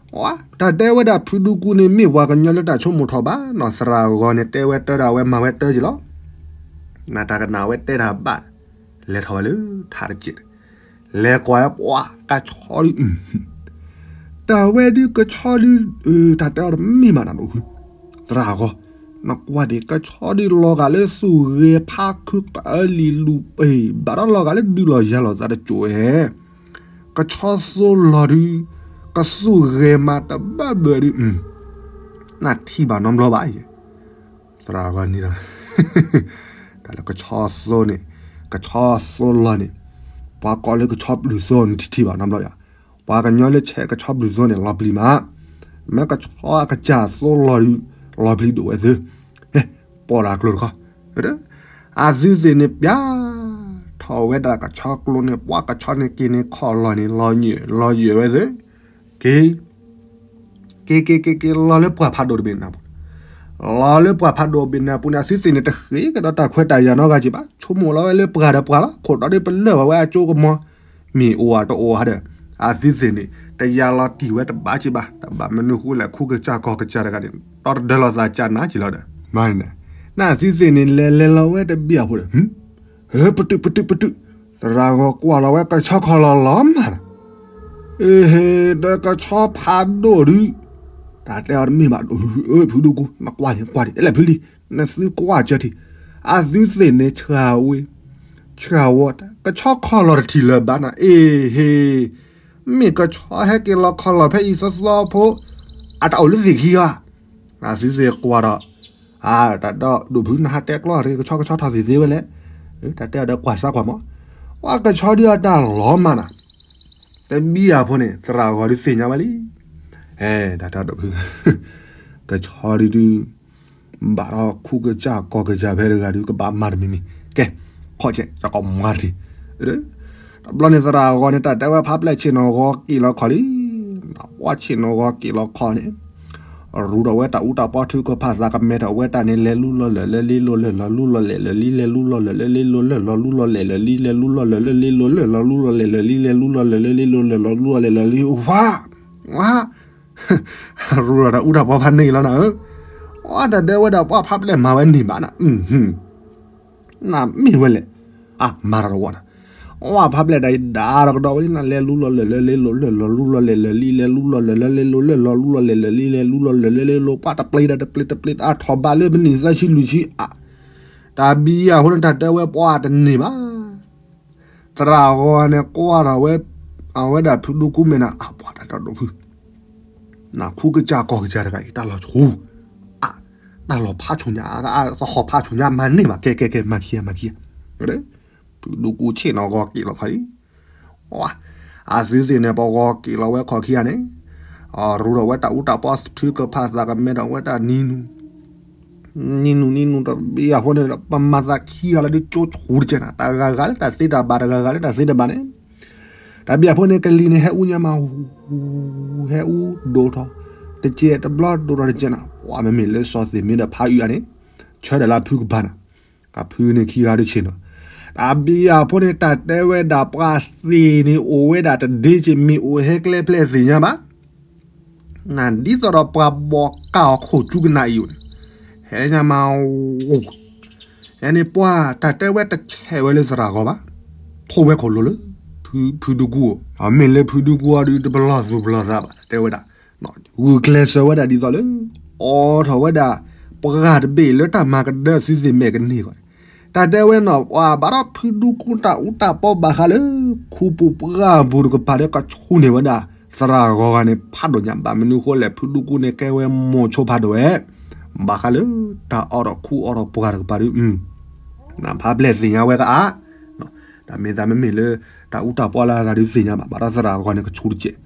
တၢ်တဲဝဲဒၣ်ဖုဒူကူန့ၣ် မ့ၢ်ပှၤကညီလၢတၢ်ဆိကမိၣ်ထီၣ်ဘၣ်နီၤ သရၣ်ဂီၤန့ၣ် တဲဝဲတၢ်ဒီးအဝဲမၤဝဲတၢ်က့ၤလီၤ. နတၢ်ကနၣ်ဝဲတဲတၢ်ဘၣ် လဲၤထီၣ်ဝဲလၢထးတစဲး လဲၤကွၢ်ဝဲပှၤကဆီဒုး တၢ်ဝဲဒုးကဆီဒုး တၢ်တဲအီၤတမ့ၢ်မးနၤဒိၣ်ဖု သရၣ်ဂီၤ နကွၢ်ဒံးကဆီဒုးလီၤဂာ်လၢသူၣ်ဂဲၤဖးခုကအၢလံၤလူၤပ့ၤ ဘၣ်ဒီးလီၤဂာ်လၢဒုးလီၤယၤလီၤသးတစိၤဧဲ ကဆီသိလီၤဒုး ကသူၣ်ဂဲၤမးတဘၣ်ဘၣ်ဒုး နထံၣ်ဘၣ်နီတဘျီဘၣ်ယဲ သရၣ်ဂီၤန့ၣ်ဒီး တၢ်လၢကဆီသိန့ၣ် ကဆီသိလီၤန့ၣ် ပှၤကိးလၢကဆီပျုၢ်သိန့ၣ် ထံၣ်ထံၣ်ဘၣ်နီတဘျီယၤ ပှၤကညီလၢဆဲးကဆီပျုၢ်သိန့ၣ် လီၤပျံၤမး မ့ၢ်ကဆီအကစၢ်သိလီၤဒုး လီၤပျံၤဒိၣ်ဝဲသု ပိာ်ဒၣ်ကျိၤတခီ အသုသ့ၣ်န့ၣ်ပျး ထီၣ်ဝဲဒၣ်ကဆီကျိန့ၣ် ပှၤကဆီန့ၣ်က့ၤန့ၣ်ခီၣ်လီၢ်န့ၣ် လီၤယၢၤဝဲသု က့ၤ က့ၤက့ၤက့ၤက့ၤလီၤလၢပှၢ်ဖးဒိၣ်တဘ့ၣ်န့ၣ်ပူၤ လီၤလၢပှၢ်ဖးဒိၣ်တဘ့ၣ်န့ၣ်အပူၤန့ၣ် အသုသ့ၣ်န့ၣ် တဃ့ကဒီးတၢ်ခွဲးတၢ်ယာ်နီတဂၤက့ၤဘၣ် ဆိကမိၣ်လီၤဝဲလၢပှၤဒီးပှၤလီၤ ခိၣ်တီဒ်ပလၢၢ်ဝဲအကၠိကမီၤ မ့ၢ်အိၣ်ဧါတအိၣ်ဧါဒီး အသုသ့ၣ်န့ၣ် တယာ်လီၤတံၢ်ဝဲတဘၣ်က့ၤဘၣ် တဘၣ်မနုၤဃိလဲၣ် ခူကစၢ်ကီၢ်ကစၢ်တဂၤန့ၣ် တီတဒၢလီၤသးကၢ်နါက့ၤလီၤဒီး မၤန့ၣ် နအသုသ့ၣ်န့ၣ် လဲၤလဲၤလီၤဝဲတဘ့ၣ်အဖိဒီး ဟၢ ပတုာ်ပတုာ်ပတုာ် သရၣ်ဂီၤကွၢ်လီၤဝဲကဆီခီၣ်လီၢ်လီၤမး အ့ဟ့ ဒီးကဆီဖးဒိၣ်ဒုး တၢ်တဲအီၤတမ့ၢ်ဘၣ် ဖုဒူကူ နကွၢ်န့ၣ်ကွၢ်န့ၣ် အဲလဲၣ်ဖုလံ နသုကွၢ်ကၢထံၣ် အသုသ့ၣ်န့ၣ် ဆှၢဝဲ ဆှၢဝဲ ကဆီခီၣ်လီၢ်တထံၣ်လၢၤဘၣ်နၤ အ့ဟ့ မ့ၢ်ကဆီဟဲက့ၤလီၤခီၣ်လီၢ်ဖဲအံၤသီသီဖိ အတၢ်အိၣ်လၢသ့ၣ်ခံဂီၢ် အသုသ့ၣ်ကွၢ်ဒီး အတၢ်ဒီးဒိၣ်ဖုနဟးတဲကျီၢ်ရ့ ကဆီကဆီထီၣ်သ့ၣ်သ့ဝဲလဲၣ် တၢ်တဲအီၤဒီးကွၢ်စၢ်ကွၢ်မး ပှၤကဆီဒုးအတၢ်လီၤမၢ်နၤ, တဘံယၤဖိန့ၣ် သရၣ်ဂီၤဒုးသ့ၣ်ညါဝဲလံ, ဟဲ တၢ်တၢ်ဒိၣ်ဖု ကဆီဒုးဒုး ဘၣ်ထီၣ်ခူကစၢ်ကီၢ်ကစၢ်ဖဲတဂၤဒုး ကဘၣ်မၤတမံၤမံၤ, ကဲ ခီၣ်ကဲး ယကမၤတထံၣ်, တဘျီန့ၣ်သရၣ်ဂီၤန့ၣ် တၢ်တဲဝဲဖးဖျဲၣ်ဆ့ၣ်နီၤဂီၤက့ၤလီၤခီၣ်လံ, ပှၤဆ့ၣ်နီၤဂီၤက့ၤလီၤခီၣ်န့ၣ် ရူဒီးဝဲတၢ်အူတၢ်ပီထုကဖၣ်သးကမဲထီၣ်ဝဲတၢ်န့ၣ် လဲၤလူလီၤလၢာ်လၢလ့လိၤလၢာ်လီၤလူလီၤလဲာ်လၢာ်လံ လဲၤလူလီၤလၢာ်လၢလ့လိၤလၢာ်လီၤလူလီၤလဲာ်လၢာ်လံ လဲၤလူလီၤလၢာ်လၢလ့လိၤလၢာ်လီၤလူလီၤလဲာ်လၢာ်လံ လဲၤလူလီၤလၢာ်လၢလ့လိၤလၢာ်လီၤလူလီၤလဲာ်လၢာ်လံ ဝါ ဝါ ရူဒီးတၢ်အူတၢ်ပီဖးန့ၢ်လီၤနၤဧၢ, အတၢ်ဒဲဝဲဒၣ်ပှၤဖးဖျဲၣ်မၤဝဲန့ၢ်ဘၣ်နၤ, နမ့ၢ်ဝဲလဲၣ်, အမၤတၢ်တဝီနၤ, အဖးဖျဲၣ်ဒၣ်အံၤဒၣ်တကဒီးဝဲလံနၤ လဲၤလူလီၤလၢာ်လၢလ့လိၤလၢာ်လီၤလူလီၤလဲာ်လၢာ်လံ လဲၤလူလီၤလၢာ်လၢလ့လိၤလၢာ်လီၤလူလီၤလဲာ်လၢာ်လံ လဲၤလူလီၤလၢာ်လၢလ့လိၤ ပှၤတပျ့ၤတၢ်တပျ့ၤတပျ့ၤ အထီၣ်ဘးလၢမနံၤသၢဆံလွံၢ်ဆံအါ, တၢ်ဘံယၤဖိန့ၣ် တၢ်တဲဝဲပှၤတန့ၢ်ဘၣ် သရၣ်ဂီၤန့ၣ်ကွၢ်ထီၣ်ဝဲ, အဝဲဒၣ်ဖုဒူကူမဲာ်နၤ အပှၤတၢ်တၢ်ဒိၣ်ဖု, နခူကစၢ်ကီၢ်ကစၢ်တဂၤအံၤ တၢ်လီၤဆူ, အ, တၢ်လီၤဖးဆူၣ်ညါ, သဟီၣ်ဖးဆူၣ်ညါ မၤန့ၢ်ဘၣ် ကဲ ကဲ ကဲ မၤခံဂၤ မၤခံဂၤ, ဖုဒူကူဆ့ၣ်နီၤဂီၤက့ၤလီၤခီၣ်လံ, အသုသ့ၣ်န့ၣ် ပဂီၤက့ၤလီၤဝဲခီၣ်ခံဂၤန့ၣ်, ရူဒီးဝဲတၢ်အူတၢ်ပီထုကဖၣ်သးကမဲထီၣ်ဝဲတၢ်နံၤနူ နံၤနူနံၤနူတဘံယၤဖိန့ၣ်ဒီး ပမၤသးခံဂၤလၢဒုးကၠိဆူၣ်တကဲးနၤ, တၢ်ဂၤဂၤလၢတၢ်သ့တၢ်ဘၣ် တဂၤဂၤလၢတၢ်သ့တဘၣ်န့ၣ်, တၢ်ဘံယၤဖိန့ၣ် ကလံၤန့ၣ် ဟဲအူညါမး, ဟဲအူဒိၣ်ထီၣ်, တကဲးတဘျီဒိၣ်ထီၣ်တကဲးနၤ, ပှၤမ့မ့ၢ်လၢစီၤသ့ၣ်မ့ၢ်ဒီးဖးအုးအါန့ၣ်, ဆၢဒီးလၢဖုကပၤနၤ, အဖုန့ၣ်ခံဂၤဒုးဆ့ၣ်နီၤ, တၢ်ဘံယၤဖိန့ၣ် တၢ်တဲဝဲဒၣ်ပှၤသ့ၣ်န့ၣ်အိၣ်ဝဲဒၣ်တဒ့စ့ၢ်မ့ၢ်အိၣ်ဟဲကျဲဖျဲၣ်သ့ၣ်ညါဘၣ် နဒ်သိးဒီးပှၤဘီးကၢ်အီၤခိၣ်ကၠူကနၣ်အံၤအိၣ်န့ၣ်, ဟဲညါမး, ဟဲန့ၣ်ပှၤတၢ်တဲဝဲတဆဲးဝဲလၢသရၣ်ဂီၤဘၣ်, ထိၣ်ဝဲခိၣ်လိၤလၢ ဖုဒူကူ, မ့ၢ်လၢဖုဒူကူအီၤဒုးတပလီၢ်သူၣ်ပလီၢ်သးဘၣ် တဲဝဲဒၣ်, ဂုာ်ကျဲးစၢးဝဲဒၣ်ဒ်သိးလၢ အိးထီၣ်ဝဲဒၣ် ပှၢ်တဘ့ၣ်လၢတၢ်မၤကဒၢသုသ့ၣ်မဲာ်ကန့ၢ်ဂီၢ်န့ၣ်, တၢ်တဲဝဲနီၤ ပှၤဘၣ်ဒီးဖုဒူကူတၢ်အူတၢ်ပီဘၣ်ဃးလၢ ခူပူၤပှၢ်ပူၤတကပၤဒီးကဆူၣ်န့ၢ်ဝဲဒၣ် သရၣ်ဂီၤဂၤန့ၣ် ဖးဒိၣ်ညါ ဘၣ်မနုၤဃိလဲၣ် ဖုဒူကူန့ၣ်ကဲဝဲမိၤဆိဖးဒိၣ်ဝဲ, ဘၣ်ဃးလၢ တၢ်အိးထီၣ်ခူအိးထီၣ်ပှၢ်တကပၤဒီး နဖးဖျဲၣ်သ့ၣ်ညါဝဲကအါ, တၢ်မ့ၢ်သးမ့မ့ၢ်လၢ တၢ်အူတၢ်ပီလၢအသးဒုးသ့ၣ်ညါဘၣ် ဘၣ်ဒီးသရၣ်ဂီၤန့ၣ်ကဆူၣ်တကဲး,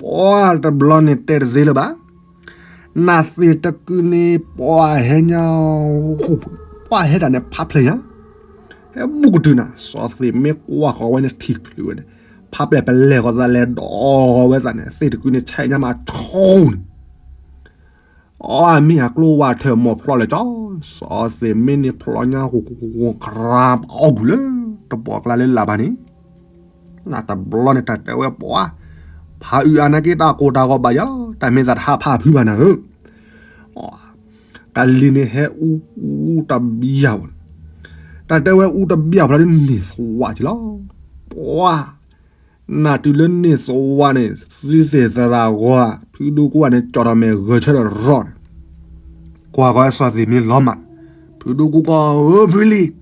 ပှၤတဘျီန့ၣ်တဲတသ့လၢၤဘၣ် နသ့ၣ်တကုန့ၣ် ပှၤဟဲညါ, ပှၤဟဲတၢ်န့ၣ်ဖးဖျဲၣ်ညါ, ဟဲဘူးကတုၤနၤ စီၤသ့ၣ်မ့ၢ်ကွၢ်ဃီၤဝဲန့ၣ်ထံၣ်ချုးဝဲန့ၣ်, ဖးဖျဲၣ်ပလဲၤဃီၤသးလဲၤဒီးဝဲသးန့ၣ် သ့ၣ်တကုန့ၣ်ဆဲးညါမးဆိန့ၣ် အီ မ့ၢ်အကျိဝါထၢၣ်မိၢ်ဖျီလၢာ်ကၠီ, စီၤသ့ၣ်မ့ၢ်န့ၣ်ဖျီညါ ဃူဃူဃူဃူ ကြၢးပအီၣ်ကွံာ်လၢ တပှီၢ်ကျါလၢလၢ်ဘၣ်န့ၣ်, နတဘျီန့ၣ်တၢ်တဲဝဲပှၤ, ဖးအုးအါနာ်က့ တၢ်ကိၢ်တၢ်ဂီၤဘၣ်ယၤလီၤ တၢ်မ့ၢ်သးတဟးဖးဖုဘၣ်နၤဧၢ, ကလံၤန့ၣ်ဟဲအူအူတဘံယၤဝဲ, တၢ်တဲဝဲအူတဘံယၤဖျီဒ်န့ၣ်သဝးက့လီၤ, ပှၤ နတုၤလၢန့ၣ်သဝးန့ၣ် သုသ့ၣ်သရၣ်ဂီၤ ဖုဒူကူန့ၣ် ကၠီၣ်ထီၣ်မဲာ်ဂဲၤဆၢထၢၣ်ရီန့ၣ်, ကွၢ်ဃီစီၤသ့ၣ်မ့ၢ်လီၤမၢ်, ဖုဒူကူကီၢ်ဧၢဖုလံၤ,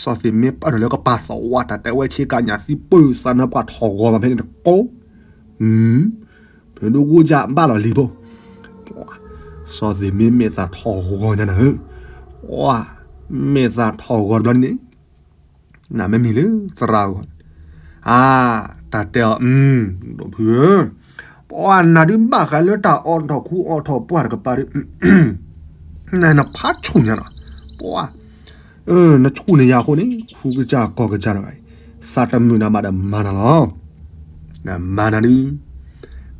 စီၤသ့ၣ်မ့ၢ်ပာ်ထီၣ်လၢကပၤသဝး တၢ်တဲဝဲဆ့ကၤညၣ်သံပၢၢ်သးနၢပှၤထီၣ်ဂီၤဘၣ်ဖဲန့ၣ်တကိး, ဖုဒူကူယၢ်ဘၣ်လီၤလံၤဖိ, စီၤသ့ၣ်မ့ၢ်မ့ၢ်သးထီၣ်ဂီၤညါနၤဧၢ, မ့ၢ်သးထီၣ်ဂီၤတဘျီန့ၣ် နမ့မ့ၢ်လၢသရၣ်ဂီၤ, အါ, တၢ်တဲအီၤ, ဒိၣ်ဖုဧၢ, ပှၤနၤဒုးဘၣ်ဃးလၢတၢ်အိးထီၣ်ခူအိးထီၣ်ပှၢ်တကပၤဒီး, နနဖးဆူၣ်ညါနီၤ, ပှၤ, နဆူၣ်န့ၢ်ယၤအဃိန့ၣ် ခူကစၢ်ကီၢ်ကစၢ်တဂၤအံၤ, သးတမုာ်နၤဘၣ်ဒီးမၤနၤလီၤ, မၤနၤဒုး,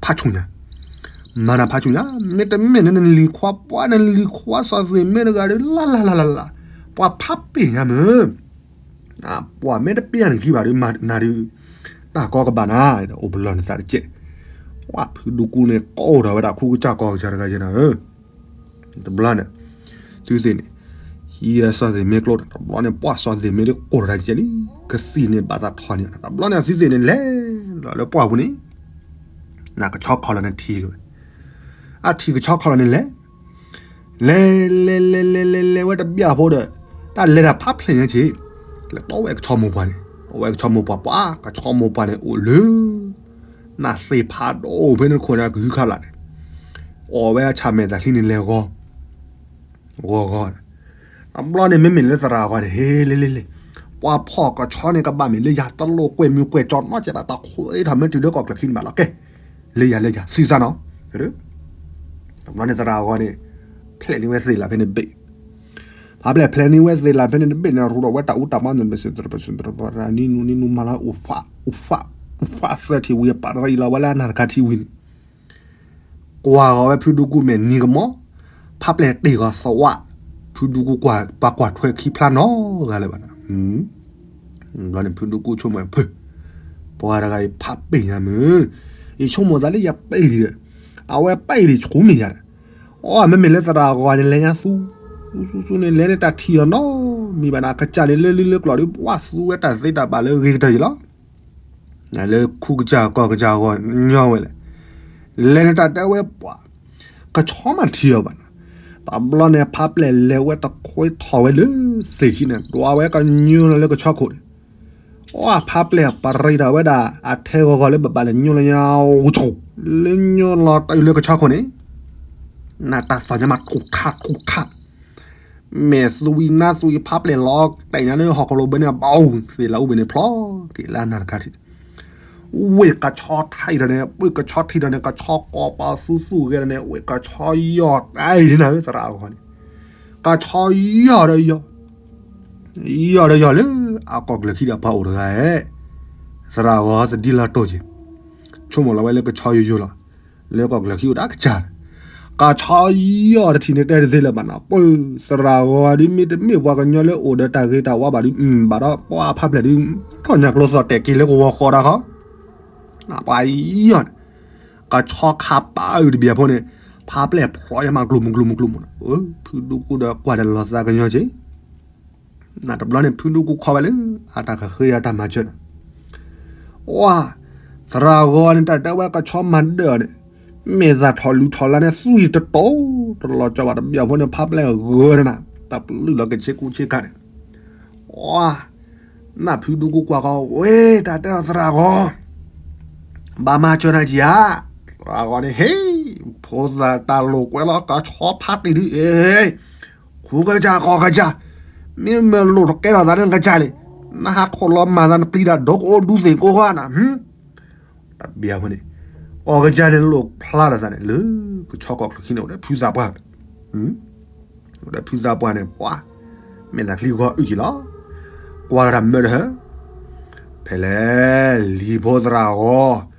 ဖးဆူၣ်ညါ, မၤနၤဖးဆူၣ်ညါ, မ့တမ့ၢ်နနလံၤခွါပှၤ နလံၤခွါစီၤသ့ၣ်မ့ၢ်တဂၤဒီး လၢ်လၢ်လၢ်လၢ်လၢ်, ပှၤဖးပ့ၢ်ညါမ့ၢ် ပှၤမ့ၢ်တပ့ၢ်နခံဘၣ်ဒီး မၤနၤဒုး, တၢ်ကီကဘၣ်နၤ, အိၣ်ပလီၢ်နသးတကဲး, ပှၤဖုဒူကူန့ၣ် ကိးထီၣ်ဝဲဒၣ်ခူကစၢ်ကီၢ်ကစၢ်တဂၤယဲနၤဧၢ, တဘျီန့ၣ်, သုသ့ၣ်န့ၣ်, ဟံးစီၤသ့ၣ်မ့ၢ်ကျိတဘျီန့ၣ် ပှၤစီၤသ့ၣ်မ့ၢ်ဒုးကိးထီၣ်တၢ်ကဲးလံ, ကသံၣ်န့ၣ်ဘၣ်သးထီၣ်န့ၣ် တဘျီန့ၣ်သုသ့ၣ်န့ၣ်လဲၤ, လီၤလၢပှၢ်ပူၤန့ၣ်, နကဆီခီလီၤန့ၣ်ထံၣ်က့ၤဝဲ, အထံၣ်ကဆီခီလီၤန့ၣ်လဲၤ လဲၤလဲၤလဲၤလဲၤလဲၤလဲၤဝဲတဘျီဖိဒီး, တၢ်လဲၤတၢ်ဖးဖျဲၣ်ညါက့ၤ, လဲၤတီဝဲကဆီမိၢ်ပှၢ်န့ၣ်, တီဝဲကဆီမိၢ်ပှၢ် ပှၤကဆီမိၢ်ပှၢ်န့ၣ်အိၣ်လၢ, နသ့ၣ်ဖးဒိၣ်ဖဲန့ၣ်တခိၣ်န့ၣ် ကဟုခါဘျါန့ၣ်, အီၣ်ဝဲအဆၣ်မဲာ်သၣ်ချံန့ၣ်လဲၤဂီၤ, ဂီၤဂီၤ, တဘျီန့ၣ်မ့မ့ၢ်လၢသရၣ်ဂီၤန့ၣ် ဟ့ၣ်လဲၤလဲၤလဲၤ, ပှၤဖီၣ်ကဆီန့ၣ်ကဘၣ်မ့ၢ်လၢယၤ တလိၣ်ကွဲးမုာ်ကွဲးကၠီနီတစဲးဘၣ် တၢ်ခိၣ်အ့ထီၣ်မ့ၢ်တုၤလၢကီၢ်ကျၢၢ်ခံန့ၣ်ဘၣ်လီၤ ကဲ လၢယၤလၢယၤ သံစၢ်နီၤ တဘျီန့ၣ်သရၣ်ဂီၤန့ၣ် ဖျဲးန့ၢ်ဝဲသ့ၣ်လၢ်ဖဲန့ၣ်တဘ့ၣ် ဖးပျဲၢ်ဖျဲးန့ၢ်ဝဲသ့ၣ်လၢ်ဖဲန့ၣ်တဘ့ၣ်န့ၣ် ရူးဒီးဝဲတၢ်အူတၢ်မါန့ၣ် ပစံးတရပစံးတရပရၤနံနူနံနူမၤလီၤအိၣ်ဖး အိၣ်ဖး အိၣ်ဖးသၢထံၣ်ဝံၤ ပရံးလီၤဝဲလၢအနၢ်တခါထံဝံၤန့ၣ် ကွၢ်ဂီၤဝဲဖုဒူကူၣ်မဲာ်နံၤကမီၤ ဖးပျဲၢ်တ့ၢ်ဂီၤသဝး ဖုဒူကူၣ်ကွၢ် ပှၤကွၢ်ထွဲခံဖျါနီတဂၤလၢၤဘၣ်နၤ ဘျီန့ၣ်ဖုဒူကူၣ်ဆိကမိၣ်ဖု ပှၤတဂၤအံၤဖးပ့ၢ်ညါမုၢ် ယဆိကမိၣ်သးလၢယပ့ၢ်ဒံး အဝဲပ့ၢ်ဒံးဆူမဲာ်ညါဒီး အီမ့မ့ၢ်လၢသရၣ်ဂီၤန့ၣ် လဲၤညါသူ သူသူသူန့ၣ် လဲၤန့ၢ်တၢ်ထံၣ်အီၤနီတမံၤဘၣ်နၤ အကစၢ်န့ၣ်လၢလံလၢကျိၤဒီး ပှၤသူဝဲတၢ်သ့တၢ်ဘၣ်လၢဂ့ၤကတၢၢ်ယံၤလီၤ လၢခူကစၢ်ကီၢ်ကစၢ်ဂီၢ်ညီဝဲလဲၣ် လဲၤန့ၢ်တၢ်တဲဝဲပှၤ ကဆီမၤထံအီၤဘၣ်နၤ တဘျီန့ၣ်ဖးပျဲၢ်လဲၤဝဲတခွ့ထီၣ်ဝဲလၢသ့ၣ်ခံန့ၣ် ဒွးဝဲကညိလီၤလၢကဆီခိၣ်န့ၣ် အီဖးပျဲၢ်ပရံးထီၣ်ဝဲဒၣ် အထဲဂီၤဂီၤလၢဘၣ်ဘၣ်လဲၤညိလီၤညါဝူဆိ လၢညိလီၤတၢ်အုၣ်လၢကဆီခိၣ်န့ၣ် နတၢ်သီၣ်ညါမးထူၣ်ထါထူၣ်ထါ မ့ၢ်သူအံၤနါသူအံၤဖးပျဲၢ်လီၤတဲာ်ညါလၢဟီၣ်ကလိဘၢန့ၣ် ဘၣ်အူၣ်သ့ၣ်လၢအူဘၢန့ၣ်ဖျီက့ၤလၢအနၢ်တခါထံး ဝ့ၢ်ကဆီထံၣ်ဒီးန့ၣ် ပှ့ၤကဆီထံၣ်ဒီးန့ၣ် ကဆီကိးပသူသူဂဲၤဒီးန့ၣ် ဝ့ၢ်ကဆီယီၢ်တၢ်အံၤန့ၣ် သရၣ်အဂီၢ်န့ၣ် ကဆီယီၢ်ဒီးယီၢ် ယီၢ်ဒီးယီၢ်လၢ အကီၢ်ကျၢၢ်ခံဒီးပှၤအိၣ်တဂၤဧဲ သရၣ်အဂီၢ်သဒံလီၤတိၢ်က့ၤ ဆိကမိၣ်လီၤဝဲလၢကဆီယိယိလီၤ လၢကီၢ်ကျၢၢ်ခံအိၣ်တၢ်ကစၢ် ကဆီယီၢ်တထံၣ်န့ၣ်တဲတသ့လၢၤဘၣ်နၤ ပှၤသရၣ်ဂီၤဒ်မ့တမ့ၢ်ပှၤကညီလၢအိၣ်ဒီးတၢ်ဂ့ၤတၢ်ဝါဘၣ်ဒ် ဘၣ်ဒီးပှၤဖးပျဲၢ်ဒ် ထီၣ်ညါကျိသီၣ်တဲာ်က့ၤလၢကဝီၤဃီဒၣ်ဃီ ပှၤယီၢ်န့ၣ် ကဆီခးပာ်အုၣ်တဘျီဖိန့ၣ် ဖးပျဲၢ်ဖျိယမးကျိၣ်မုၢ်ကျိၣ်မုၢ်ကျိၣ်မုၢ်နၤ ဖုဒူကူၣ်ဒီးကွၢ်ဒီးလီၤသးကညီက့ၤ နတဘျီန့ၣ်ဖုဒူကူၣ်ခီဝဲလၢ အတၢ်ကဃ့အတၢ်မၤစၢၤန့ၣ် ဝါ သရၣ်ဂီၤန့ၣ် တၢ်တဲဝဲကဆီမၤဒၢၣ်အီၤန့ၣ် မ့ၢ်သးထီၣ်လူၤထီၣ်လါန့ၣ် သွံၣ်တတိၤ တလီၤကၠီဘၣ်တဘျီဖိန့ၣ် ဖးပျဲၢ်ဂၢၢ်န့ၣ်နၤ တပလုၢ်လီၤက့ၤဆ့ကူဆ့ကၤန့ၣ် ဝါ နၢ်ဖုဒူကူၣ်ကွၢ်ဃီ ဝဲ တၢ်တဲအီၤသရၣ်ဂီၤ ဘၣ်မၤစၢၤနၤကံဧါ သရၣ်ဂီၤန့ၣ် ဟ့ၣ် ဖိသၣ်တၢ်လိာ်ကွဲလီၤ ကဆီဖးတ့ၢ်ဒု ခူကစၢ်ကီၢ်ကစၢ် မ့ၢ်မ့ၢ်လိာ်တကဲထီၣ်သးန့ၣ်ကစၢ်လံ နဟးခိၣ်လီၤမၤသးနပျံၤတၢ်ဒိကအိၣ်ဒူသ့ၣ်ကိးဂၤနၤ တဘျီဖိန့ၣ် ကီၢ်ကစၢ်န့ၣ်လိာ်ဖျါထီၣ်သးန့ၣ် လၢကဆီကီၢ်ချၢခံန့ၣ် အိၣ်ဒီးဖုသးပှၢ် အိၣ်ဒီးဖုသးပှၢ်န့ၣ် ပှၤ မ့ၢ်သးချံဂီၤအုၣ်က့ၤလီၤ ကွၢ်လီၤတၢ်မၢတဟၢ ဖဲလဲၣ် လံၤဖိသရၣ်ဂီၤ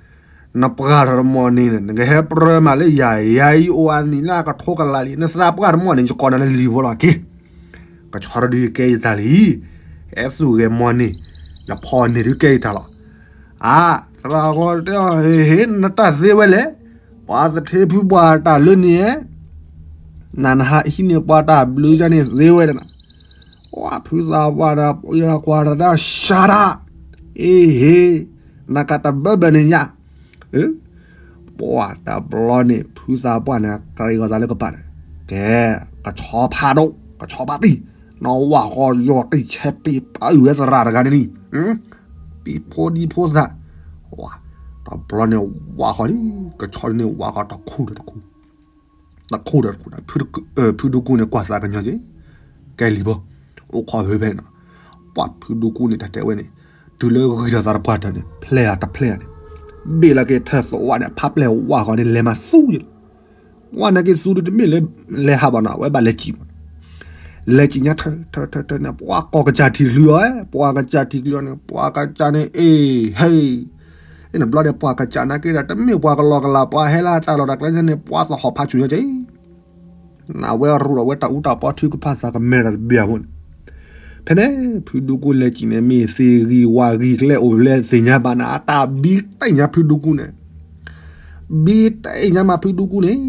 နပှၢ်ထီၣ်တမီၢ်န့ၣ် နကဟဲပြၢမးလၢယၤ ယၤအံၤအိၣ်အနံၣ်လၢအကထိကလးလံ နသးပှၢ်တမီၢ်န့ၣ် ယကိးနၤလၢလံၤဖိလီၤက့ၤ ကဆီတဒုကဲယတၢ်လံ ဟဲသူၣ်ဂဲၤမီၢ်န့ၣ် နဖီၣ်န့ၣ်ဒုကဲယတၢ်လီၤ အါ သရၣ်ဂီၤတဲအီၤ ဟ့ၣ် နတၢ်သ့ဝဲလဲၣ် ပှၤသထ့ဖုပှၢ်တၢ်လၢန့ၣ် နနဟးဟံးန့ၢ်ပှၤတၢ်ဘျုးယါန့ၣ်သ့ဝဲဒၣ်နၤ ဝါ ဖုသးပှၢ်ဒီး ကွၢ်တၢ်တၢ်ရှါတၢ် အ့ဟ့ၣ် နကတဘၢဘၢန့ၣ်ညါ ပှၤတဘျီန့ၣ် ဖုသးပှၢ်န့ၣ် ကရံးဂီၤသးလၢကပၤန့ၣ် ကဲ ကဆီဖးဒိၣ် ကဆီဖးတံၢ် နီၢ်ဝၣ်ဃီယီၢ်တံၢ်ဆဲးပံးပာ်အုၣ်ဝဲသရၣ်တဂၤန့ၣ်န့ၣ် ပံၤဖိဒံဖိသၣ် ဝါ တဘျီန့ၣ်ဝၣ်ဃီလံ ကဆီန့ၣ်ဝၣ်ဃီတခူဒီးတခူ တခူဒီးတခူ ဖုဒူကူၣ်န့ၣ် ကွၢ်သးကညီက့ၤ ကဲလံၤဖိ အိၣ်ခိးဖဲဖဲန့ၣ်နီၤ ပှၤဖုဒူကူၣ်န့ၣ် တၢ်တဲဝဲန့ၣ် တုၤလၢဂံၢ်ထီၣ်သးတပှၢ်တၢၢ်န့ၣ် ဖျဲၣ်အတဖျဲၣ်န့ၣ် ဘ့ၣ်လီၤက့ၤထၢၣ်သဝးန့ၣ် ဖးပျဲၢ်ဝၣ်ဃီန့ၣ် လဲၤမၤသူယ့ၣ်လီၤ ဝၣ်နာ်က့ၤသူဒုတမ့ၢ်လၢ လဲၤဟးဘၣ်နီၤ အဝဲဘၣ်လဲၤစံၣ်ဘၣ် လဲၤစံၣ်ညါထၢထၢထၢထၢန့ၣ် ပှၤကီၢ်ကစၢ်ထံၣ်ချုးအီၤ ပှၤကစၢ်ထံၣ်ချုးအီၤန့ၣ် ပှၤကစၢ်န့ၣ် အ့ဟ့ၣ် အ့ၣ် နဘျီဒီးပှၤကစၢ်နာ်က့ၤဒီး တမ့ၢ်ပှၤကလီကလီ ပှၤဟဲလၢတၢ်လီၢ်တၢ်ကျဲန့ၣ် ပှၤသဟီၣ်ဖးဆူၣ်ညါက့ၤ နဝဲရူးဒီးဝဲတၢ်အူတၢ်ပီထုကဖၣ်သးကမဲာ်တၢ်တဘျီအဃိန့ၣ် ဖဲန့ၣ် ဖုဒူကူၣ်လဲၤစံၣ်န့ၣ် မ့ၢ်သ့ၣ်ဂံၢ်ဝၣ်ဂံၢ်ကျဲအိၣ်လဲၣ်သ့ၣ်ညါဘၣ်နၤ အတၢ်ဘံတ့ၢ်ညါဖုဒူကူၣ်န့ၣ် ဘံတ့ၢ်ညါမးဖုဒူကူၣ်န့ၣ်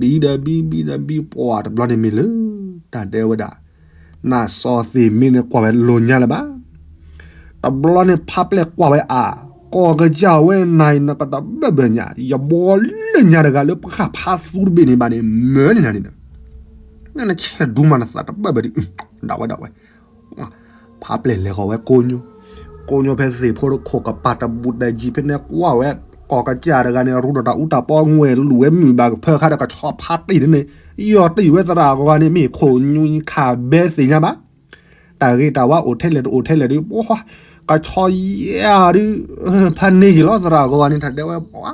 ဘံဒီးဘံ ဘံဒီးဘံ ပှၤတဘျီန့ၣ်မ့ၢ်လၢ တၢ်တဲဝဲဒၣ် နစီၤသ့ၣ်မ့ၢ်န့ၣ်ကွၢ်ဝဲလိၤညါလၢၤဘၣ် တဘျီန့ၣ်ဖးပျဲၢ်ကွၢ်ဝဲအါ ကီၢ်ကစၢ်ဝဲနၤအံၤ နကတဘၢဘၢညါ ယဘီလၢညါတဂၤလၢပဃၣ်ဖးသူတဘ့ၣ်န့ၣ်ဘၣ်န့ၣ် မၢန့ၢ်နၤန့ၣ် နဆဲးဒူမးနသးတဘၢဘၢဒံး ဒၣ်ဝဲဒၣ်ဝဲ ဖးပျဲၢ်လဲၤဃီၤဝဲကိးညိ ကိးညိဖဲသ့ၣ်ဖိတခိၣ်ကပၤတဘူးတယံၤဖဲန့ၣ်ကွၢ်ဝဲ ကီၢ်ကစၢ်တဂၤန့ၣ် ရူးဒီးတၢ်အူတၢ်ပီငွဲၢ်လူၤဝဲမုာ်ဘၣ်ကဖၢခါဒီးကဆီဖးတ့ၢ်န့ၣ် ယီၢ်တ့ၢ်ဝဲသရၣ်အဂီၢ်န့ၣ် မ့ၢ်ခိၣ်ညူခးဘဲသ့ၣ်ညါဘၣ် တၢ်ဂ့ၤတၢ်ဝါအိၣ်ထဲလဲၣ်တအိၣ်ထဲလဲၣ်ဒီး ပှၤ ကဆီယဲၢ်ဒုး ဖးန့ၢ်ယံာ်လီၤ သရၣ်ဂီၤဂၤန့ၣ် တၢ်တဲဝဲပှၤ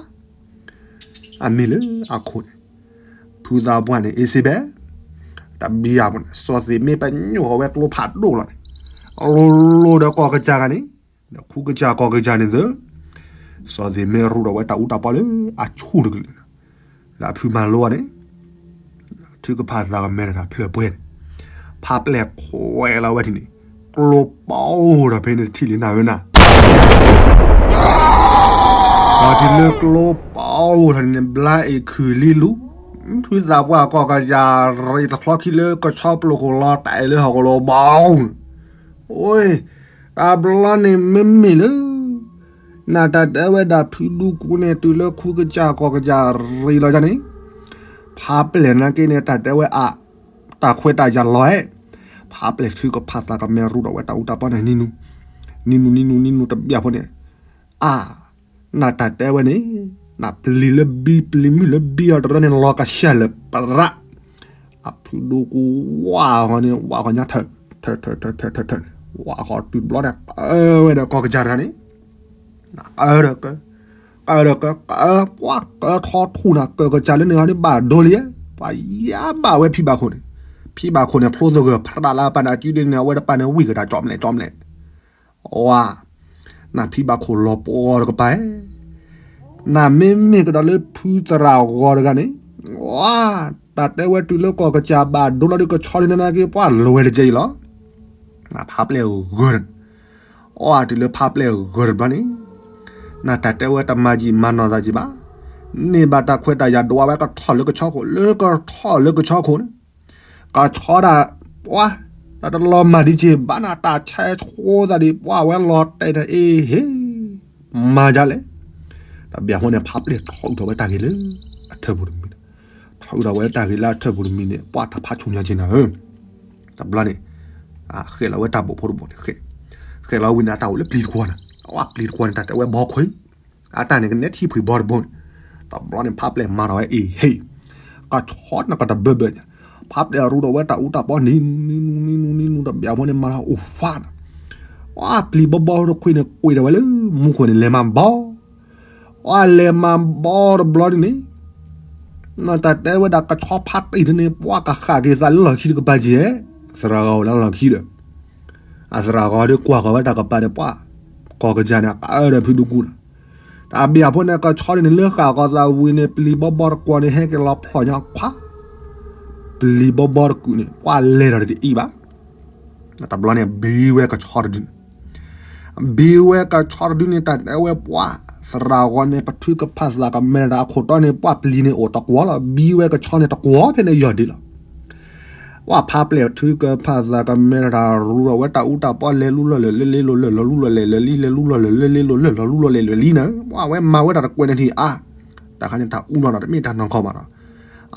အမ့ၢ်လၢအခိၣ်န့ၣ် ဖုသးပှၢ်န့ၣ် အ့စ့ဘဲ တဘျီအပူၤန့ၣ် စီၤသ့ၣ်မ့ၢ်ပညိၣ်ဃီၤဝဲကျိဖးဒိၣ်လီၤန့ၣ် လိၤလိၤဒီးကီၢ်ကစၢ်ဂၤန့ၣ် ဒီးခူကစၢ်ကီၢ်ကစၢ်န့ၣ်သၢ စီၤသ့ၣ်မ့ၢ်ရူးဒီးဝဲတၢ်အူတၢ်ပီလၢအဆူၣ်တကလုာ်န့ၣ် လၢအဖုမၤလိန့ၣ် ထုကဖၣ်သးကမဲထီၣ်တၢ်ဖျၢၣ်ပှဲၤန့ၣ် ဖးပျဲၢ်ခွဲးလီၤဝဲထံၣ်န့ၣ် ကျိပီၤအိၣ်ထီၣ်ဖဲန့ၣ်တထံၣ်လံနၢ်ဝဲနၤ ဒီးတုၤလၢကျိပီၤအိၣ်ထီၣ်န့ၣ် ဘျါအ့ၣ်ခုၣ်လံလူၤ ဖုသးပှၢ်ကီၢ်ကစၢ်ရ့ၣ်တချီခံလၢကဆီပျိၢ်ခိၣ်လီၤတၢ်အဲၣ်လၢဟီၣ်ကဝီၤဘီ အိ တဘျီန့ၣ်မ့မ့ၢ်လၢ နတၢ်တဲဝဲဒၣ်ဖုဒူကူန့ၣ် တုၤလၢခူကစၢ်ကီၢ်ကစၢ်ရ့ၣ်လီၤန့ၣ် ဖးပျဲၢ်နာ်က့န့ၣ် တၢ်တဲဝဲအ တၢ်ခွဲးတၢ်ယာ်လီၤဧါ ဖးပျဲၢ်ထုကဖၣ်သးကမဲရူးဒီးဝဲတၢ်အူတၢ်ပီန့ၣ် နံၤနူၤ နံၤနူၤ နံၤနူၤ တဘျီဖိန့ၣ် အါ နတၢ်တဲဝဲန့ၣ် နပျံၤလၢဘံ ပျံၤမုၢ်လၢဘံအီၤတရၢန့ၣ် လီၤကဆှၢလၢပရၣ် အဖုဒိၣ်ကဝၢ်ဃီန့ၣ် ဝၢ်ဃီညါထၢၣ် ထၢၣ်ထၢၣ်ထၢၣ်ထၢၣ်ထၢၣ်ထၢၣ်န့ၣ် ဝၢ်ဃီတုၤတဘျီန့ၣ် အၢဝဲဒီးကီၢ်ကစၢ်တဂၤန့ၣ် အၢဒီးကၢ ကၢဒီးကၢ ကၢပှၢ်ကၢထီထူၣ်နၤ ကၢကစၢ်လၢန့ၣ်ဂီၤန့ၣ် ဘၣ်ဒိလံ ပှၤယါဘၣ်ဝဲဖံဘၣ်ခိၣ်န့ၣ် ဖံဘၣ်ခိၣ်န့ၣ် ဖျိသဂၢၢ်ဖရၣ်လၢပၢ်န့ၣ်အစုဒ့န့ၣ် အဝဲတပၢ်န့ၣ်ဝံၢ်ကဒါကၠီမဲာ်ကၠီမဲာ် ဝါ နဖံဘၣ်ခိၣ်လီၤပှီၢ်တကပၤ နမ့မ့ၢ်ကဒီးလၢဖုသရၣ်ဂီၤတဂၤန့ၣ် ဝါ တၢ်တဲဝဲတုၤလၢကီၢ်ကစၢ်ဘၣ်ဒိလီၤဒုးကဆီဒုးနနာ်က့ ပှၤလီၤဝဲတကဲအံၤလီၤ နဖးပျဲၢ်ဂၢၢ် အီၣ်တုၤလၢဖးပျဲၢ်ဂၢၢ်တဘျီန့ၣ် နတၢ်တဲဝဲတမၤယံာ်မၤနီၢ်သးက့ၤဘၣ် န့ၢ်ဘၣ်တၢ်ခွဲးတၢ်ယာ်ဒွးဝဲကထီၣ်လၢကဆီခိၣ် လၢကထီၣ်လၢကဆီခိၣ်န့ၣ် ကဆီဒၣ် ပှၤ တၢ်တလီၤမၢ်ဒံးက့ၤဘၣ်နၤ တၢ်ဆဲးဆိသးဒံး ပှၤဝဲလီၤတဲာ်တၢ်အ့ဟ့ မၤဒ်လဲၣ် တဘျီဖိန့ၣ် ဖးပျဲၢ်ထီၣ်အုးထီၣ်ဝဲတၢ်ဂ့ၢ်လၢ အထၢၣ်ပူၤတမံၤ ထီၣ်အုးထီၣ်ဝဲတၢ်ဂ့ၢ်လၢအထၢၣ်ပူၤတမံၤန့ၣ် ပှၤတၢ်ဖးဆူၣ်ညါက့ၤနၤဧၢ တဘျီန့ၣ် ဃဲၣ်လီၤဝဲတၢ်ဘိၣ်ဖိတဘိၣ်န့ၣ် ဃဲၣ်လီၤဝံၤန့ၣ် အတၢ်အိၣ်လၢပျံၤတကွီၢ်န့ၣ် အဝဲပျံၤတကွီၢ်န့ၣ် တၢ်တဲဝဲဘီခွံ အတၢ်န့ၣ်ကနဲထံဖှံၣ်ဘီတဘိန့ၣ် တဘျီန့ၣ် ဖးပျဲၢ်မၤထီၣ်ဝဲအ့ဟ့ ကဆီန့ၣ်ကတဘၢဘၢညါ ဖးပျဲၢ်ရူးထီၣ်ဝဲတၢ်အူတၢ်ပီ နံၤနံၤနံၤနံၤနံၤနံၤနံၤ တဘျီဖိန့ၣ် မၤထီၣ်အိၣ်ဖးန့ၣ် ပျံၤဘီဘီတခွံန့ၣ် ကွံာ်ထီၣ်ဝဲလၢမူခိၣ်န့ၣ် လဲၤမၤဘီ အလဲၤမၤဘီတဘျီဒ်န့ၣ် နတၢ်တဲဝဲဒၣ်ကဆီဖးတံၢ်ဒ်န့ၣ် ပှၤကဃၣ်က့ၤသးလၢလီၢ်ခံတကပၤက့ၤ သရၣ်ဂီၤအိၣ်လၢလီၢ်ခံဒီး အသရၣ်ဂီၤဒ်ကွၢ်ဃီၤဝဲတၢ်ကပၤန့ၣ် ပှၤ ကီၢ်ကစၢ်န့ၣ် အအၢဒီးဖုဒူကူၣ်လီၤ တၢ်ဘၣ်အဖိန့ၣ် ကဆီဒ်န့ၣ် လၢဃၣ်ကီၤသးဝံၤန့ၣ် ပျံၤဘီဘီတကွီၢ်န့ၣ် ဟဲက့ၤလီၤဖျီၣ်ညီခွါ ပျံၤဘီဘီတကူၣ်န့ၣ် ပှၤလဲၤထီၣ်တကအံၤဘၣ် တဘျီန့ၣ် ဘံဝဲကဆီတဒုန့ၣ် ဘံဝဲကဆီတဒုန့ၣ် တၢ်တဲဝဲပှၤ သရၣ်ဂီၤန့ၣ် ပထုကဖၣ်သးကမဲတၢ်အခိၣ်တီန့ၣ် ပှၤပျံၤန့ၣ်အိၣ်တကွီၢ်လီၤ ဘံဝဲကဆီန့ၣ်တကွီၢ်ဖဲန့ၣ်ယီၢ်ဒံးလီၤ ပှၤဖးပျဲၢ်ထုကဖၣ်သးကမဲတၢ်ရူးထီၣ်ဝဲတၢ်အူတၢ်ပီလဲၤလူလီၤလၢာ်လၢလ့လိၤလၢာ်လီၤလူလီၤလဲၤလၢာ်လံ လဲၤလူလီၤလဲၤလၢာ်လံလီၤလူလီၤလဲၤလၢာ်လံန့ၣ် ပှၤဝဲမၤဝဲတၢ်တကွဲးန့ၣ်ထံၣ်အါ တၢ်ခါန့ၣ်တၢ်အူနီၢ်နီၢ်တမ့ၢ်တၢ်နီၢ်ကီၢ်ဘၣ်နီၤ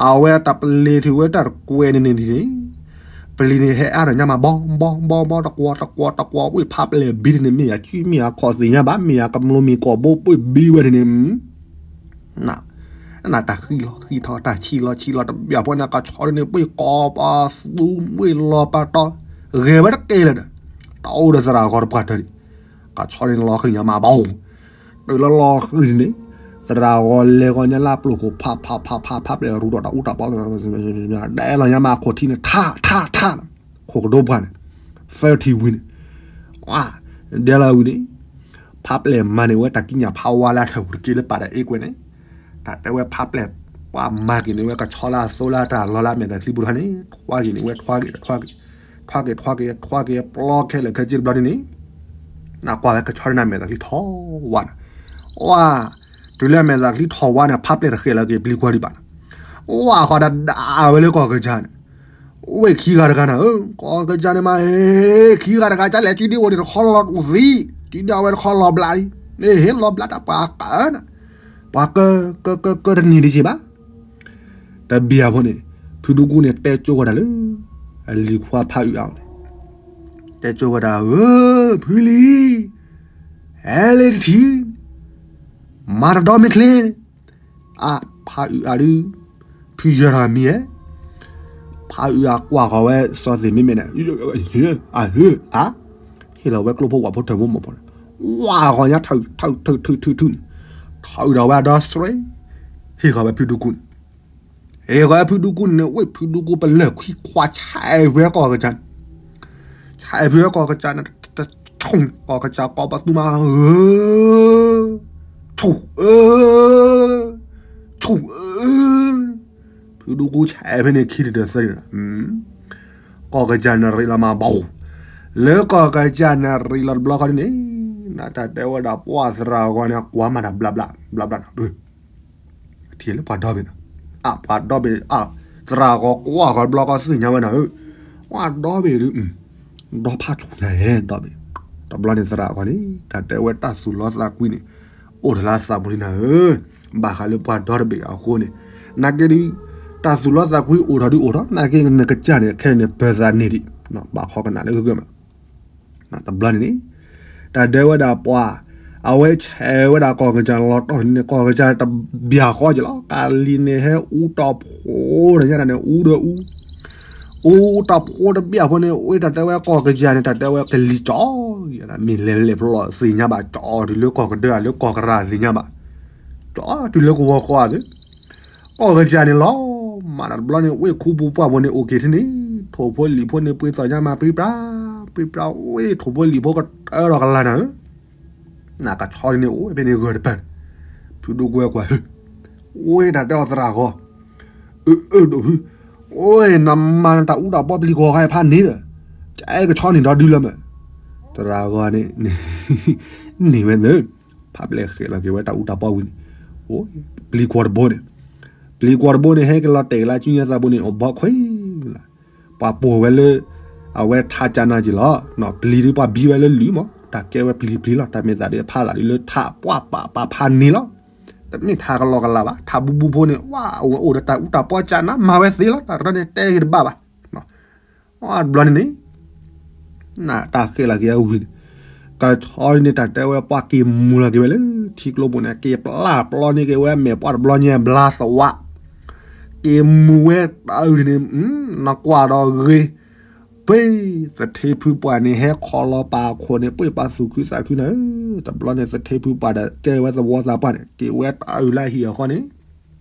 အဝဲတၢ်ပျံၤထီၣ်ဝဲတၢ်တကွဲးန့ၣ်န့ၣ်ထံၣ်န့ၣ် ပျံၤန့ၣ်ဟဲအါထီၣ်ညါမး ဘီ ဘီ ဘီ ဘီ တကွီၢ် တကွီၢ် တကွီၢ် ဝ့ၢ်ဖးပျဲၢ်ဘံထံၣ်န့ၣ် မ့ၢ်ယၤကံမ့ၢ်ယၤခီၣ်သ့ၣ်ညါဘၣ် မ့ၢ်ယၤကမျိမ့ၢ်ကီၢ်ဘိ ပှ့ၢ်ဘံဝဲထံၣ်န့ၣ် နတၢ်ဃံလီၤဃံထီၣ် တၢ်ဆံးလီၤဆံးလီၤ တဘျီဖိန့ၣ် ကဆီဒ်န့ၣ် ပှ့ၢ်ကီၢ်ပှၤသူမှ့ၢ်လီၤပာ်တီ ဂဲၤဝဲတကဲလၢာ်ဒီး တၢ်အိၣ်ဒီးသရၣ်ဂီၤတပှၢ်တၢၢ်ဒံး ကဆီဒ်န့ၣ်လီၤဃံညါမးဘီ တုၤလၢလီၤဃံန့ၣ် သရၣ်ဂီၤလဲၤဂီၤညါလၢပျိၢ်ခိၣ် ဖး ဖး ဖး ဖး ဖးပျဲၢ်ရူးထီၣ်တၢ်အူတၢ်ပီ ဒဲးလီၤညါမးအခိၣ်ထံးန့ၣ် ထး ထး ထး ခိၣ်ကဒိပှၢ်န့ၣ် သၢထံဝံၤန့ၣ် ဒဲးလီၤဝံၤန့ၣ် ဖးပျဲၢ်မၤန့ၢ်ဝဲတၢ်ကံးညာ်ဖးဝါလၢအထၢၣ်ပူၤတက့ၢ်လၢပာ်တၢ်အ့ကွဲးန့ၣ် တၢ်တဲဝဲဖးပျဲၢ် ပှၤမၤက့ၤန့ၢ်ဝဲကဆီလၢအသိလၢအတၢ်လီၤလၢအမဲာ်သၣ်ချံပူၤတခါန့ၣ် ထွါက့ၤန့ၢ်ဝဲထွါက့ၤ ထွါက့ၤ ထွါက့ၤ ထွါက့ၤ ထွါက့ၤ ပျီခဲလၢာ်ခဲဆ့တဘျီန့ၣ်န့ၣ် နကွၢ်ဝဲကဆီန့ၣ်အမဲာ်သၣ်ချံထီၣ်ဝါန့ၣ် ဝါ တုၤလၢအမဲာ်သၣ်ချံထီၣ်ဝါန့ၣ် ဖးပျဲၢ်တဃဲၤလီၤက့ၤပျံၤကွၢ်ဒံးဘၣ်န့ၣ် ဝါဃီဒၣ်ဒၣ်ဝဲလၢကီၢ်ကစၢ်န့ၣ် ဝ့ၢ်ခံဂၤတဂၤန့ၣ် ဧၢ ကီၢ်ကစၢ်န့ၣ်မး ဟ့ ခံဂၤတဂၤ ကလဲၤစုဒ့အိၣ်န့ၣ် တခီလီၤအိၣ်သံ စုဒ့အဝဲတခီလီၤဘျးလံ န့ၣ်ဟ့ လီၤဘျးတၢ်ပှၤကၢန့ၣ် ပှၤကၢ ကၢ ကၢ ကၢတန့ၢ်ဒံးက့ၤဘၣ် တဘျီဖိန့ၣ် ဖုဒူကူန့ၣ် တဲကၠိဝဲဒၣ်လၢ အလံၤခွါဖးအုးအါန့ၣ် တဲကၠိဝဲဒၣ် ဧၢ ဖုလံၤ ဟဲလၢတထံၣ် မၤတဒီမ့ၢ်ချ့ အါ ဖးအုးအါဒုး ဖုယၢၤထီၣ်မံၤဧဲ ဖးအုးအကွၢ်ဃီၤဝဲစီၤသ့ၣ်မ့မ့ၢ်န့ၣ်, အဟ့ၣ်လီၤဝဲကျိဖိဝၣ်ဖိထၢၣ်ဖိမီၢ်ဖိန့ၣ်, ဝၣ်ဃီၤညါထုထုထုထုန့ၣ်, ထုဒီးဝဲအဒီစရဲ, ဟ့ၣ်ဃီၤဝဲဖုဒူကူန့ၣ်, ဟ့ၣ်ဃီၤဝဲဖုဒူကူန့ၣ် ဝ့ၢ်ဖုဒူကူပလၢၢ်ခွံခွါဆဲးဖဲကီၢ်ကစၢ်န့ၣ်, ဆဲးဖဲကီၢ်ကစၢ်န့ၣ်, ဆူၣ်ကီၢ်ကစၢ်ကီၢ်ပသူမး, ဆူၣ်, ဆူၣ် ဖုဒူကူဆဲးဖဲန့ၣ်ခံတဒၢးသၢန့ၣ်, ကီၢ်ကစၢ်န့ၣ်ရ့လီၤမးဘၣ်, လၢကီၢ်ကစၢ်န့ၣ်ရ့လီၤတဘျီဃီန့ၣ်, နတၢ်တဲဝဲဒၣ်ပှၢ်သရၣ်ဂီၤန့ၣ် ကွၢ်မးတၢ်ဘျါဘျါ, ဘျါဘျါန့ၣ်, ထံၣ်လၢပှၤဒီဘ့ၣ်န့ၣ်, အပှၤဒီဘ့ၣ်, သရၣ်ဂီၤကွၢ်ဃီၤတဘျီဃီသ့ၣ်ညါဝဲန့ၣ်, ပှၤဒီဘ့ၣ်ဒုး, ဒီဖးဆူၣ်ညါဟဲဒီဘ့ၣ်, တဘျီန့ၣ်သရၣ်ဂီၤန့ၣ် တၢ်တဲဝဲတၢ်သူၣ်လီသးကွံန့ၣ်, အိၣ်ဒီးလၢအသးပူၤလံနၤဧၢ, ဘၣ်ဃးလၢပှၤဒီတဘ့ၣ်အဃိန့ၣ်, နာ်က့ဒုး, တၢ်သူၣ်လီသးကွံအိၣ်ထီၣ်ဒုးအိၣ်ထီၣ်, နာ်က့နကစၢ်န့ၣ် ခဲအံၤန့ၣ် ပၢၤသးန့ၢ်ဒံး, ဘၣ်ခီကနၣ်လၢဂၢၢ်ဂၢၢ်မး, တဘျီန့ၣ်န့ၣ်, တၢ်ဒဲဝဲဒၣ်ပှၤ, အဝဲဆဲးဝဲဒၣ်ကီၢ်ကစၢ်လီၤတီၢ်န့ၣ် ကီၢ်ကစၢ်တဘျၣ်ဃီက့ၤလီၤ, ကလံၤန့ၣ်ဟဲအူတၢ်ဖိဒီးညါတၢ်န့ၣ် အူဒီးအူ, အူတၢ်ဖိတဘျၣ်ဖိန့ၣ် ဝဲတၢ်တဲဝဲကီၢ်ကစၢ်န့ၣ် တၢ်တဲဝဲကလံၤကၠီ, မ့ၢ်လဲၤလဲၤဖျီသ့ၣ်ညါဘၣ်, ကၠီတုၤလၢကီၢ်ကဒၢလၢကီၢ်ကရၢ်သ့ၣ်ညါဘၣ်, ကၠီတုၤလၢကဝီၤဃီသ့ၣ် ကီၢ်ကစၢ်န့ၣ်လီၤ, မးတဘျီန့ၣ် ဝ့ၢ်ခူပူၤပှၢ်ဖိန့ၣ် အိၣ်က့ၤထံန့ၣ်, ထိၣ်ဖိလံာ်ဖိန့ၣ် ပှ့ၤသီၣ်ညါမးပြံပြါ, ပြံပြါ ဝ့ၢ်ထိၣ်ဖိလံာ်ဖိကတၢၢ်ဒီးကလါနၤဧၢ, နကဆီန့ၣ်အိၣ်ဖဲန့ၣ်ဂၢၢ်တပၢၢ်, ဖုဒိၣ်ကွဲကွၢ်, ဝ့ၢ်တၢ်တဲအီၤသရၣ်ဂီၤ, အၢ အၢ ဒိၣ်ဖု, အိၣ် နမၤနတၢ်အူတၢ်ပီပျံၤကွီၤဂၤဖးန့ၣ်ဒီး, ကအဲၣ်ကဆီန့ၣ်ဒီဒုလၢမး, သရၣ်ဂီၤန့ၣ်, န့ၢ်ဝဲန့ၣ် ဖးပျဲၢ်ဃဲးလီၤက့ၤဝဲတၢ်အူတၢ်ပီဝံၤန့ၣ်, အိၣ် ပျံၤကွီၤတဘိန့ၣ်, ပျံၤကွီၤတဘိန့ၣ် ဟဲက့ၤလီၤတဲာ်ကလါ ကၠူညါသးဘိန့ၣ် အိၣ်ဘီခွံလါ, ပှၤပိာ်ဝဲလၢ အဝဲထးကနၤက့ၤလီၤ, ပျံၤဒုးပှၤဘံဝဲလၢလံာ်မး, တၢ်ကဲဝဲပျံၤပျံၤလီၤ, တၢ်မ့ၢ်သးဒုးဖးသးဒုးလၢထးပှၢ်ပာ်ပာ်ဖးန့ၣ်လီၤ, တမ့ၢ်ထးကလီကလးဘၣ်, ထးဘူးဘူးဖိန့ၣ် ဝဲအိၣ်ဒီးတၢ်အူတၢ်ပီကနၤ မၤဝဲသ့လီၤ, တၢ်ရၢန့ၣ်တဲဂ့ၤတဘၣ်ဘၣ် တဘျီန့ၣ်န့ၣ်, နတၢ်ဃဲလီၤက့ၤအဝံၤန့ၣ်, ကဆီန့ၣ် တၢ်တဲဝဲပှၤက့ၤမူလီၤက့ၤဝဲလၢထံကျိပူၤန့ၣ် က့ၤပျၢ်ပျီန့ၢ်က့ၤဝဲမဲာ်ပှၢ်တဘျီညါဘျါသဝး, က့ၤမူဝဲတၢ်အုၣ်န့ၣ်, နကွၢ်ဒီးဂ့ၤ, ပှ့ၤသထ့ဖုပှၢ်န့ၣ် ဟဲခီလီၤပာ်ခိၣ်န့ၣ် ပှ့ၤပာ်သူၣ်ခုသးခုနၤဧၢ, တဘျီန့ၣ် သထ့ဖုပှၢ်ဒီးကဲဝဲသဝီသးပှၢ်န့ၣ် က့ၤဝဲတၢ်အုၣ်လၢဟံၣ်အဃီန့ၣ်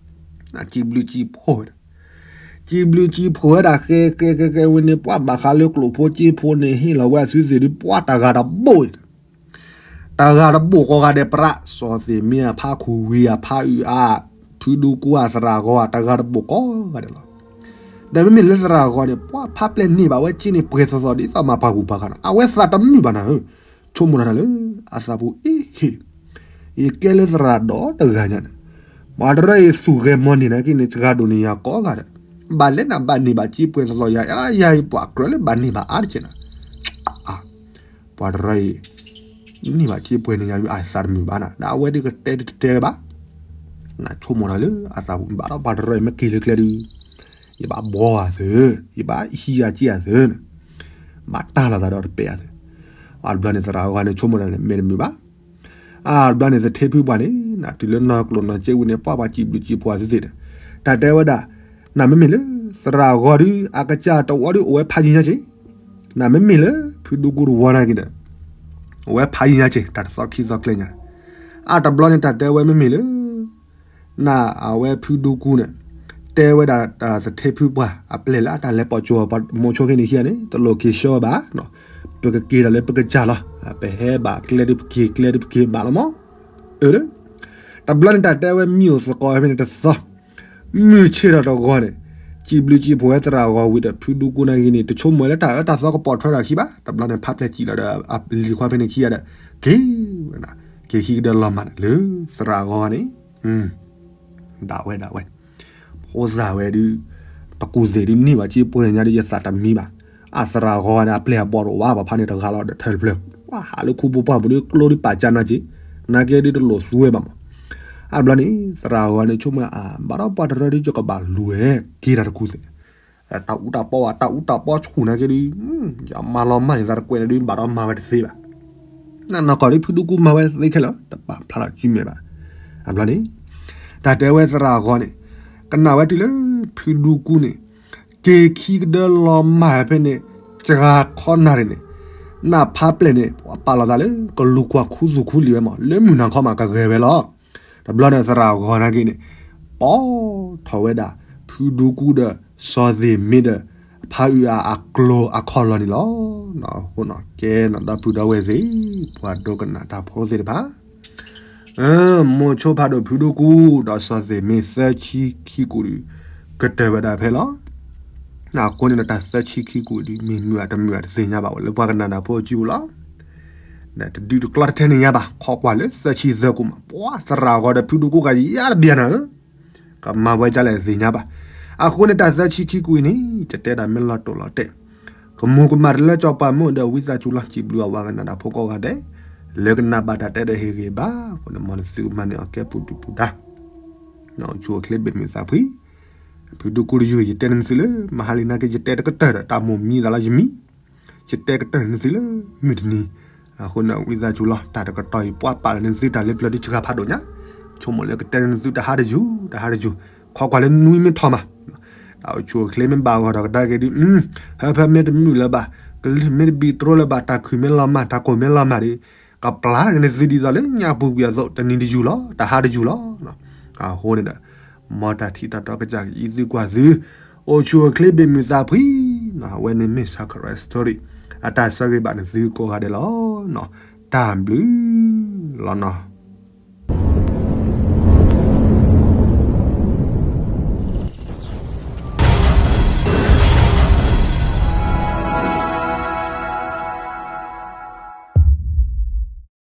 စံးဘျုးစံးဖှိၣ်ဝဲဒၣ်, စံးဘျုးစံးဖှိၣ်ဝဲဒၣ် ဃဲဃဲဃဲဃဲဝဲန့ၣ် ပှၤဘၣ်ဃးလၢကျိၣ်ဖိစ့ဖိန့ၣ် ဟ့ၣ်လီၤဝဲအသုသ့ၣ်ဒုး ပှၤတဂၤတဘိၣ်, တဂၤတဘိၣ်ကိးဂၤဒဲး ပြး စီၤသ့ၣ်မ့ၢ်အဖါခူၣ်ဝံၤအဖါအုၣ်အါ, ဖုဒူကူအသရၣ်ဂီၤ တဂၤတဘိၣ်ကိးဂၤဒဲးလီၤ. ဒီးမ့မ့ၢ်လၢသရၣ်ဂီၤန့ၣ် ပှၤဖးပျဲၢ်န့ၢ်ဘၣ်ဝဲက့န့ၣ် ပှဲၤသီသီဒ်သိးမၤပှၤဂုၤပှၤဂၤန့ၣ် အဝဲသးတမုာ်ဘၣ်နၤဧၢ, ဆိကမိၣ်တၢ်လၢ အသးပူၤအ့ဟ့ၣ် ယကဲလၢသရၣ်ဒီတဂၤညါန့ၣ်, ပှၤတရၢအံၤသူၣ်ဂဲၤမီၤန့ၢ်နာ်က့န့ၣ် စှၤဒိၣ်န့ၢ်ယၤကိးဂၤဒဲး, ဘၣ်လဲၣ်နဘၣ်န့ၢ်ဘၣ်စ့ပှဲၤသီသီယၤ, ယၤအံၤပှၤကြၢးလၢဘၣ်န့ၢ်ဘၣ်အါတက့ၢ်နၤ, ပှၤတရၢအံၤ န့ၢ်ဘၣ်စ့ပှဲၤန့ၢ်ယၤဒုး အသးတမုာ်ဘၣ်နၤ, ဒီးအဝဲဒုးကတဲတတဲဘၣ်, နဆိကမိၣ်တၢ်လၢအသးပူၤ ဘၣ်ဒီးပှၤတရၢအံၤမ့ၢ်က့ၤလၢကျဲဒုး ယဘၣ်ဘှီအသု, ယဘၣ်ဟံးယၤက့အသုန့ၣ်, ဘၣ်တၢ်လီၤသးဒီးတပဲာ်အသု, အတဘျီန့ၣ်သရၣ်ဂီၤန့ၣ် ဆိကမိၣ်တၢ်န့ၣ် မ့ၢ်တမုာ်ဘၣ် အါဘျီန့ၣ် သထ့ဖုပှၢ်န့ၣ် နတုၤလၢနီၢ်ကျိၣ်နီၢ်စ့ဝံၤန့ၣ် ပှၤပှၤစံးဘျုးစံးဖှိၣ်အသုသ့ၣ်န့ၣ်, တၢ်တဲဝဲဒၣ်, နမ့မ့ၢ်လၢ သရၣ်ဂီၤဒုး အကစၢ်တဝီဒုးအိၣ်ဝဲဖးယံၤညါက့ၤ, နမ့မ့ၢ်လၢ ဖုဒူကူတဝီနာ်က့ၤဒီး, အိၣ်ဝဲဖးယံၤညါက့ၤ တၢ်တသီခံသီကျဲညါ, အါတဘျီန့ၣ် တၢ်တဲဝဲမ့မ့ၢ်လၢ နအဝဲဖုဒူကူန့ၣ်, တဲဝဲဒၣ်သထ့ဖုပှၢ် အပျဲၢ်လၢအတၢ်လဲၤပိာ်ကၠိပှၤမိၤဆိခ့န့ၣ်ခံဂၤန့ၣ် တလိၣ်က့ၤဆှၢဝဲဘၣ်, ပကက့ၤဒီးလၢပကစၢ်လီၤ, ပဟဲဘၣ်ကျဲဒုးပက့ၤ ကျဲဒုးပက့ၤဘၣ်လီၤမး, အၢ, တဘျီန့ၣ်တၢ်တဲဝဲမံအိၣ်သကိးဖဲန့ၣ်တသီ, မုၢ်ဆ့ၣ်ထီၣ်တဂီၤန့ၣ်, စံးဘျုးစံးဖှိၣ်ဝဲသရၣ်ဂီၤဝံၤဒီး ဖုဒူကူနာ်က့ၤန့ၣ် တဆိကမိၣ်လၢတၢ်အၢတၢ်သီကပိာ်ထွဲထီၣ်ခံဘၣ်, တဘျီန့ၣ် ဖးပျဲၢ်စံးလီၤဒီးအလံၤခွါဖဲန့ၣ်ခံဂၤဒီး, က့ၤဝဲဒၣ်, က့ၤဟံးကဒီးလီၤမၢ်လၢ သရၣ်ဂီၤန့ၣ် ဒၣ်ဝဲဒၣ်ဝဲ, ဖိသၣ်ဝဲဒုး, တကူၣ်သ့ၣ်ဒုးန့ၢ်ဘၣ်စ့ပှဲၤညါဒုး ယသးတမံဘၣ်, အသရၣ်ဂီၤန့ၣ် အပျဲၢ်အဘီၣ်တအိၣ်ဘၣ် ပှၤဖးန့ၣ်တဂၤလီၤဒီးထၢၣ်တဖျၢၣ်, ပှၤဟးလၢခူပူၤပှၢ်ပူၤဒုး ကျိဒုးပာ်ကၢ်နၢ်က့ၤ, နာ်က့ဒုးတလိၣ်သူဝဲဘၣ်မး, အါဘျီန့ၣ် သရၣ်ဂီၤန့ၣ် ဆိကမိၣ်အါ ဘၣ်ဒီးပှၤတရၢဒုး ယကဘၣ်လူၤဝဲ, က့ၤတၢ်တကူၣ်သ့ၣ် တၢ်အူတၢ်ပီဝဲ တၢ်အူတၢ်ပီဆူၣ်နာ်က့ဒုး, ယမၤလီၤမၢ်ယသးတကွဲးန့ၣ်ဒုး ဘၣ်ဒီးမၤဝဲတသ့ဘၣ်, နနီၢ်ကီၢ်ဒုး ဖုဒူကူမၤဝဲသ့ခဲလၢာ် တပာ်ဖျါထီၣ်စုမဲာ်ဘၣ်, အါဘျီန့ၣ်, တၢ်တဲဝဲသရၣ်ဂီၤန့ၣ်, ကနၣ်ဝဲတုၤလၢ ဖုဒူကူန့ၣ် က့ၤခံကဒၢလီၤမၢ်ဖဲန့ၣ် စှၤခီနၣ်ရံၣ်န့ၣ် နၢ်ဖးပျဲၢ်န့ၣ် ပှၤပာ်လီၤသးလၢ ကလူၤကွၢ်ခူသူၣ်ခူလံာ်ဝဲမး လၢမုၢ်နၤခီမးကဂဲၤဝဲလီၤ. တဘျီန့ၣ်သရၣ်ဂီၤနာ်က့န့ၣ် ပိာ်ထီၣ်ဝဲဒၣ် ဖုဒူကူဒီး စီၤသ့ၣ်မ့ဒီး ဖးအုၣ်အါအကျိၤအခီၣ်လီၢ်န့ၣ်လီၤ. အဃိန့ၣ် ကဲနီၣ်ဒီပုၢ်ဒီဝဲၢ်သ့ၣ် ပှၤဒိကနၣ်တၢ်ဖိသ့ၣ်တဖၣ် မိၤဆိဖးဒိၣ်ဖုဒူကူ ဒီးစီၤသ့ၣ်မ့သၢဆံခံကွံာ်ဒုး ကတၢၢ်ဝဲဒၣ်ဖဲလီၤ. အဃိန့ၣ်ဒီးတၢ်သၢဆံခံကွံာ်ဒုး မ့ၢ်မုာ်အတမုာ်အတသ့ၣ်ညါဘၣ်ဝဲလၢပှၤကနၣ်တၢ်ဖိအစုပူၤလီၤ. တဒုးတကျီတထဲန့ၣ်ညါဘၣ် ခိးကွၢ်လၢသၢဆံသၢကွံာ်မး ပှၤသရၣ်ဂီၤဒီးဖုဒူကူကယါတဘျီနၤဧၢ ကမၤဝဲဒ်လဲၣ်သ့ၣ်ညါဘၣ်. အဃိန့ၣ်တၢ်သၢဆံခံကွံာ်န့ၣ် ယတဲဒၣ်မ့ၢ်လီၤတိၢ်လီၤတဲာ် ကမူၤကမၣ်တလၢစီၤပၤမိၢ်ဒီးဝံသးစူၤလီၤ စံးဘျုးအဝဲကနၣ်တၢ်ဖိကိးဂၤဒဲး လၢကနၣ်ဘၣ်တၢ်တဲဒီးဟ့ၣ်ဂ့ၤဘၣ် အဃိန့ၣ်မ်နသုကမၤန့ၢ်အီၤကဲပူၤဒုၣ်ပူၤဒါ အိၣ်ဆူၣ်အိၣ်ချ့ဘၣ်မုာ်သးဖှံ ဖုဒူကူတယုၢ် ယတဲန့ၢ်နသုလၢ မဟါလံနာ်က့ ယတဲတကတၢၢ်ဒီး တၢ်မိၢ်မံသးလီၤယမံ ယတဲကတၢၢ်နသုလၢ မုၢ်တနံၤ အဃိန့ၣ် ဝံသးစူၤလီၤ တၢ်တကတီၢ်အံၤ ပှၤပာ်လီၤန့ၢ်သုတၢ်လၢပျၢၤဒုးစှၤဖးဒိၣ်ညါ ဆိကမိၣ်လၢကတဲန့ၢ်နသုတဟါတယုၢ် တဟါတယုၢ် ခိးကွၢ်လၢနွံမ့ၢ်ထီၣ်မး တၢ်အိၣ်ဆူၣ်အိၣ်ချ့မ့ၢ်ဘၣ်ဂီၤဒီးကဒါက့ၤဒုး ဟၢဖၢမ့ၢ်တမုာ်လၢၤဘၣ် ကလုၢ်မ့ၢ်တဘံၣ်တြိလၢၤဘၣ် တၢ်ခုၣ်မ့ၢ်လီၤမၢ် တၢ်ကိၢ်မ့ၢ်လီၤမၢ်ဒီး ကပျၢ်န့ၢ်သုဒ်သိးလၢညၣ်ပူၤကွံာ်အသိး တနံၤတယုၢ်လီၤ တဟါတယုၢ်လီၤ. အဃိန့ၣ်ဒီး မ်တၢ်ထံၣ်တၢ်တီကစၢ်ကအံးသုကွၢ်သု အိၣ်ဆူၣ်အိၣ်ချ့ဘၣ်မုာ်သးဖှံ အဝဲန့ၣ်မ့ၢ် Sakura Story အတၢ်ဆၢဂ့ၤဘၣ်နသုကိးဂၤဒဲးလီၤ. တၢ်ဘျုးလီၤနီၤ.